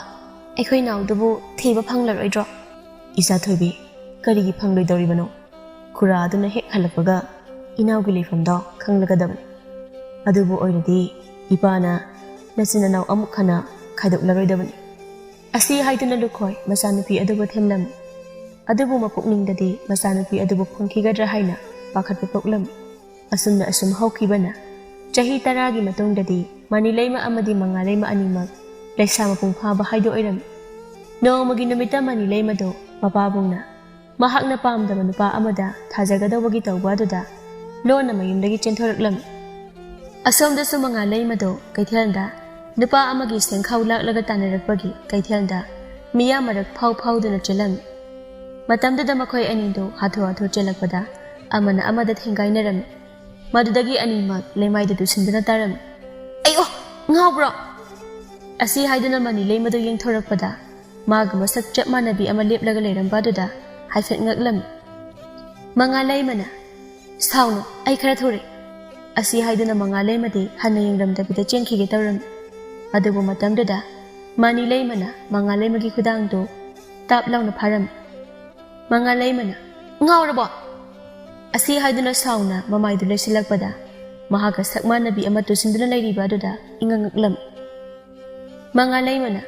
ꯑꯩꯈꯣꯏ ꯅꯥꯎꯗꯨꯕꯨ ꯊꯤꯕ ꯐꯪꯂꯔꯣꯏꯗ꯭ꯔꯣ?" "ꯏꯆꯥ ꯊꯣꯏꯕꯤ, ꯀꯔꯤꯒꯤ ꯐꯪꯂꯣꯏꯗꯧꯔꯤꯕꯅꯣ? ꯈꯨꯔꯥ ꯑꯗꯨꯅ ꯍꯦꯛ ꯍꯜꯂꯛꯄꯒ ꯏꯅꯥꯎꯒꯤ ꯂꯩꯐꯝꯗꯣ ꯈꯪꯂꯒꯗꯕꯅꯤ꯫ ꯑꯗꯨꯕꯨ ꯑꯣꯏꯔꯗꯤ ꯏꯄꯥꯅ ꯅꯆꯤꯟ ꯅꯅꯥꯎ ꯑꯃꯨꯛ ꯍꯟꯅ ꯈꯥꯏꯗꯣꯛꯂꯔꯣꯏꯗꯕꯅꯤ꯫" ꯑꯁꯤ ꯍꯥꯏꯗꯨꯅ ꯂꯨꯈꯣꯏ ꯃꯆꯥꯅꯨꯄꯤ ꯑꯗꯨꯕꯨ ꯊꯦꯝꯂꯝꯃꯤ꯫ ꯑꯗꯨꯕꯨ ꯃꯄꯨꯛꯅꯤꯡꯗꯗꯤ ꯃꯆꯥꯅꯨꯄꯤ ꯑꯗꯨꯕꯨ ꯐꯪꯈꯤꯒꯗ꯭ꯔꯥ ꯍꯥꯏꯅ ꯄꯥꯈꯠꯄ ꯄꯣꯛꯂꯝꯃꯤ꯫ ꯑꯁꯨꯝꯅ ꯑꯁꯨꯝ ꯍꯧꯈꯤꯕꯅ ꯆꯍꯤ ꯇꯔꯥꯒꯤ ꯃꯇꯨꯡꯗꯗꯤ ꯃꯅꯤꯂꯩꯃ ꯑꯃꯗꯤ ꯃꯉꯥꯂꯩꯃ ꯑꯅꯤꯃꯛ ꯂꯩꯁꯥ ꯃꯄꯨꯡ ꯐꯥꯕ ꯍꯥꯏꯗꯣ ꯑꯣꯏꯔꯝꯃꯤ꯫ ꯅꯣꯡꯃꯒꯤ ꯅꯨꯃꯤꯠꯇ ꯃꯅꯤ ꯂꯩꯃꯗꯣ ꯃꯄꯥꯕꯨꯡꯅ ꯃꯍꯥꯛꯅ ꯄꯥꯝꯗꯕ ꯅꯨꯄꯥ ꯑꯃꯗ ꯊꯥꯖꯒꯗꯧꯕꯒꯤ ꯇꯧꯕ ꯑꯗꯨꯗ ꯂꯣꯟꯅ ꯃꯌꯨꯝꯗꯒꯤ ꯆꯦꯟꯊꯣꯔꯛꯂꯝꯃꯤ꯫ ꯑꯁꯣꯝꯗꯁꯨ ꯃꯉꯥ ꯂꯩꯃꯗꯣ ꯀꯩꯊꯦꯜꯗ ꯅꯨꯄꯥ ꯑꯃꯒꯤ ꯁꯦꯡꯈꯥꯎ ꯂꯥꯛꯂꯒ ꯇꯥꯟꯅꯔꯛꯄꯒꯤ ꯀꯩꯊꯦꯜꯗ ꯃꯤꯌꯥꯝ ꯃꯔꯛ ꯐꯥꯎ ꯐꯥꯎꯗꯨꯅ ꯆꯦꯜꯂꯝꯃꯤ꯫ ꯃꯇꯝꯗꯨꯗ ꯃꯈꯣꯏ ꯑꯅꯤꯗꯨ ꯍꯥꯊꯨ ꯍꯥꯊꯨ ꯆꯦꯜꯂꯛꯄꯗ ꯑꯃꯅ ꯑꯃꯗ ꯊꯦꯡꯒꯥꯏꯅꯔꯝꯃꯤ꯫ ꯃꯗꯨꯗꯒꯤ ꯑꯅꯤꯃꯛ ꯂꯩꯃꯥꯏꯗ ꯇꯨꯁꯤꯟꯗꯨꯅ ꯇꯥꯔꯝꯃꯤ꯫ "ꯑꯩꯌꯣ, ꯉꯥꯎꯕ꯭ꯔꯣ?" ꯑꯁꯤ ꯍꯥꯏꯗꯨꯅ ꯃꯅꯤ ꯂꯩꯃꯗꯨ ꯌꯦꯡꯊꯣꯔꯛꯄꯗ ꯃꯥꯒ ꯃꯁꯛ ꯆꯞ ꯃꯥꯟꯅꯕꯤ ꯑꯃ ꯂꯦꯞꯂꯒ ꯂꯩꯔꯝꯕ ꯑꯗꯨꯗ ꯍꯥꯏꯐꯦꯠ ꯉꯛꯂꯝꯃꯤ꯫ ꯃꯉꯥ ꯂꯩꯃꯅ, "ꯁꯥꯎꯅꯨ, ꯑꯩ ꯈꯔ ꯊꯨꯔꯦ"꯫ ꯑꯁꯤ ꯍꯥꯏꯗꯨꯅ ꯃꯉꯥ ꯂꯩꯃꯗꯤ ꯍꯟꯅ ꯌꯦꯡꯂꯝꯗꯕꯤꯗ ꯆꯦꯟꯈꯤꯒꯦ ꯇꯧꯔꯝꯃꯤ꯫ ꯑꯗꯨꯕꯨ ꯃꯇꯝꯗꯨꯗ ꯃꯅꯤ ꯂꯩꯃꯅ ꯃꯉꯥ ꯂꯩꯃꯒꯤ ꯈꯨꯗꯥꯡꯗꯨ ꯇꯥꯞ ꯂꯥꯎꯅ ꯐꯥꯔꯝꯃꯤ꯫ ꯃꯉꯥ ꯂꯩꯃꯅ, "ꯉꯥꯎꯔꯕꯣ?" ꯑꯁꯤ ꯍꯥꯏꯗꯨꯅ ꯁꯥꯎꯅ ꯃꯃꯥꯏꯗꯨ ꯂꯩꯁꯤꯜꯂꯛꯄꯗ ꯃꯍꯥꯛꯀ ꯁꯛ ꯃꯥꯟꯅꯕꯤ ꯑꯃ ꯇꯨꯁꯤꯟꯗꯨꯅ ꯂꯩꯔꯤꯕ ꯑꯗꯨꯗ ꯏꯉꯛ ꯉꯛꯂꯝꯃꯤ꯫ ꯃꯉꯥ ꯂꯩꯃꯅ,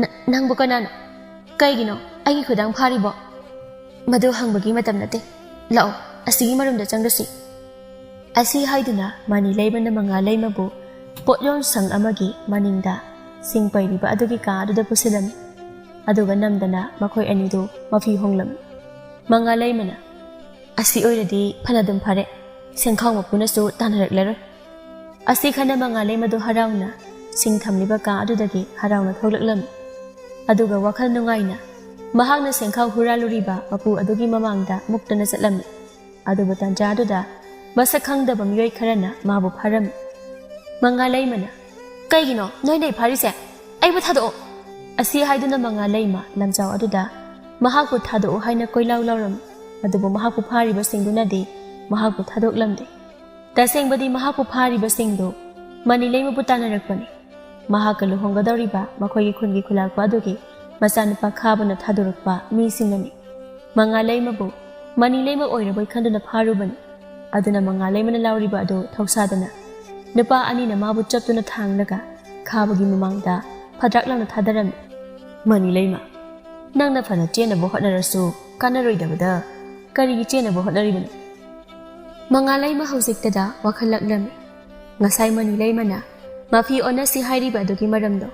"ꯅ-, ꯅꯪꯕꯨ ꯀꯅꯥꯅꯣ? ꯀꯩꯒꯤꯅꯣ ꯑꯩꯒꯤ ꯈꯨꯗꯥꯡ ꯐꯥꯔꯤꯕꯣ?" "ꯃꯗꯨ ꯍꯪꯕꯒꯤ ꯃꯇꯝ ꯅꯠꯇꯦ꯫ ꯂꯥꯛꯑꯣ, ꯑꯁꯤꯒꯤ ꯃꯔꯨꯝꯗ ꯆꯪꯂꯁꯤ"꯫ ꯑꯁꯤ ꯍꯥꯏꯗꯨꯅ ꯃꯅꯤ ꯂꯩꯃꯅ ꯃꯉꯥ ꯂꯩꯃꯕꯨ ꯄꯣꯠꯌꯣꯟ ꯁꯪ ꯑꯃꯒꯤ ꯃꯅꯤꯡꯗ ꯁꯤꯡ ꯄꯩꯔꯤꯕ ꯑꯗꯨꯒꯤ ꯀꯥ ꯑꯗꯨꯗ ꯄꯨꯁꯤꯜꯂꯝꯃꯤ꯫ ꯑꯗꯨꯒ ꯅꯝꯗꯅ ꯃꯈꯣꯏ ꯑꯅꯤꯗꯨ ꯃꯐꯤ ꯍꯣꯡꯂꯝꯃꯤ꯫ ꯃꯉꯥ ꯂꯩꯃꯅ, "ꯑꯁꯤ ꯑꯣꯏꯔꯗꯤ ꯐꯅꯗꯨꯝ ꯐꯔꯦ, ꯁꯦꯡꯈꯥꯎ ꯃꯄꯨꯅꯁꯨ ꯇꯥꯟꯅꯔꯛꯂꯔꯣꯏ"꯫ ꯑꯁꯤ ꯈꯟꯅ ꯃꯉꯥ ꯂꯩꯃꯗꯨ ꯍꯔꯥꯎꯅ ꯁꯤꯡ ꯊꯝꯂꯤꯕ ꯀꯥ ꯑꯗꯨꯗꯒꯤ ꯍꯔꯥꯎꯅ ꯊꯣꯛꯂꯛꯂꯝꯃꯤ꯫ ꯑꯗꯨꯒ ꯋꯥꯈꯜ ꯅꯨꯡꯉꯥꯏꯅ ꯃꯍꯥꯛꯅ ꯁꯦꯡꯈꯥꯎ ꯍꯨꯔꯥꯜꯂꯨꯔꯤꯕ ꯃꯄꯨ ꯑꯗꯨꯒꯤ ꯃꯃꯥꯡꯗ ꯃꯨꯛꯇꯅ ꯆꯠꯂꯝꯃꯤ꯫ ꯑꯗꯨꯕꯨ ꯇꯟꯖꯥ ꯑꯗꯨꯗ ꯃꯁꯛ ꯈꯪꯗꯕ ꯃꯤꯑꯣꯏ ꯈꯔꯅ ꯃꯥꯕꯨ ꯐꯥꯔꯝꯃꯤ꯫ ꯃꯉꯥ ꯂꯩꯃꯅ, "ꯀꯩꯒꯤꯅꯣ ꯅꯣꯏꯅ ꯑꯩ ꯐꯥꯔꯤꯁꯦ? ꯑꯩꯕꯨ ꯊꯥꯗꯣꯛꯑꯣ!" ꯑꯁꯤ ꯍꯥꯏꯗꯨꯅ ꯃꯉꯥ ꯂꯩꯃ ꯂꯝꯖꯥꯎ ꯑꯗꯨꯗ ꯃꯍꯥꯛꯄꯨ ꯊꯥꯗꯣꯛꯑꯣ ꯍꯥꯏꯅ ꯀꯣꯏꯂꯥꯎ ꯂꯥꯎꯔꯝꯃꯤ꯫ ꯑꯗꯨꯕꯨ ꯃꯍꯥꯛꯄꯨ ꯐꯥꯔꯤꯕꯁꯤꯡꯗꯨꯅꯗꯤ ꯃꯍꯥꯛꯄꯨ ꯊꯥꯗꯣꯛꯂꯝꯗꯦ꯫ ꯇꯁꯦꯡꯕꯗꯤ ꯃꯍꯥꯛꯄꯨ ꯐꯥꯔꯤꯕꯁꯤꯡꯗꯨ ꯃꯅꯤ ꯂꯩꯃꯕꯨ ꯇꯥꯟꯅꯔꯛꯄꯅꯤ꯫ ꯃꯍꯥꯛꯀ ꯂꯨꯍꯣꯡꯒꯗꯧꯔꯤꯕ ꯃꯈꯣꯏꯒꯤ ꯈꯨꯟꯒꯤ ꯈꯨꯂꯥꯛꯄ ꯑꯗꯨꯒꯤ ꯃꯆꯥꯅꯨꯄꯥ ꯈꯥꯕꯅ ꯊꯥꯗꯣꯔꯛꯄ ꯃꯤꯁꯤꯡꯅꯅꯤ꯫ ꯃꯉꯥ ꯂꯩꯃꯕꯨ ꯃꯅꯤ ꯂꯩꯃ ꯑꯣꯏꯔꯕꯣꯏ ꯈꯟꯗꯨꯅ ꯐꯥꯔꯨꯕꯅꯤ꯫ ꯑꯗꯨꯅ ꯃꯉꯥ ꯂꯩꯃꯅ ꯂꯥꯎꯔꯤꯕ ꯑꯗꯨ ꯊꯧꯁꯥꯗꯅ ꯅꯨꯄꯥ ꯑꯅꯤꯅ ꯃꯥꯕꯨ ꯆꯞꯇꯨꯅ ꯊꯥꯡꯂꯒ ꯈꯥꯕꯒꯤ ꯃꯃꯥꯡꯗ ꯐꯗ꯭ꯔꯥꯛ ꯂꯥꯎꯅ ꯊꯥꯗꯔꯝꯃꯤ꯫ "ꯃꯅꯤ ꯂꯩꯃ, ꯅꯪꯅ ꯐꯅ ꯆꯦꯟꯅꯕ ꯍꯣꯠꯅꯔꯁꯨ ꯀꯥꯟꯅꯔꯣꯏꯗꯕꯗ ꯀꯔꯤꯒꯤ ꯆꯦꯟꯅꯕ ꯍꯣꯠꯅꯔꯤꯕꯅꯣ?" ꯃꯉꯥ ꯂꯩꯃ ꯍꯧꯖꯤꯛꯇꯗ ꯋꯥꯈꯜ ꯂꯥꯛꯂꯝꯃꯤ꯫ ꯉꯁꯥꯏ ꯃꯅꯤ ꯂꯩꯃꯅ ꯃꯐꯤ ꯑꯣꯟꯅꯁꯤ ꯍꯥꯏꯔꯤꯕ ꯑꯗꯨꯒꯤ ꯃꯔꯝꯗꯣ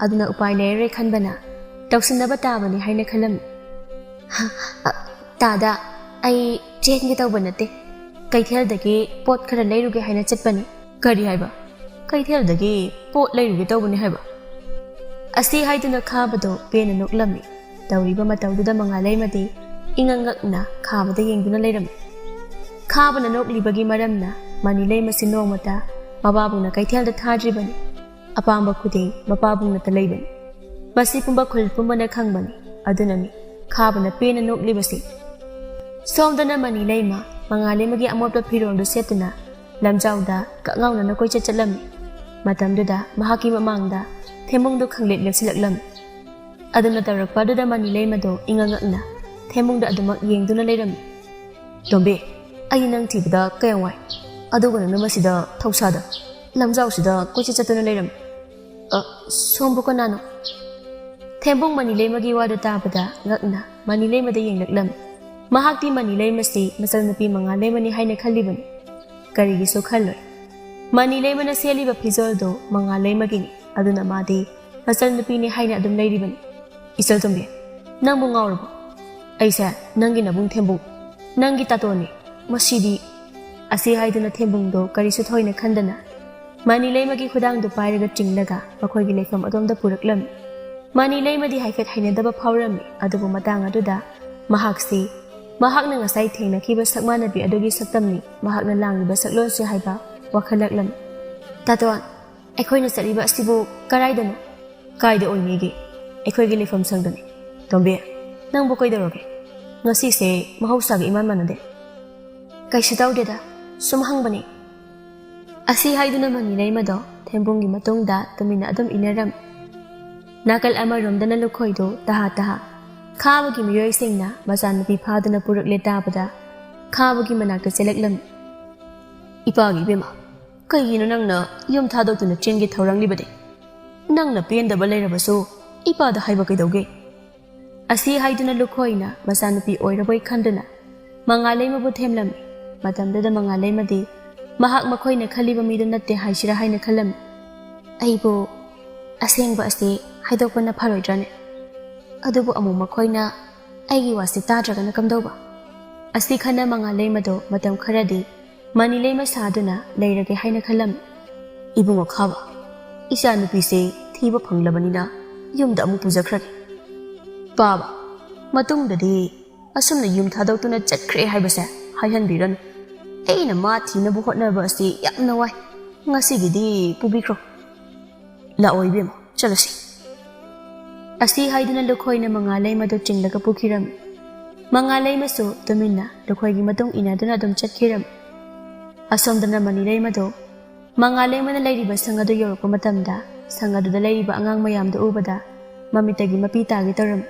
ꯑꯗꯨꯅ ꯎꯄꯥꯏ ꯂꯩꯔꯔꯣꯏ ꯈꯟꯕꯅ ꯇꯧꯁꯤꯟꯅꯕ ꯇꯥꯕꯅꯤ ꯍꯥꯏꯅ ꯈꯜꯂꯝꯃꯤ꯫ "ꯍ, ꯑ, ꯇꯥꯗ, ꯑꯩ ꯆꯦꯟꯒꯦ ꯇꯧꯕ ꯅꯠꯇꯦ꯫ ꯀꯩꯊꯦꯜꯗꯒꯤ ꯄꯣꯠ ꯈꯔ ꯂꯩꯔꯨꯒꯦ ꯍꯥꯏꯅ ꯆꯠꯄꯅꯤ"꯫ "ꯀꯔꯤ ꯍꯥꯏꯕ? ꯀꯩꯊꯦꯜꯗꯒꯤ ꯄꯣꯠ ꯂꯩꯔꯨꯒꯦ ꯇꯧꯕꯅꯤ ꯍꯥꯏꯕ?" ꯑꯁꯤ ꯍꯥꯏꯗꯨꯅ ꯈꯥꯕꯗꯣ ꯄꯦꯟꯅ ꯅꯣꯛꯂꯝꯃꯤ꯫ ꯇꯧꯔꯤꯕ ꯃꯇꯧꯗꯨꯗ ꯃꯉꯥꯂꯩꯃꯗꯤ ꯏꯉꯛ ꯉꯛꯅ ꯈꯥꯕꯗ ꯌꯦꯡꯗꯨꯅ ꯂꯩꯔꯝꯃꯤ꯫ ꯈꯥꯕꯅ ꯅꯣꯛꯂꯤꯕꯒꯤ ꯃꯔꯝꯅ ꯃꯅꯤꯂꯩꯃꯁꯤ ꯅꯣꯡꯃꯇ ꯃꯄꯥꯕꯨꯡꯅ ꯀꯩꯊꯦꯜꯗ ꯊꯥꯗ꯭ꯔꯤꯕꯅꯤ꯫ ꯑꯄꯥꯝꯕ ꯈꯨꯗꯤꯡ ꯃꯄꯥꯕꯨꯡꯅꯇ ꯂꯩꯕꯅꯤ꯫ ꯃꯁꯤ ꯄꯨꯝꯕ ꯈꯨꯜ ꯄꯨꯝꯕꯅ ꯈꯪꯕꯅꯤ꯫ ꯑꯗꯨꯅꯅꯤ ꯈꯥꯕꯅ ꯄꯦꯟꯅ ꯅꯣꯛꯂꯤꯕꯁꯤ꯫ ꯁꯣꯝꯗꯅ ꯃꯅꯤꯂꯩꯃ ꯃꯉꯥꯂꯩꯃꯒꯤ ꯑꯃꯣꯠꯄ ꯐꯤꯔꯣꯜꯗꯨ ꯁꯦꯠꯇꯨꯅ ꯂꯝꯖꯥꯎꯗ ꯀꯛꯉꯥꯎꯅꯅ ꯀꯣꯏꯆꯠ ꯆꯠꯂꯝꯃꯤ꯫ ꯃꯇꯝꯗꯨꯗ ꯃꯍꯥꯛꯀꯤ ꯃꯃꯥꯡꯗ ꯊꯦꯝꯕꯨꯡꯗꯨ ꯈꯪꯂꯦꯞ ꯂꯦꯞꯁꯤꯜꯂꯛꯂꯝꯃꯤ꯫ ꯑꯗꯨꯅ ꯇꯧꯔꯛꯄ ꯑꯗꯨꯗ ꯃꯅꯤꯂꯩꯃꯗꯣ ꯏꯉꯛ ꯉꯛꯅ ꯊꯦꯝꯕꯨꯡꯗ ꯑꯗꯨꯃꯛ ꯌꯦꯡꯗꯨꯅ ꯂꯩꯔꯝꯃꯤ꯫ "ꯇꯣꯝꯕꯤ, ꯑꯩ ꯅꯪ ꯊꯤꯕꯗ ꯀꯌꯥꯝ ꯋꯥꯏ꯫ ꯑꯗꯨꯒ ꯅꯪꯅ ꯃꯁꯤꯗ ꯊꯧꯁꯥꯗ ꯂꯝꯖꯥꯎꯁꯤꯗ ꯀꯣꯏꯆꯠ ꯆꯠꯇꯨꯅ ꯂꯩꯔꯝꯃꯤ꯫ ꯑ, ꯁꯣꯝꯕꯨ ꯀꯅꯥꯅꯣ?" ꯊꯦꯝꯕꯨꯡ ꯃꯅꯤꯂꯩꯃꯒꯤ ꯋꯥꯗꯨ ꯇꯥꯕꯗ ꯉꯛꯅ ꯃꯅꯤꯂꯩꯃꯗ ꯌꯦꯡꯂꯛꯂꯝꯃꯤ꯫ ꯃꯍꯥꯛꯇꯤ ꯃꯅꯤꯂꯩꯃꯁꯤ ꯃꯆꯜꯅꯨꯄꯤ ꯃꯉꯥꯂꯩꯃꯅꯤ ꯍꯥꯏꯅ ꯈꯜꯂꯤꯕꯅꯤ꯫ ꯀꯔꯤꯒꯤꯁꯨ ꯈꯜꯂꯣꯏ꯫ ꯃꯅꯤꯂꯩꯃꯅ ꯁꯦꯠꯂꯤꯕ ꯐꯤꯖꯣꯜꯗꯨ ꯃꯉꯥꯂꯩꯃꯒꯤꯅꯤ꯫ ꯑꯗꯨꯅ ꯃꯥꯗꯤ ꯃꯆꯜꯅꯨꯄꯤꯅꯤ ꯍꯥꯏꯅ ꯑꯗꯨꯝ ꯂꯩꯔꯤꯕꯅꯤ꯫ "ꯏꯆꯜꯇꯣꯝꯕꯤ, ꯅꯪꯕꯨ ꯉꯥꯎꯔꯕꯣ? ꯑꯩꯁꯦ ꯅꯪꯒꯤ ꯅꯕꯨꯡ ꯊꯦꯝꯕꯨꯡ, ꯅꯪꯒꯤ ꯇꯥꯇꯣꯟꯅꯤ꯫ ꯃꯁꯤꯗꯤ"꯫ ꯑꯁꯤ ꯍꯥꯏꯗꯨꯅ ꯊꯦꯝꯕꯨꯡꯗꯣ ꯀꯔꯤꯁꯨ ꯊꯣꯏꯅ ꯈꯟꯗꯅ ꯃꯅꯤꯂꯩꯃꯒꯤ ꯈꯨꯗꯥꯡꯗꯨ ꯄꯥꯏꯔꯒ ꯆꯤꯡꯂꯒ ꯃꯈꯣꯏꯒꯤ ꯂꯩꯐꯝ ꯑꯗꯣꯝꯗ ꯄꯨꯔꯛꯂꯝꯃꯤ꯫ ꯃꯅꯤꯂꯩꯃꯗꯤ ꯍꯥꯏꯐꯦꯠ ꯍꯩꯅꯗꯕ ꯐꯥꯎꯔꯝꯃꯤ, ꯑꯗꯨꯕꯨ ꯃꯇꯥꯡ ꯑꯗꯨꯗ ꯃꯍꯥꯛꯁꯤ ꯃꯍꯥꯛꯅ ꯉꯁꯥꯏ ꯊꯦꯡꯅꯈꯤꯕ ꯁꯛꯃꯥꯟꯅꯕꯤ ꯑꯗꯨꯒꯤ ꯁꯛꯇꯝꯅꯤ ꯃꯍꯥꯛꯅ ꯂꯥꯡꯂꯤꯕ ꯁꯛꯂꯣꯟꯁꯦ ꯍꯥꯏꯕ ꯋꯥꯈꯜꯂꯛꯂꯝꯃꯤ꯫ "ꯇꯥꯇꯣꯟ, ꯑꯩꯈꯣꯏꯅ ꯆꯠꯂꯤꯕ ꯑꯁꯤꯕꯨ ꯀꯔꯥꯏꯗꯅꯣ?" "ꯀꯥꯏꯗ ꯑꯣꯏꯅꯤꯒꯦ? ꯑꯩꯈꯣꯏꯒꯤ ꯂꯩꯐꯝ ꯁꯪꯗꯅꯤ꯫ ꯇꯣꯝꯕꯤ, ꯅꯪꯕꯨ ꯀꯩꯗꯧꯔꯒꯦ? ꯉꯁꯤꯁꯦ ꯃꯍꯧꯁꯥꯒ ꯏꯃꯥꯟ ꯃꯥꯟꯅꯗꯦ꯫" "ꯀꯩꯁꯨ ꯇꯧꯗꯦꯗ, ꯁꯨꯝ ꯍꯪꯕꯅꯤ"꯫ ꯑꯁꯤ ꯍꯥꯏꯗꯨꯅ ꯃꯅꯤꯂꯩꯃꯗꯣ ꯊꯦꯝꯕꯨꯡꯒꯤ ꯃꯇꯨꯡꯗ ꯇꯨꯃꯤꯟꯅ ꯑꯗꯨꯝ ꯏꯟꯅꯔꯝꯃꯤ꯫ ꯅꯥꯀꯜ ꯑꯃꯔꯣꯝꯗꯅ ꯂꯨꯈꯣꯏꯗꯣ ꯇꯍꯥ ꯇꯍꯥ ꯈꯥꯕꯒꯤ ꯃꯤꯑꯣꯏꯁꯤꯡꯅ ꯃꯆꯥꯅꯨꯄꯤ ꯐꯥꯗꯨꯅ ꯄꯨꯔꯛꯂꯦ ꯇꯥꯕꯗ ꯈꯥꯕꯒꯤ ꯃꯅꯥꯛꯇ ꯆꯦꯜꯂꯛꯂꯝꯃꯤ꯫ "ꯏꯄꯥꯒꯤ ꯏꯕꯦꯝꯃ, ꯀꯩꯒꯤꯅꯣ ꯅꯪꯅ ꯌꯨꯝ ꯊꯥꯗꯣꯛꯇꯨꯅ ꯆꯦꯟꯒꯦ ꯊꯧꯔꯥꯡꯂꯤꯕꯗꯤ? ꯅꯪꯅ ꯄꯦꯟꯗꯕ ꯂꯩꯔꯕꯁꯨ ꯏꯄꯥꯗ ꯍꯥꯏꯕ ꯀꯩꯗꯧꯒꯦ?" ꯑꯁꯤ ꯍꯥꯏꯗꯨꯅ ꯂꯨꯈꯣꯏꯅ ꯃꯆꯥꯅꯨꯄꯤ ꯑꯣꯏꯔꯕꯣꯏ ꯈꯟꯗꯨꯅ ꯃꯉꯥꯂꯩꯃꯕꯨ ꯊꯦꯝꯂꯝꯃꯤ꯫ ꯃꯇꯝꯗꯨꯗ ꯃꯉꯥꯂꯩꯃꯗꯤ ꯃꯍꯥꯛ ꯃꯈꯣꯏꯅ ꯈꯜꯂꯤꯕ ꯃꯤꯗꯨ ꯅꯠꯇꯦ ꯍꯥꯏꯁꯤꯔꯥ ꯍꯥꯏꯅ ꯈꯜꯂꯝꯃꯤ꯫ "ꯑꯩꯕꯨ, ꯑꯁꯦꯡꯕ ꯑꯁꯤ ꯍꯥꯏꯗꯣꯛꯄꯅ ꯐꯔꯣꯏꯗ꯭ꯔꯅꯦ? ꯑꯗꯨꯕꯨ ꯑꯃꯨꯛ ꯃꯈꯣꯏꯅ ꯑꯩꯒꯤ ꯋꯥꯁꯤ ꯇꯥꯗ꯭ꯔꯒꯅ ꯀꯝꯗꯧꯕ? ꯑꯁꯤ ꯈꯟꯅ ꯃꯉꯥꯜꯂꯩꯃꯗꯣ ꯃꯇꯝ ꯈꯔꯗꯤ ꯃꯅꯤꯂꯩꯃ ꯁꯥꯗꯨꯅ ꯂꯩꯔꯒꯦ ꯍꯥꯏꯅ ꯈꯜꯂꯝꯃꯤ꯫ "ꯏꯕꯨꯡꯉꯣ ꯈꯥꯕ, ꯏꯆꯥꯅꯨꯄꯤꯁꯦ ꯊꯤꯕ ꯐꯪꯂꯕꯅꯤꯅ ꯌꯨꯝꯗ ꯑꯃꯨꯛ ꯄꯨꯖꯈ꯭ꯔꯒꯦ꯫ ꯄꯥꯕ, ꯃꯇꯨꯡꯗꯗꯤ ꯑꯁꯨꯝꯅ ꯌꯨꯝ ꯊꯥꯗꯣꯛꯇꯨꯅ ꯆꯠꯈ꯭ꯔꯦ ꯍꯥꯏꯕꯁꯦ ꯍꯥꯏꯍꯟꯕꯤꯔꯅꯨ꯫ ꯑꯩꯅ ꯃꯥ ꯊꯤꯅꯕ ꯍꯣꯠꯅꯕ ꯑꯁꯤ ꯌꯥꯝꯅ ꯋꯥꯏ꯫ ꯉꯁꯤꯒꯤꯗꯤ ꯄꯨꯕꯤꯈ꯭ꯔꯣ꯫ ꯂꯥꯛꯑꯣ ꯏꯕꯦꯝꯃ, ꯆꯠꯂꯁꯤ꯫" ꯑꯁꯤ ꯍꯥꯏꯗꯨꯅ ꯂꯨꯈꯣꯏꯅ ꯃꯉꯥꯜꯂꯩꯃꯗꯨ ꯆꯤꯡꯂꯒ ꯄꯨꯈꯤꯔꯝꯃꯤ꯫ ꯃꯉꯥꯜꯂꯩꯃꯁꯨ ꯇꯨꯃꯤꯟꯅ ꯂꯨꯈꯣꯏꯒꯤ ꯃꯇꯨꯡ ꯏꯟꯅꯗꯨꯅ ꯑꯗꯨꯝ ꯆꯠꯈꯤꯔꯝꯃꯤ꯫ ꯑꯁꯣꯝꯗꯅ ꯃꯅꯤꯂꯩꯃꯗꯣ ꯃꯉꯥꯜꯂꯩꯃꯅ ꯂꯩꯔꯤꯕ ꯁꯪ ꯑꯗꯨ ꯌꯧꯔꯛꯄ ꯃꯇꯝꯗ, ꯁꯪ ꯑꯗꯨꯗ ꯂꯩꯔꯤꯕ ꯑꯉꯥꯡ ꯃꯌꯥꯝꯗꯨ ꯎꯕꯗ ꯃꯃꯤꯠꯇꯒꯤ ꯃꯄꯤ ꯇꯥꯒꯦ ꯇꯧꯔꯝꯃꯤ꯫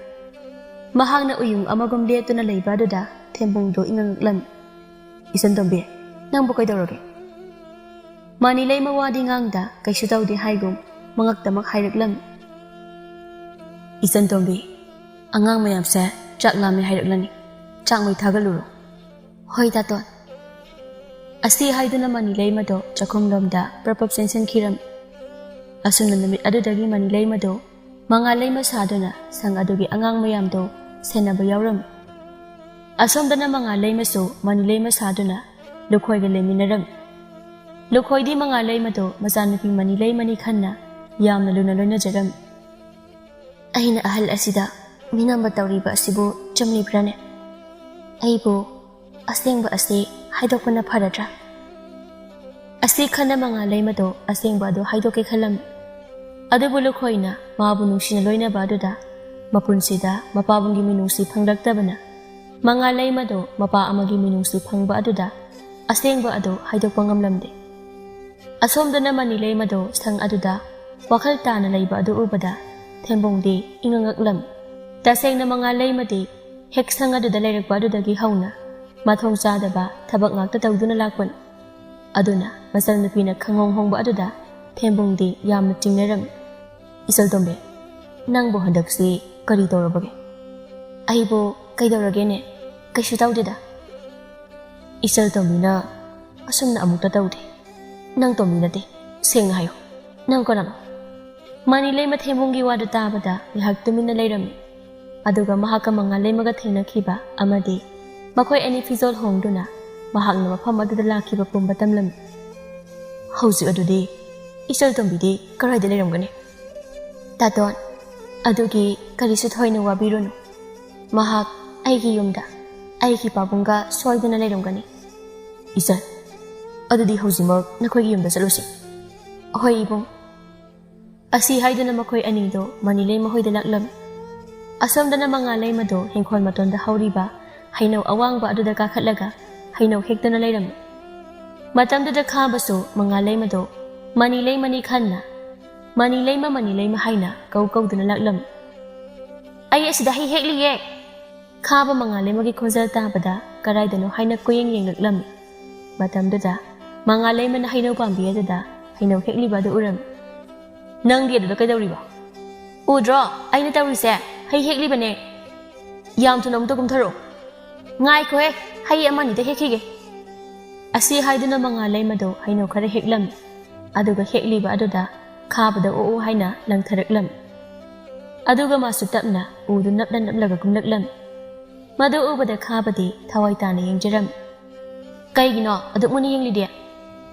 ꯃꯍꯥꯛꯅ ꯎꯌꯨꯡ ꯑꯃꯒꯨꯝ ꯂꯦꯞꯇꯨꯅ ꯂꯩꯕ ꯑꯗꯨꯗ ꯊꯦꯝꯕꯨꯡꯗꯣ ꯏꯉꯛ ꯉꯛꯂꯝꯃꯤ꯫ "ꯏꯆꯟꯇꯣꯝꯕꯤ, ꯅꯪꯕꯨ ꯀꯩꯗꯧꯔꯒꯦ?" ꯃꯅꯤꯂꯩꯃ ꯋꯥꯗꯤ ꯉꯥꯡꯗ ꯀꯩꯁꯨ ꯇꯧꯗꯦ ꯍꯥꯏꯒꯨꯝ ꯃꯉꯛꯇꯃꯛ ꯍꯥꯏꯔꯛꯂꯝꯃꯤ꯫ "ꯏꯆꯟꯇꯣꯝꯕꯤ, ꯑꯉꯥꯡ ꯃꯌꯥꯝꯁꯦ ꯆꯥꯛ ꯂꯥꯝꯃꯦ ꯍꯥꯏꯔꯛꯂꯅꯤ꯫ ꯆꯥꯛ ꯃꯩ ꯊꯥꯒꯠꯂꯨꯔꯣ꯫" "ꯍꯣꯏ ꯗꯥꯇꯣꯟ꯫" ꯑꯁꯤ ꯍꯥꯏꯗꯨꯅ ꯃꯅꯤꯂꯩꯃꯗꯣ ꯆꯥꯛꯈꯨꯝꯂꯣꯝꯗ ꯄ꯭ꯔꯞ ꯄ꯭ꯔꯞ ꯆꯦꯟꯁꯤꯟꯈꯤꯔꯝꯃꯤ꯫ ꯑꯁꯨꯝꯅ ꯅꯨꯃꯤꯠ ꯑꯗꯨꯗꯒꯤ ꯃꯅꯤꯂꯩꯃꯗꯣ ꯃꯉꯥꯜꯂꯩꯃ ꯁꯥꯗꯨꯅ ꯁꯪ ꯑꯗꯨꯒꯤ ꯑꯉꯥꯡ ꯃꯌꯥꯝꯗꯣ ꯁꯦꯟꯅꯕ ꯌꯥꯎꯔꯝꯃꯤ꯫ ꯑꯁꯣꯝꯗꯅ ꯃꯉꯥꯜꯂꯩꯃꯁꯨ ꯃꯅꯤꯂꯩꯃ ꯁꯥꯗꯨꯅ ꯂꯨꯈꯣꯏꯒ ꯂꯩꯃꯤꯟꯅꯔꯝꯃꯤ꯫ ꯂꯨꯈꯣꯏꯗꯤ ꯃꯉꯥꯜꯂꯩꯃꯗꯣ ꯃꯆꯥꯅꯨꯄꯤ ꯃꯅꯤꯂꯩꯃꯅꯤ ꯈꯟꯅ ꯌꯥꯝꯅ ꯂꯨꯅ ꯂꯣꯏꯅꯖꯔꯝꯃꯤ꯫ "ꯑꯩꯅ ꯑꯍꯜ ꯑꯁꯤꯗ ꯃꯤꯅꯝꯕ ꯇꯧꯔꯤꯕ ꯑꯁꯤꯕꯨ ꯆꯨꯝꯂꯤꯕ꯭ꯔꯥꯅꯦ? ꯑꯩꯕꯨ ꯑꯁꯦꯡꯕ ꯑꯁꯤ ꯍꯥꯏꯗꯣꯛꯄꯅ ꯐꯔꯗ꯭ꯔꯥ?" ꯑꯁꯤ ꯈꯟꯅ ꯃꯉꯥꯜꯂꯩꯃꯗꯣ ꯑꯁꯦꯡꯕ ꯑꯗꯨ ꯍꯥꯏꯗꯣꯛꯀꯦ ꯈꯜꯂꯝꯃꯤ꯫ ꯑꯗꯨꯕꯨ ꯂꯨꯈꯣꯏꯅ ꯃꯥꯕꯨ ꯅꯨꯡꯁꯤꯅ ꯂꯣꯏꯅꯕ ꯑꯗꯨꯗ ꯃꯄꯨꯟꯁꯤꯗ ꯃꯄꯥꯕꯨꯡꯒꯤ ꯃꯤꯅꯨꯡꯁꯤ ꯐꯪꯂꯛꯇꯕꯅ, ꯃꯉꯥꯜꯂꯩꯃꯗꯣ ꯃꯄꯥ ꯑꯃꯒꯤ ꯃꯤꯅꯨꯡꯁꯤ ꯐꯪꯕ ꯑꯗꯨꯗ ꯑꯁꯦꯡꯕ ꯑꯗꯨ ꯍꯥꯏꯗꯣꯛꯄ ꯉꯝꯂꯝꯗꯦ꯫ ꯑꯁꯣꯝꯗꯅ ꯃꯅꯤꯂꯩꯃꯗꯣ ꯁꯪ ꯑꯗꯨꯗ ꯋꯥꯈꯜ ꯇꯥꯅ ꯂꯩꯕ ꯑꯗꯨ ꯎꯕꯗ ꯊꯦꯝꯕꯨꯡꯗꯤ ꯏꯉꯛ ꯉꯛꯂꯝꯃꯤ꯫ ꯇꯁꯦꯡꯅ ꯃꯉꯥꯜꯂꯩꯃꯗꯤ ꯍꯦꯛ ꯁꯪ ꯑꯗꯨꯗ ꯂꯩꯔꯛꯄ ꯑꯗꯨꯗꯒꯤ ꯍꯧꯅ ꯃꯊꯣꯡ ꯆꯥꯗꯕ ꯊꯕꯛ ꯉꯥꯛꯇ ꯇꯧꯗꯨꯅ ꯂꯥꯛꯄꯅꯤ꯫ ꯑꯗꯨꯅ ꯃꯆꯜꯅꯨꯄꯤꯅ ꯈꯪꯍꯣꯡ ꯍꯣꯡꯕ ꯑꯗꯨꯗ ꯊꯦꯝꯕꯨꯡꯗꯤ ꯌꯥꯝꯅ ꯆꯤꯡꯅꯔꯝꯃꯤ꯫ "ꯏꯆꯜꯇꯣꯝꯕꯤ, ꯅꯪꯕꯨ ꯍꯟꯗꯛꯁꯤ ꯀꯔꯤ ꯇꯧꯔꯕꯒꯦ?" "ꯑꯩꯕꯨ ꯀꯩꯗꯧꯔꯒꯦꯅꯦ? ꯀꯩꯁꯨ ꯇꯧꯗꯦꯗ꯫" "ꯏꯆꯜꯇꯣꯝꯕꯤꯅ ꯑꯁꯨꯝꯅ ꯑꯃꯨꯛꯇ ꯇꯧꯗꯦ꯫ ꯅꯪ ꯇꯣꯝꯕꯤ ꯅꯠꯇꯦ, ꯁꯦꯡꯅ ꯍꯥꯏꯌꯨ꯫ ꯅꯪ ꯀꯅꯥꯅꯣ?" ꯃꯅꯤꯂꯩꯃ ꯊꯦꯝꯕꯨꯡꯒꯤ ꯋꯥꯗꯨ ꯇꯥꯕꯗ ꯉꯥꯏꯍꯥꯛ ꯇꯨꯃꯤꯟꯅ ꯂꯩꯔꯝꯃꯤ꯫ ꯑꯗꯨꯒ ꯃꯍꯥꯛꯀ ꯃꯉꯥꯜꯂꯩꯃꯒ ꯊꯦꯡꯅꯈꯤꯕ ꯑꯃꯗꯤ ꯃꯈꯣꯏ ꯑꯅꯤ ꯐꯤꯖꯣꯜ ꯍꯣꯡꯗꯨꯅ ꯃꯍꯥꯛꯅ ꯃꯐꯝ ꯑꯗꯨꯗ ꯂꯥꯛꯈꯤꯕ ꯄꯨꯝꯕ ꯇꯝꯂꯝꯃꯤ꯫ "ꯍꯧꯖꯤꯛ ꯑꯗꯨꯗꯤ ꯏꯆꯜꯇꯣꯝꯕꯤꯗꯤ ꯀꯔꯥꯏꯗ ꯂꯩꯔꯝꯒꯅꯤ?" "ꯇꯥꯇꯣꯟ, ꯑꯗꯨꯒꯤ ꯀꯔꯤꯁꯨ ꯊꯣꯏꯅ ꯋꯥꯕꯤꯔꯨꯅꯨ꯫ ꯃꯍꯥꯛ ꯑꯩꯒꯤ ꯌꯨꯝꯗ, ꯑꯩꯒꯤ ꯄꯥꯕꯨꯡꯒ ꯁꯣꯏꯗꯅ ꯂꯩꯔꯝꯒꯅꯤ꯫" "ꯏꯆꯜ, ꯑꯗꯨꯗꯤ ꯍꯧꯖꯤꯛꯃꯛ ꯅꯈꯣꯏꯒꯤ ꯌꯨꯝꯗ ꯆꯠꯂꯨꯁꯤ꯫" "ꯍꯣꯏ ꯏꯕꯨꯡ꯫" ꯑꯁꯤ ꯍꯥꯏꯗꯨꯅ ꯃꯈꯣꯏ ꯑꯅꯤꯗꯣ ꯃꯅꯤꯂꯩꯃ ꯍꯣꯏꯗ ꯂꯥꯛꯂꯝꯃꯤ꯫ ꯑꯁꯣꯝꯗꯅ ꯃꯉꯥꯜꯂꯩꯃꯗꯣ ꯍꯤꯡꯈꯣꯜ ꯃꯇꯣꯟꯗ ꯍꯧꯔꯤꯕ ꯍꯩꯅꯧ ꯑꯋꯥꯡꯕ ꯑꯗꯨꯗ ꯀꯥꯈꯠꯂꯒ ꯍꯩꯅꯧ ꯍꯦꯛꯇꯨꯅ ꯂꯩꯔꯝꯃꯤ꯫ ꯃꯇꯝꯗꯨꯗ ꯈꯥꯕꯁꯨ ꯃꯉꯥꯜꯂꯩꯃꯗꯣ ꯃꯅꯤꯂꯩꯃꯅꯤ ꯈꯟꯅ "ꯃꯅꯤꯂꯩꯃ, ꯃꯅꯤꯂꯩꯃ" ꯍꯥꯏꯅ ꯀꯧ ꯀꯧꯗꯨꯅ ꯂꯥꯛꯂꯝꯃꯤ꯫ "ꯑꯩ ꯑꯁꯤꯗ ꯍꯩ ꯍꯦꯛꯂꯤꯌꯦ!" ꯈꯥꯕ ꯃꯉꯥꯜꯂꯩꯃꯒꯤ ꯈꯣꯟꯖꯦꯜ ꯇꯥꯕꯗ ꯀꯗꯥꯏꯗꯅꯣ ꯍꯥꯏꯅ ꯀꯣꯏꯌꯦꯡ ꯌꯦꯡꯂꯛꯂꯝꯃꯤ꯫ ꯃꯇꯝꯗꯨꯗ ꯃꯉꯥꯜꯂꯩꯃꯅ ꯍꯩꯅꯧ ꯄꯥꯝꯕꯤ ꯑꯗꯨꯗ ꯍꯩꯅꯧ ꯍꯦꯛꯂꯤꯕ ꯑꯗꯨ ꯎꯔꯝꯃꯤ꯫ "ꯅꯪꯗꯤ ꯑꯗꯨꯗ ꯀꯩꯗꯧꯔꯤꯕ? ꯎꯗ꯭ꯔꯣ ꯑꯩꯅ ꯇꯧꯔꯤꯁꯦ? ꯍꯩ ꯍꯦꯛꯂꯤꯕꯅꯦ꯫ ꯌꯥꯝ ꯊꯨꯅ ꯑꯃꯨꯛꯇ ꯀꯨꯝꯊꯔꯛꯑꯣ꯫ ꯉꯥꯏꯈꯣꯍꯦ, ꯍꯩ ꯑꯃ ꯑꯅꯤꯗ ꯍꯦꯛꯈꯤꯒꯦ꯫" ꯑꯁꯤ ꯍꯥꯏꯗꯨꯅ ꯃꯉꯥꯜꯂꯩꯃꯗꯣ ꯍꯩꯅꯧ ꯈꯔ ꯍꯦꯛꯂꯝꯃꯤ꯫ ꯑꯗꯨꯒ ꯍꯦꯛꯂꯤꯕ ꯑꯗꯨꯗ ꯈꯥꯕꯗ "ꯑꯣ, ꯑꯣ" ꯍꯥꯏꯅ ꯂꯪꯊꯔꯛꯂꯝꯃꯤ꯫ ꯑꯗꯨꯒ ꯃꯥꯁꯨ ꯇꯞꯅ ꯎꯗꯨ ꯅꯞꯅ ꯅꯞꯂꯒ ꯀꯨꯝꯂꯛꯂꯝꯃꯤ꯫ ꯃꯗꯨ ꯎꯕꯗ ꯈꯥꯕꯗꯤ ꯊꯋꯥꯏ ꯇꯥꯅ ꯌꯦꯡꯖꯔꯝꯃꯤ꯫ "ꯀꯩꯒꯤꯅꯣ ꯑꯗꯨꯛ ꯃꯨꯟꯅ ꯌꯦꯡꯂꯤꯗꯤ?"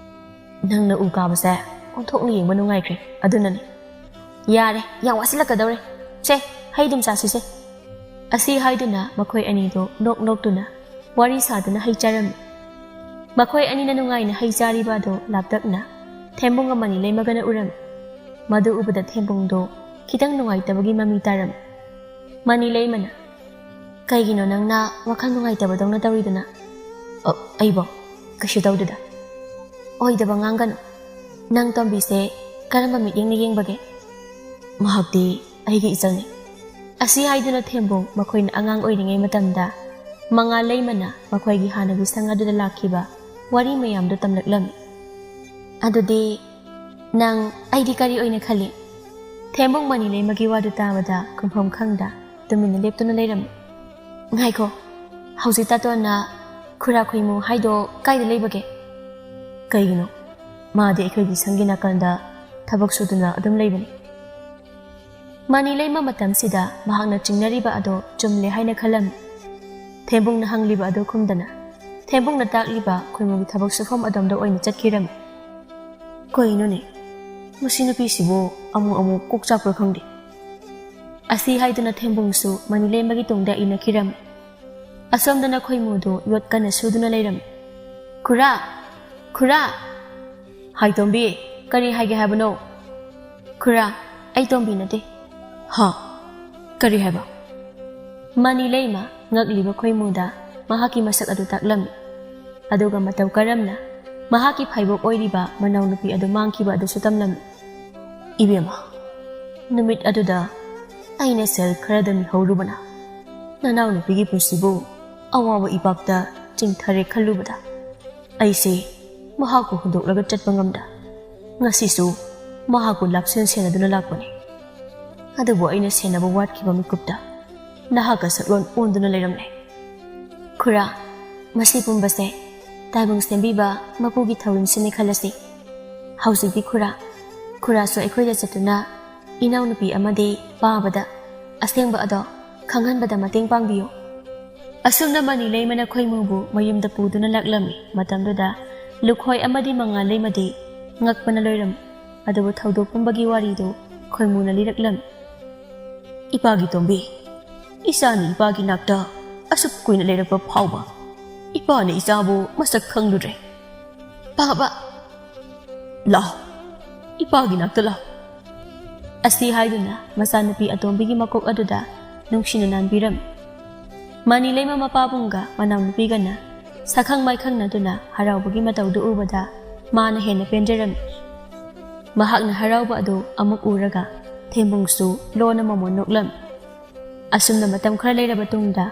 "ꯅꯪꯅ ꯎ ꯀꯥꯕꯁꯦ ꯑꯣꯟꯊꯣꯛꯅ ꯌꯦꯡꯕ ꯅꯨꯡꯉꯥꯏꯈ꯭ꯔꯦ, ꯑꯗꯨꯅꯅꯤ꯫" "ꯌꯥꯔꯦ, ꯌꯥꯝ ꯋꯥꯁꯤꯜꯂꯛꯀꯗꯧꯔꯦ꯫ ꯁꯦ, ꯍꯩ ꯑꯗꯨꯝ ꯆꯥꯁꯤꯁꯦ꯫" ꯑꯁꯤ ꯍꯥꯏꯗꯨꯅ ꯃꯈꯣꯏ ꯑꯅꯤꯗꯣ ꯅꯣꯛ ꯅꯣꯛꯇꯨꯅ ꯋꯥꯔꯤ ꯁꯥꯗꯨꯅ ꯍꯩ ꯆꯥꯔꯝꯃꯤ꯫ ꯃꯈꯣꯏ ꯑꯅꯤꯅ ꯅꯨꯡꯉꯥꯏꯅ ꯍꯩ ꯆꯥꯔꯤꯕ ꯑꯗꯨ ꯂꯥꯞꯇꯛꯅ ꯊꯦꯝꯕꯨꯡ ꯑꯃ ꯃꯅꯤꯂꯩꯃꯒꯅ ꯎꯔꯝꯃꯤ꯫ ꯃꯗꯨ ꯎꯕꯗ ꯊꯦꯝꯕꯨꯡꯗꯣ ꯈꯤꯇꯪ ꯅꯨꯡꯉꯥꯏꯇꯕꯒꯤ ꯃꯃꯤ ꯇꯥꯔꯝꯃꯤ꯫ ꯃꯅꯤꯂꯩꯃꯅ, "ꯀꯩꯒꯤꯅꯣ ꯅꯪꯅ ꯋꯥꯈꯜ ꯅꯨꯡꯉꯥꯏꯇꯕꯗꯧꯅ ꯇꯧꯔꯤꯗꯨꯅ?" "ꯑ, ꯑꯩꯕꯣ? ꯀꯩꯁꯨ ꯇꯧꯗꯦꯗ꯫" "ꯑꯣꯏꯗꯕ ꯉꯥꯡꯒꯅꯨ꯫ ꯅꯪ ꯇꯣꯝꯕꯤꯁꯦ ꯀꯔꯝꯕ ꯃꯤꯠꯌꯦꯡꯅ ꯌꯦꯡꯕꯒꯦ?" "ꯃꯍꯥꯛꯇꯤ ꯑꯩꯒꯤ ꯏꯆꯜꯅꯤ꯫" ꯑꯁꯤ ꯍꯥꯏꯗꯨꯅ ꯊꯦꯝꯕꯨꯡ ꯃꯈꯣꯏꯅ ꯑꯉꯥꯡ ꯑꯣꯏꯔꯤꯉꯩ ꯃꯇꯝꯗ ꯃꯉꯥꯜꯂꯩꯃꯅ ꯃꯈꯣꯏꯒꯤ ꯍꯥꯟꯅꯒꯤ ꯁꯪ ꯑꯗꯨꯗ ꯂꯥꯛꯈꯤꯕ ꯋꯥꯔꯤ ꯃꯌꯥꯝꯗꯨ ꯇꯝꯂꯛꯂꯝꯃꯤ꯫ "ꯑꯗꯨꯗꯤ ꯅꯪ ꯑꯩꯗꯤ ꯀꯔꯤ ꯑꯣꯏꯅ ꯈꯜꯂꯤ?" ꯊꯦꯝꯕꯨꯡ ꯃꯅꯤꯂꯩꯃꯒꯤ ꯋꯥꯗꯨ ꯇꯥꯕꯗ ꯈꯨꯝꯐꯝ ꯈꯪꯗ ꯇꯨꯃꯤꯟꯅ ꯂꯦꯞꯇꯨꯅ ꯂꯩꯔꯝꯃꯤ꯫ "ꯉꯥꯏꯈꯣ, ꯍꯧꯖꯤꯛ ꯇꯥꯇꯣꯟꯅ ꯈꯨꯔꯥ ꯈꯣꯏꯃꯨ ꯍꯥꯏꯗꯣ ꯀꯥꯏꯗ ꯂꯩꯕꯒꯦ?" "ꯀꯩꯒꯤꯅꯣ? ꯃꯥꯗꯤ ꯑꯩꯈꯣꯏꯒꯤ ꯁꯪꯒꯤ ꯅꯥꯀꯟꯗ ꯊꯕꯛ ꯁꯨꯗꯨꯅ ꯑꯗꯨꯝ ꯂꯩꯕꯅꯤ꯫" ꯃꯅꯤ ꯂꯩꯃ ꯃꯇꯝꯁꯤꯗ ꯃꯍꯥꯛꯅ ꯆꯤꯡꯅꯔꯤꯕ ꯑꯗꯣ ꯆꯨꯝꯂꯦ ꯍꯥꯏꯅ ꯈꯜꯂꯝꯃꯤ꯫ ꯊꯦꯝꯕꯨꯡꯅ ꯍꯪꯂꯤꯕ ꯑꯗꯨ ꯈꯨꯝꯗꯅ ꯊꯦꯝꯕꯨꯡꯅ ꯇꯥꯛꯂꯤꯕ ꯈꯣꯏꯃꯨꯒꯤ ꯊꯕꯛ ꯁꯨꯐꯝ ꯑꯗꯣꯝꯗ ꯑꯣꯏꯅ ꯆꯠꯈꯤꯔꯝꯃꯤ꯫ "ꯀꯩꯅꯣꯅꯦ, ꯃꯁꯤ ꯅꯨꯄꯤꯁꯤꯕꯨ ꯑꯃꯨꯛ ꯑꯃꯨꯛ ꯀꯣꯛ ꯆꯥꯛꯄ꯭ꯔꯥ ꯈꯪꯗꯦ?" ꯑꯁꯤ ꯍꯥꯏꯗꯨꯅ ꯊꯦꯝꯕꯨꯡꯁꯨ ꯃꯅꯤ ꯂꯩꯃꯒꯤ ꯇꯨꯡꯗ ꯏꯟꯅꯈꯤꯔꯝꯃꯤ꯫ ꯑꯁꯣꯝꯗꯅ ꯈꯣꯏꯃꯨꯗꯨ ꯌꯣꯠ ꯀꯟꯅ ꯁꯨꯗꯨꯅ ꯂꯩꯔꯝꯃꯤ꯫ "ꯈꯨꯔꯥ! ꯈꯨꯔꯥ!" "ꯍꯥꯏ ꯇꯣꯝꯕꯤ, ꯀꯔꯤ ꯍꯥꯏꯒꯦ ꯍꯥꯏꯕꯅꯣ?" "ꯈꯨꯔꯥ, ꯑꯩ ꯇꯣꯝꯕꯤ ꯅꯠꯇꯦ꯫" "ꯍꯥ? ꯀꯔꯤ ꯍꯥꯏꯕ?" ꯃꯅꯤ ꯂꯩꯃ ꯉꯛꯂꯤꯕ ꯈꯣꯏꯃꯨꯗ ꯃꯍꯥꯛꯀꯤ ꯃꯁꯛ ꯑꯗꯨ ꯇꯥꯛꯂꯝꯃꯤ꯫ ꯑꯗꯨꯒ ꯃꯇꯧ ꯀꯔꯝꯅ ꯃꯍꯥꯛꯀꯤ ꯐꯥꯏꯕꯣꯛ ꯑꯣꯏꯔꯤꯕ ꯃꯅꯥꯎꯅꯨꯄꯤ ꯑꯗꯨ ꯃꯥꯡꯈꯤꯕ ꯑꯗꯨꯁꯨ ꯇꯝꯂꯝꯃꯤ꯫ "ꯏꯕꯦꯝꯃ, ꯅꯨꯃꯤꯠ ꯑꯗꯨꯗ ꯑꯩꯅ ꯁꯦꯜ ꯈꯔꯗ ꯃꯤꯍꯧꯔꯨꯕꯅ ꯅꯅꯥꯎꯅꯨꯄꯤꯒꯤ ꯄꯨꯟꯁꯤꯕꯨ ꯑꯋꯥꯕ ꯏꯄꯥꯛꯇ ꯆꯤꯡꯊꯔꯦ ꯈꯜꯂꯨꯕꯗ ꯑꯩꯁꯦ ꯃꯍꯥꯛꯄꯨ ꯍꯨꯟꯗꯣꯛꯂꯒ ꯆꯠꯄ ꯉꯝꯗ ꯉꯁꯤꯁꯨ ꯃꯍꯥꯛꯄꯨ ꯂꯥꯛꯁꯦꯟ ꯁꯦꯟꯅꯗꯨꯅ ꯂꯥꯛꯄꯅꯤ꯫ ꯑꯗꯨꯕꯨ ꯑꯩꯅ ꯁꯦꯟꯅꯕ ꯋꯥꯠꯈꯤꯕ ꯃꯤꯀꯨꯞꯇ ꯅꯍꯥꯛꯀ ꯁꯛꯂꯣꯟ ꯑꯣꯟꯗꯨꯅ ꯂꯩꯔꯝꯂꯦ꯫ ꯈꯨꯔꯥ, ꯃꯁꯤ ꯄꯨꯝꯕꯁꯦ ꯇꯥꯏꯕꯪ ꯁꯦꯝꯕꯤꯕ ꯃꯄꯨꯒꯤ ꯊꯧꯔꯤꯡꯁꯤꯅꯤ ꯈꯜꯂꯁꯤ꯫ ꯍꯧꯖꯤꯛꯇꯤ ꯈꯨꯔꯥ, ꯈꯨꯔꯥꯁꯨ ꯑꯩꯈꯣꯏꯗ ꯆꯠꯇꯨꯅ ꯏꯅꯥꯎꯅꯨꯄꯤ ꯑꯃꯗꯤ ꯄꯥꯕꯗ ꯑꯁꯦꯡꯕ ꯑꯗꯣ ꯈꯪꯍꯟꯕꯗ ꯃꯇꯦꯡ ꯄꯥꯡꯕꯤꯌꯨ꯫" ꯑꯁꯨꯝꯅ ꯃꯅꯤ ꯂꯩꯃꯅ ꯈꯣꯏꯃꯨꯕꯨ ꯃꯌꯨꯝꯗ ꯄꯨꯗꯨꯅ ꯂꯥꯛꯂꯝꯃꯤ꯫ ꯃꯇꯝꯗꯨꯗ ꯂꯨꯈꯣꯏ ꯑꯃꯗꯤ ꯃꯉꯥ ꯂꯩꯃꯗꯤ ꯉꯛꯄꯅ ꯂꯣꯏꯔꯝꯃꯤ꯫ ꯑꯗꯨꯕꯨ ꯊꯧꯗꯣꯛ ꯄꯨꯝꯕꯒꯤ ꯋꯥꯔꯤꯗꯨ ꯈꯣꯏꯃꯨꯅ ꯂꯤꯔꯛꯂꯝꯃꯤ꯫ "ꯏꯄꯥꯒꯤ ꯇꯣꯝꯕꯤ, ꯏꯆꯥꯅ ꯏꯄꯥꯒꯤ ꯅꯥꯛꯇ ꯑꯁꯨꯛ ꯀꯨꯏꯅ ꯂꯩꯔꯛꯄ ꯐꯥꯎꯕ ꯏꯄꯥꯅ ꯏꯆꯥꯕꯨ ꯃꯁꯛ ꯈꯪꯂꯨꯗ꯭ꯔꯦ꯫ ꯄꯥꯕ, ꯂꯥꯎ, ꯏꯄꯥꯒꯤ ꯅꯥꯛꯇ ꯂꯥꯎ꯫" ꯑꯁꯤ ꯍꯥꯏꯗꯨꯅ ꯃꯆꯥꯅꯨꯄꯤ ꯑꯇꯣꯝꯕꯤꯒꯤ ꯃꯀꯣꯛ ꯑꯗꯨꯗ ꯅꯨꯡꯁꯤꯅ ꯅꯥꯟꯕꯤꯔꯝꯃꯤ꯫ ꯃꯅꯤ ꯂꯩꯃ ꯃꯄꯥꯕꯨꯡꯒ ꯃꯅꯥꯎꯅꯨꯄꯤꯒꯅ ꯁꯛꯈꯪ ꯃꯥꯏꯈꯪꯅꯗꯨꯅ ꯍꯔꯥꯎꯕꯒꯤ ꯃꯇꯧꯗꯨ ꯎꯕꯗ ꯃꯥꯅ ꯍꯦꯟꯅ ꯄꯦꯟꯖꯔꯝꯃꯤ꯫ ꯃꯍꯥꯛꯅ ꯍꯔꯥꯎꯕ ꯑꯗꯨ ꯑꯃꯨꯛ ꯎꯔꯒ ꯊꯦꯝꯕꯨꯡꯁꯨ ꯂꯣꯟꯅ ꯃꯃꯣꯟ ꯅꯣꯛꯂꯝꯃꯤ꯫ ꯑꯁꯨꯝꯅ ꯃꯇꯝ ꯈꯔ ꯂꯩꯔꯕ ꯇꯨꯡꯗ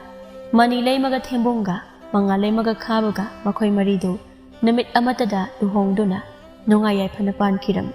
ꯃꯅꯤ ꯂꯩꯃꯒ ꯊꯦꯝꯕꯨꯡꯒ ꯃꯉꯥ ꯂꯩꯃꯒ ꯈꯥꯕꯒ ꯃꯈꯣꯏ ꯃꯔꯤꯗꯨ ꯅꯨꯃꯤꯠ ꯑꯃꯠꯇꯗ ꯂꯨꯍꯣꯡꯗꯨꯅ ꯅꯨꯡꯉꯥꯏ ꯌꯥꯏꯐꯅ ꯄꯥꯟꯈꯤꯔꯝꯃꯤ꯫